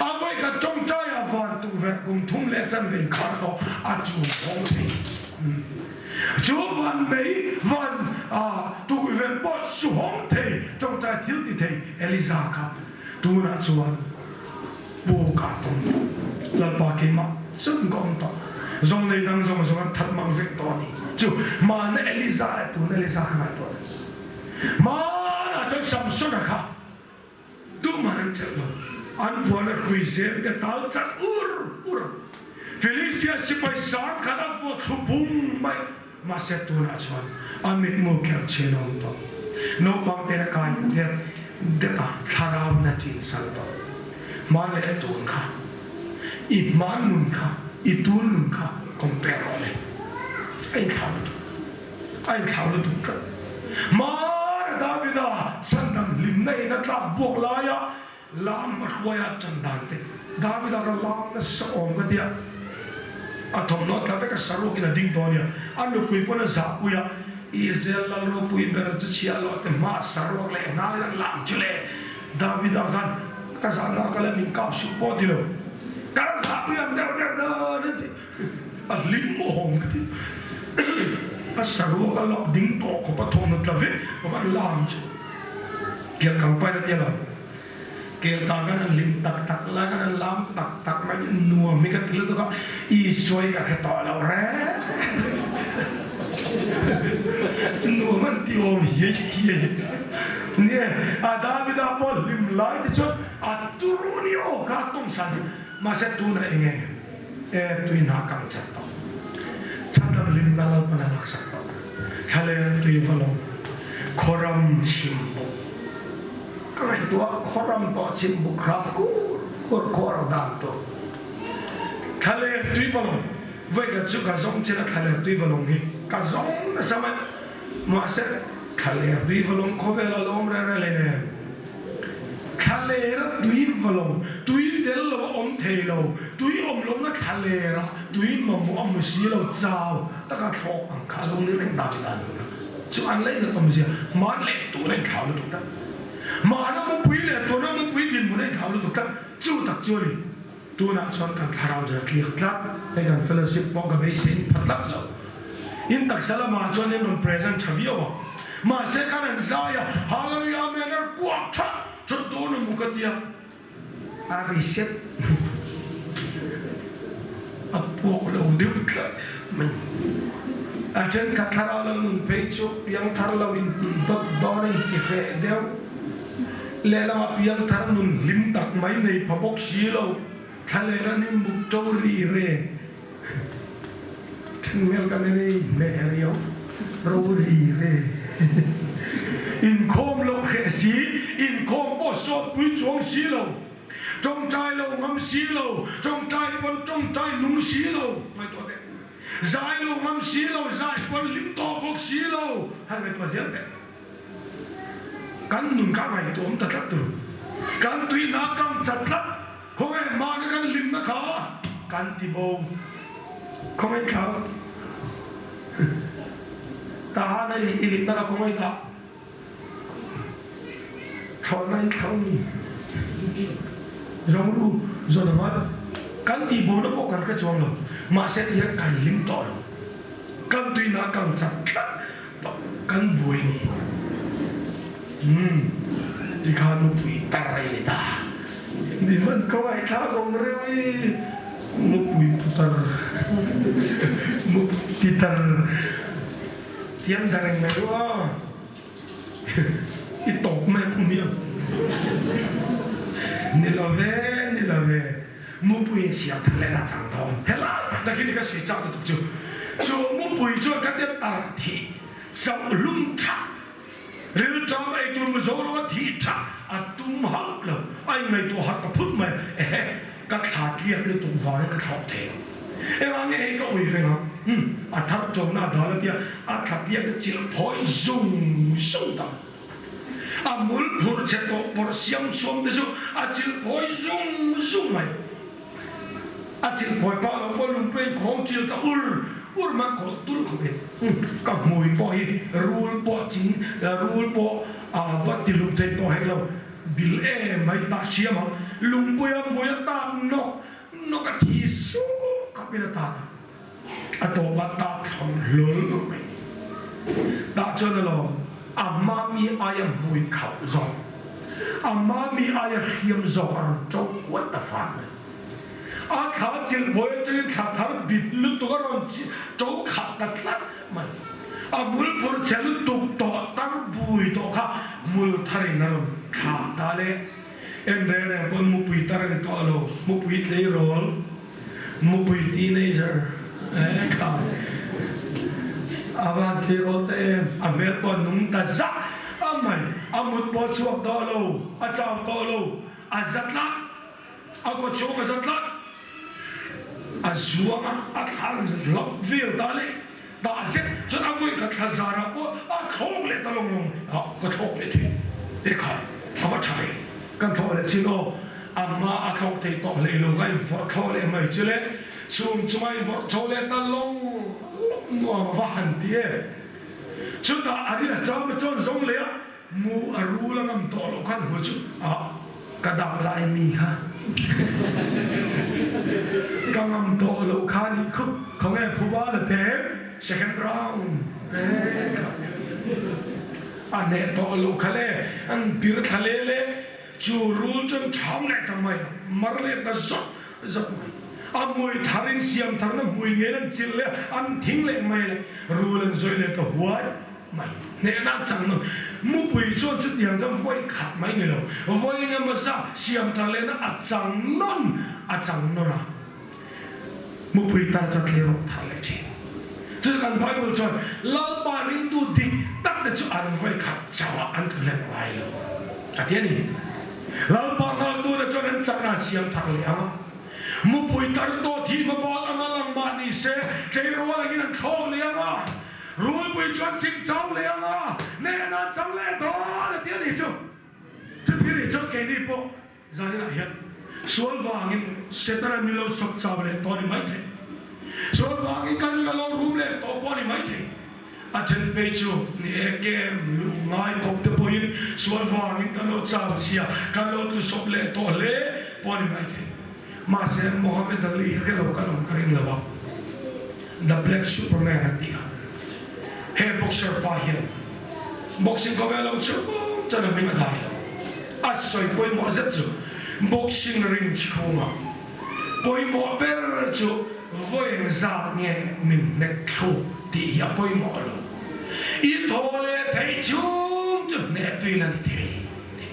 [SPEAKER 1] a vawikhat tawngtaiah van tukverh kum thum leh chanve inkhar tawh a chul thawng thei. Chu van mei van tukverh pawh suhawng thei tawngtai thil ti thei Eliza kha tunah chuan puk ah tawng tawh. Lalpa keimah chun ka awm tawh. Zawng nei dang zawng zawng an that mang vek tawh a ni. Chu hmana Eliza leh tun Eliza kha ngaihtuah a ni. Hmanah chuan Samsona kha Tumah an chelh lo. An phuan a hrui zel te tal chat ur ur a. Filistia sipai sang khat a vuah thlu bung mai. Mahse tunah chuan a mitmu ker chhin a awm tawh. Naupang te a kai det det a, thlarau in a chin sal tawh. Hman leh tun kha, i hman nun kha, i tun nun kha compare rawh le. A inthlau lutuk. A inthlau lutuk tlat. Hmana Davida sandam hlimna in a tlak buak laia lam a hruaia chan dan te, Davida ka lam nasa awm ka tia, a thawmhnaw tla vek a saruakin a ding tawh a nia, a nupui pawn a zahpui a, Israel lal ropui ber chu chhiah loh te hma saruak leh nghalin an lam chu le, Davida khan ka zahna ka la min kap suh pawh ti lo, ka la zahpui ang deuh deuh dawn a ti. A hlim awm ka ti. A saruak a lak ding tawh khawp a thawmhnaw tla vek khawp an lam chu kel kang pain a tia lo. Kel kang khan an hlim tak tak lai khan an lam tak tak mai chu nuam hi ka ti lutuk a, Isua hi ka hre tawh lo reng. Nuam an ti awm hiai hiai. Nie, a Davida pawh hlim lai te chuan a turu ni aw kha a tawng san chu. Mahse tunah eng nge? E tui hna kang chat tawh. Chhandam hlimna Lalpan a laksak tawh. Thlaler tui va lo. Khawram chim buk. Ka ngaihtuah khawram tawh chim buk hram kur kur khuar dan tur. Thlaler tui va lo. Vawikhat chu ka zawng chin a thlaler tui va lawng hi ka zawng nasa mai. Mahse thlaler tui va lawng khawvel a lawm reng reng hleinem. Thlalera tui va lo, tui tel lo a awm thei lo, tui awm lohna thlalera tui mamawh a hmu si lo, chau taka thlawk ang kha a lo ni reng dan dan hun a chu an la inat awmzia hman leh tun a inthlau lutuk tlat. Mahna mupui leh tuna mupui dinhmun a inthlau lutuk tlat. Chu tak chu a ni. Tunah chuan kan thlarau chu a tliak tlat. Hei kan fellowship pawh ka beisei in pha tlat lo. In taksa lamah chuan in rawn present tha viau a. Mahse kan han zai a, Hallelujah Amen a puak that that dawn a mu ka tia. A reset a puak lo deuh tlat mai. A thenkhat thlarau lam nun phei chu piangthar lo in tih dawt dawn a inti hreh deuh. Lehlamah piangthar nun hlim tak mai nei pha bawk si lo, thlaler an inbuk to ri re. Thinhmel kan en ei hmeh riau, ro ri re. Inkhawm lo hreh si, inkhawm pawh sawtpui chuang si lo, tawngtai lo ngam si lo, tawngtai pawn tawngtai nung si lo, ngaihtuah teh. Zai lo ngam si lo, zai pawn hlim tawh bawk si lo, han ngaihtuah zel teh. Kan nun kha ngaihtuah awm ta tlat tur. Kan tuihna kang chat tlat. Khawngaih hmana kan hlimna kha kan ti bo. Khawngaih thlau. Tahana i hlimna kha khawngaih dah. Thlawhna in thlau mi. Zawng ru zawn a ngai. Kan tih bona pawh kan hre chuang lo. Mahse tihian kan hlim tawh lo. Kan tuihna kang chat tlat. Kan buai ni. Umm tikha nupui tar i ni ta. Ni hman ko ai thla kong reuh i nupui putar nupui pitar tiang dareng mai rua i tawp mai ang umiang. Ni lo ve ni lo ve. Mupui in siam thar leh ta chang dawn. Helai takin i ka sui chak lutuk chu. Chu mupui chuan ka tia tar thih chauh lum tha rilṭam ei tur Mizoram a thih tha a tum hauh lo. A inngaihtuah harh ta phut mai a. Ehe, ka thla tliak lutuk vangin ka thlawk thei lo. Engah nge hei ka ui reng ang? Umm, a thar ṭawmna a dal a tia a thla tliak te chilh phawi zung zung ta. A hmul phurh chhe tawh pawrh siam suam te chu a chilh phawi zung zung mai. A chilh phawi pah lo pawh lungpui in khawng chil ta ur ur mai kawlh tul khawp in ka hmui pawh hi rul pawh ching rul pawh a va ti lum thei tawh hek lo bil em mai tah hriam ang lungpui a hmui a tak nawk nawk a thi suk khawp in a tak a. A tawpah tah thlawm hlawl mai. Tah chuan alawm a hma mi aia hmui khauh zawk, a hma mi aia hriam zawk a rawn to kuai ta fan mai. A thla chilh phawi atangin thla thar bit lutuk a rawn to khat ta tlat mai. A hmul phurh chhe lutuk tawh tar bui tawh kha hmul tharin a rawn thlak ta le. En reng reng pawn mupui tar a ni tawh lo, mupui tleirawl. Mupui teenager eh kha a van tleirawl ta em, a hmel pawh a nung ta zak a mai, a mut pawh a chhuak tawh lo, a chau tawh lo, a za tlat, a kaw chhung a za tlat, a zuang a, a thlan hlawp vel ta leh tah zet chuan a vawi khat thla zarah pawh a thlawk leh ta lawng lawng a, ka thlawk leh thei e kha a va tha ve. Kan thlawh leh chin aw, a hma a thlawk thei tawh hlei lo ka invawrh thlawh leh mai chu le, chhum chunga invawrh chho leh ta lawng lawng nuam a va han ti em. Chutah a rin a cham a chuan zawng leh a, Mu a rul a ngam tawh loh khan hmu chu a ka dah lai mi kha ka ngam tawh loh kha nih khu khawnge phuba la te second round kha a hneh tawh loh kha le an pir thla le le chu rul chuan ṭham leh ta mai a mar leh ta zawt zawt mai a hmui thar in siam thar na hmui ngei an chilh leh an thing leh mai le rul an zawi leh ta huai mai. Hnehna chang nawn mupui chuan chutiang chuan vawi khat mai ni lo, vawi engemaw za siam thar lehna a chang nawn a chang nawn a, mupui tar chuan tleirawl thar leh thin. Chu kan Bible chuan Lalpa ringtu dik tak te chu an vawi khat chauh ah an tlu hlep ngai lo a ti a ni. Lalpa nghaltu te chuan an chakna an siam thar leh ang a, mupui tar tawh thi hmabak anga lang mah ni se tleirawl angin an thlawk leh ang a, Rulpui chuan ching chau leh ang a, hnenah chang leh dawn a ti a nih chu. Chuti nih chuan keini pawh zaninah hian sual vangin Setana min lo sawp chau leh tawh a ni maithei. Sual vangin kan nun a lo rum leh tawh pawh a ni maithei. A then phei chu ni e kem luh ngai khawp te pawhin sual vangin kan lo chau sia, kan lo tlu sawp leh tawh hle pawh a ni maithei. Mahse Mohammed Ali hi hrelo kan awm ka ring lo a. The Black Superman an tih kha. He boxer pa hian boxing khawvel awm chung chuan a hming a dai lo. A sawi pawimawh zet chu boxing ring chhungah pawimawh ber chu vawiin zat nge min hnek thluk tih hi a pawimawh lo. I thaw leh theih chung chu hneh tuin a ni thei tih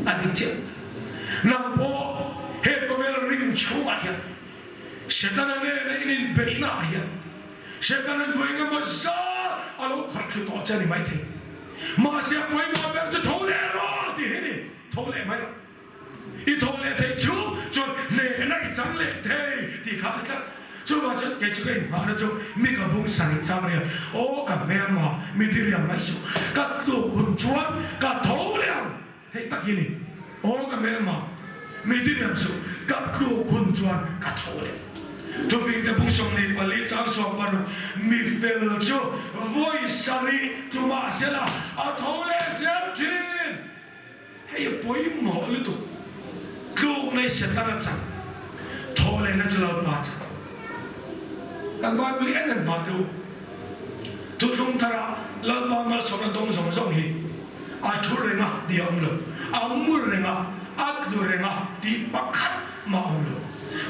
[SPEAKER 1] a dik chiah. Nang pawh he khawvel ring chhungah hian Setana nena in inbeihna ah hian Setana'n vawi engemaw zat a lo khawih thlu tawh che a ni maithei. Mahse a pawimawh ber chu tho leh rawh tih hi ni, tho leh mai rawh. I tho leh theih chu chuan hnehna i chang leh thei tih kha a ni tlat. Chuvang chuan kei chu ka inhmahna chu mi ka bung sarih chang rial, aw ka hmelma mi diriam mai suh, ka tluk hun chuan ka tho leh ang. Hei tak hi ni, aw ka hmelma, mi diriam suh, ka tluk hun chuan ka tho leh. Thufingte bung 24 chang 16, mi fel chu vawi sarih tlu mah sela a tho leh zel thin. Hei a pawimawh lutuk, tluk nei Setana chak, tho lehna chu Lalpa chak. Kan Bible hi en en hma teh u. Thuthlung thara Lalpa malsawmna dawng zawng zawng hi a thu reng a tih a awm lo, a mur reng a, a tlu reng a tih pakhat mah a awm lo.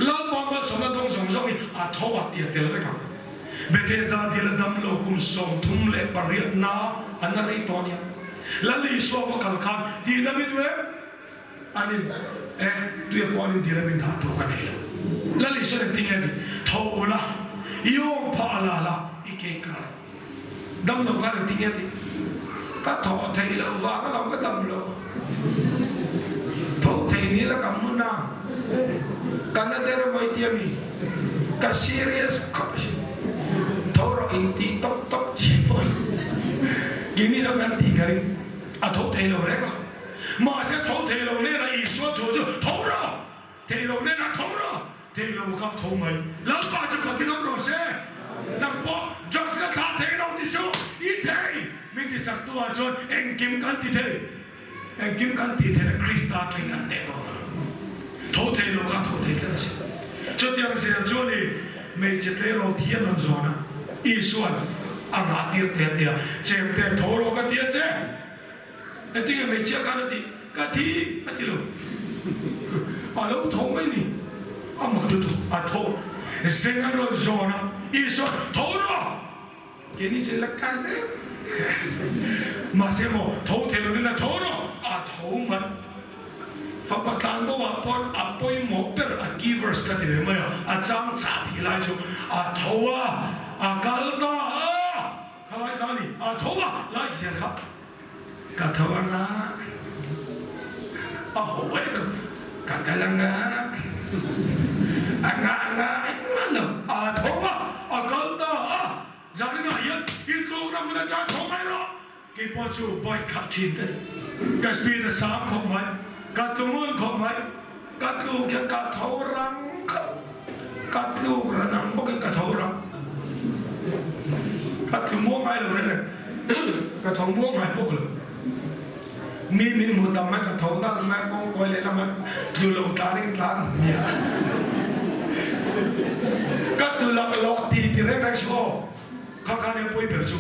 [SPEAKER 1] Lalpa malsawmna dawng zawng zawng hi a tho a tih a tel vek ang. Bethesda dil a dam lo kum 38 na an la rei tawh a nia. Lal Isua va kal khan tih dam i duh em? An in e, tui a fuan in dil a min dah tur ka nei lo. Lal Isua nen tinge ni? Tho ula, i awm phah a la la, i ke kar. Dam lo khan engtin nge tih? Ka thawh theih loh vang alawm ka dam lo. Tho thei ni la ka hmun a, ka na der a mawi tia mi? Ka serious khawp a sin. Tho rawh in tih tawp tawp chi pawh keini zawk kan tih ka ring. A. A tho thei lo reng a. Mahse tho thei lo hnenah Isua thu chu, Tho rawh! Thei lo hnenah tho rawh! Thei lo kha tho mai. Lalpa chu fakin awm rawh se. Nang pawh drugs ka thlah thei lo ti suh. I thei! Min ti chak tu ah chuan engkim kan ti thei. Engkim kan tih theihna Krista thleng kan hneh dawn a. Tho thei lo kha tho thei tlat a si. Chutiang zel chuan i hmeichhe tleirawl thiam rawn zawn a, Isua'n a ngah tir te a ti a, Chemte tho rawh ka ti a che. Engtinge hmeichhia khan a tih? Ka thi a ti lo. A lo tho mai ni. A mak lutuk. A tho. Zeng an rawn zawn a, Isua'n tho rawh! Keini chu la ka zel. Mahse maw, tho thei lovin a tho rawh, a tho mat. Fapa tlan bo ah pawn a pawimawh ber a key verse ka ti ve mai a, a chang chah phih lai chu a tho a, a kal ta a, khalai kha a ni, a tho a, lai ziah kha ka tho anga, a haw em em, ka kal anga, a ngah anga engmah lo, a tho a, a kal ta a, Zaninah hian i tlukna hmun atang tho mai rawh. Keipawh chu bike khalh thin ka ni. Ka speed a sang khawp mai, ka tlu ngun khawp mai, ka tluk hian ka tho rang khawp, ka tluk ran ang bawkin ka tho rang. Ka tlu muang ngai lo reng reng, ka tho muang ngai bawk lo. Mi min hmu tam mai ka tho nalh mai, kawngkawi leh lamah tlu lo tlanin tlan hmiah. Ka tlu laklawh ti ti reng reng suh aw. Kha kha nia pawi ber chu.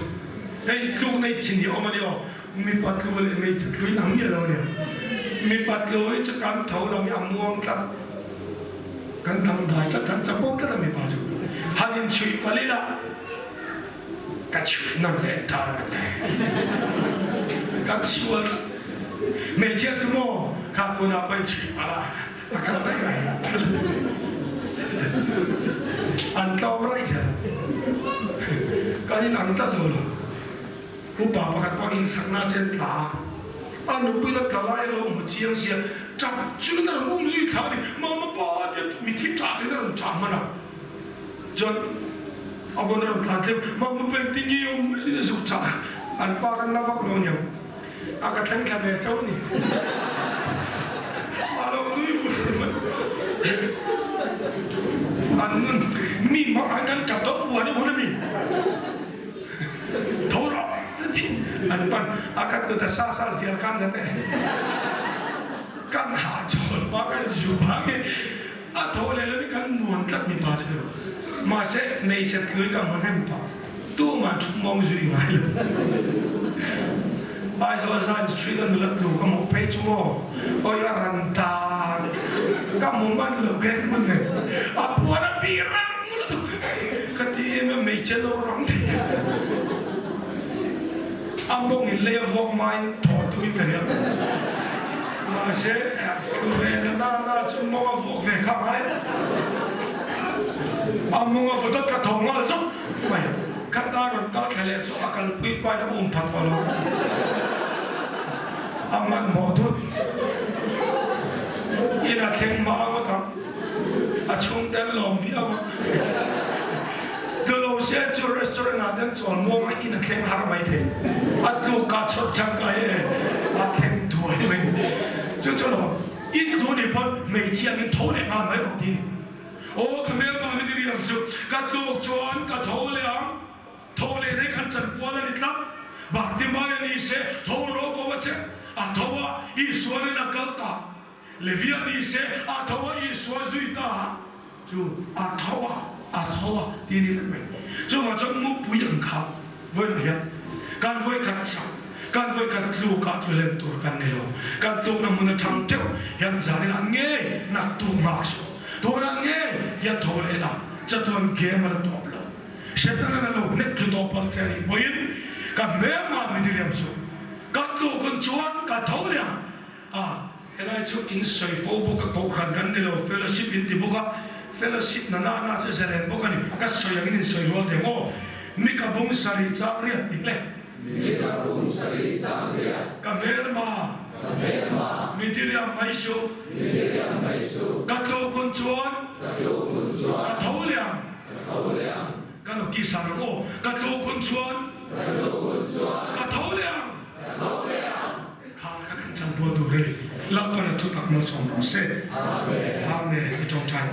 [SPEAKER 1] Hei tluk nei chin hi a awm a ni aw. Mipa tlu leh hmeichhe tlu in ang miah lo a nia. Mipa tlu hi chu kan tho lam hi a muang tlat. Kan dangdai tlat, kan chapo tlat a mipa chu. Han inchhuih palh ila. Ka chhuih nawn leh tar a ni. Ka chhuat hmeichhia chu maw kha tunah pawh in chhuih palh a, a kal raih raih an tlawm raih zel. Kan in ang tlat lo lo. Upa pakhat pawh insakna chen tla a, a nupui la tla lai a lo hmu chiang sia, chap chuin a rawn um zui thla a ni. Mama pa tia mithi ṭah ten a rawn ṭah hman a. Chuan a bon a rawn tlan tlem, Mama peng ti nge awm mai sin a zuk chah an pa kan la vak lo aniang a ka thleng thla ve chauh a ni. A lo nui vur mai. An nun mi hmang an kan tap deuh uan uan a mi. Tho rawh an pan a ka tlu ta sa sa zial khan nan e. Kan hahchawl pa kan zu phah nge. A tho leh lo i kan muan tlat mipa chu ni lo. Mahse, hmeichhe tlui ka hmu hnem pah. Tumah thu mawng zui ngai lo. Aizawl Zion Street a nula tlu ka hmuh phei chu maw? Awi a ran tan. Ka hmu hman lo khe hmun nen. A puan a bih rang lutuk. Ka ti em a hmeichhe lo rang thei a. A mawng in lei a vuak hmain thaw tumin ka ria. Mahse, tlu ve na na na chu mawng a vuak ve kha ngai. A mawng a vu dawt ka tho nghal zawk mai. Kha ta rawn kal thla leh chu a kalpui pain a um phat tawh lo. A hmanhmawh thut. In a thleng hma ngawt ang. A chhungte an lawm viau a. Tlu lo se chu restaurant ah ten chawl muang a in a thleng har mai thei. A tluk ka chawrh chang ka e a thleng thuai mai. Chu chu lo in tlu nih pawn hmeichhia min tho leh nghal mai rawh ti ni. Aw ka hmel vang hi ni riang chu ka tluk chuan ka tho leh ang. Tho leh rei khan chanpual a ni tlat. Bartimai a ni se tho rawh ko a che. A tho a Isuanin a kal ta. Levia ni se a tho a Isua zui ta a chu a tho a, a tho a ti ni vek mai. Chuvang chuan mupui ang kha vawiinah hian kan vawikhat chak, kan vawikhat tluk ah tlu lem tur kan ni lo. Kan tlukna hmun atang teuh hian zaninah ngei naktuk nghak suh. Tunah ngei hian tho leh la, chatuan game a la tawp lo. Setana na lo hnek tlu tawp ang che a nih pawhin ka hmelma mi diriam suh. Ka tluk hun chuan ka tho leh ang. A, helai chu in sawi fo bawk a, kohhran kan ni lo, fellowship in ti bawk a, fellowship na na na chu zalen bawk a ni, ka sawi angin in sawi rual deng aw, Mika bung sarih chang riat tih le.
[SPEAKER 2] Mika bung sarih chang riat.
[SPEAKER 1] Ka hmelma.
[SPEAKER 2] Ka hmelma.
[SPEAKER 1] Mi diriam mai suh.
[SPEAKER 2] Mi diriam mai suh.
[SPEAKER 1] Ka tluk hun chuan.
[SPEAKER 2] Ka tluk hun chuan.
[SPEAKER 1] Ka tho leh ang.
[SPEAKER 2] Ka tho leh ang.
[SPEAKER 1] Ka nawki san ang aw. Ka tluk hun chuan.
[SPEAKER 2] Ka tluk hun chuan.
[SPEAKER 1] Ka tho leh ang.
[SPEAKER 2] Ka tho leh ang.
[SPEAKER 1] chanpual tur a ni. Lalpan a thutak malsawm rawh se. Amen. I tawngtai.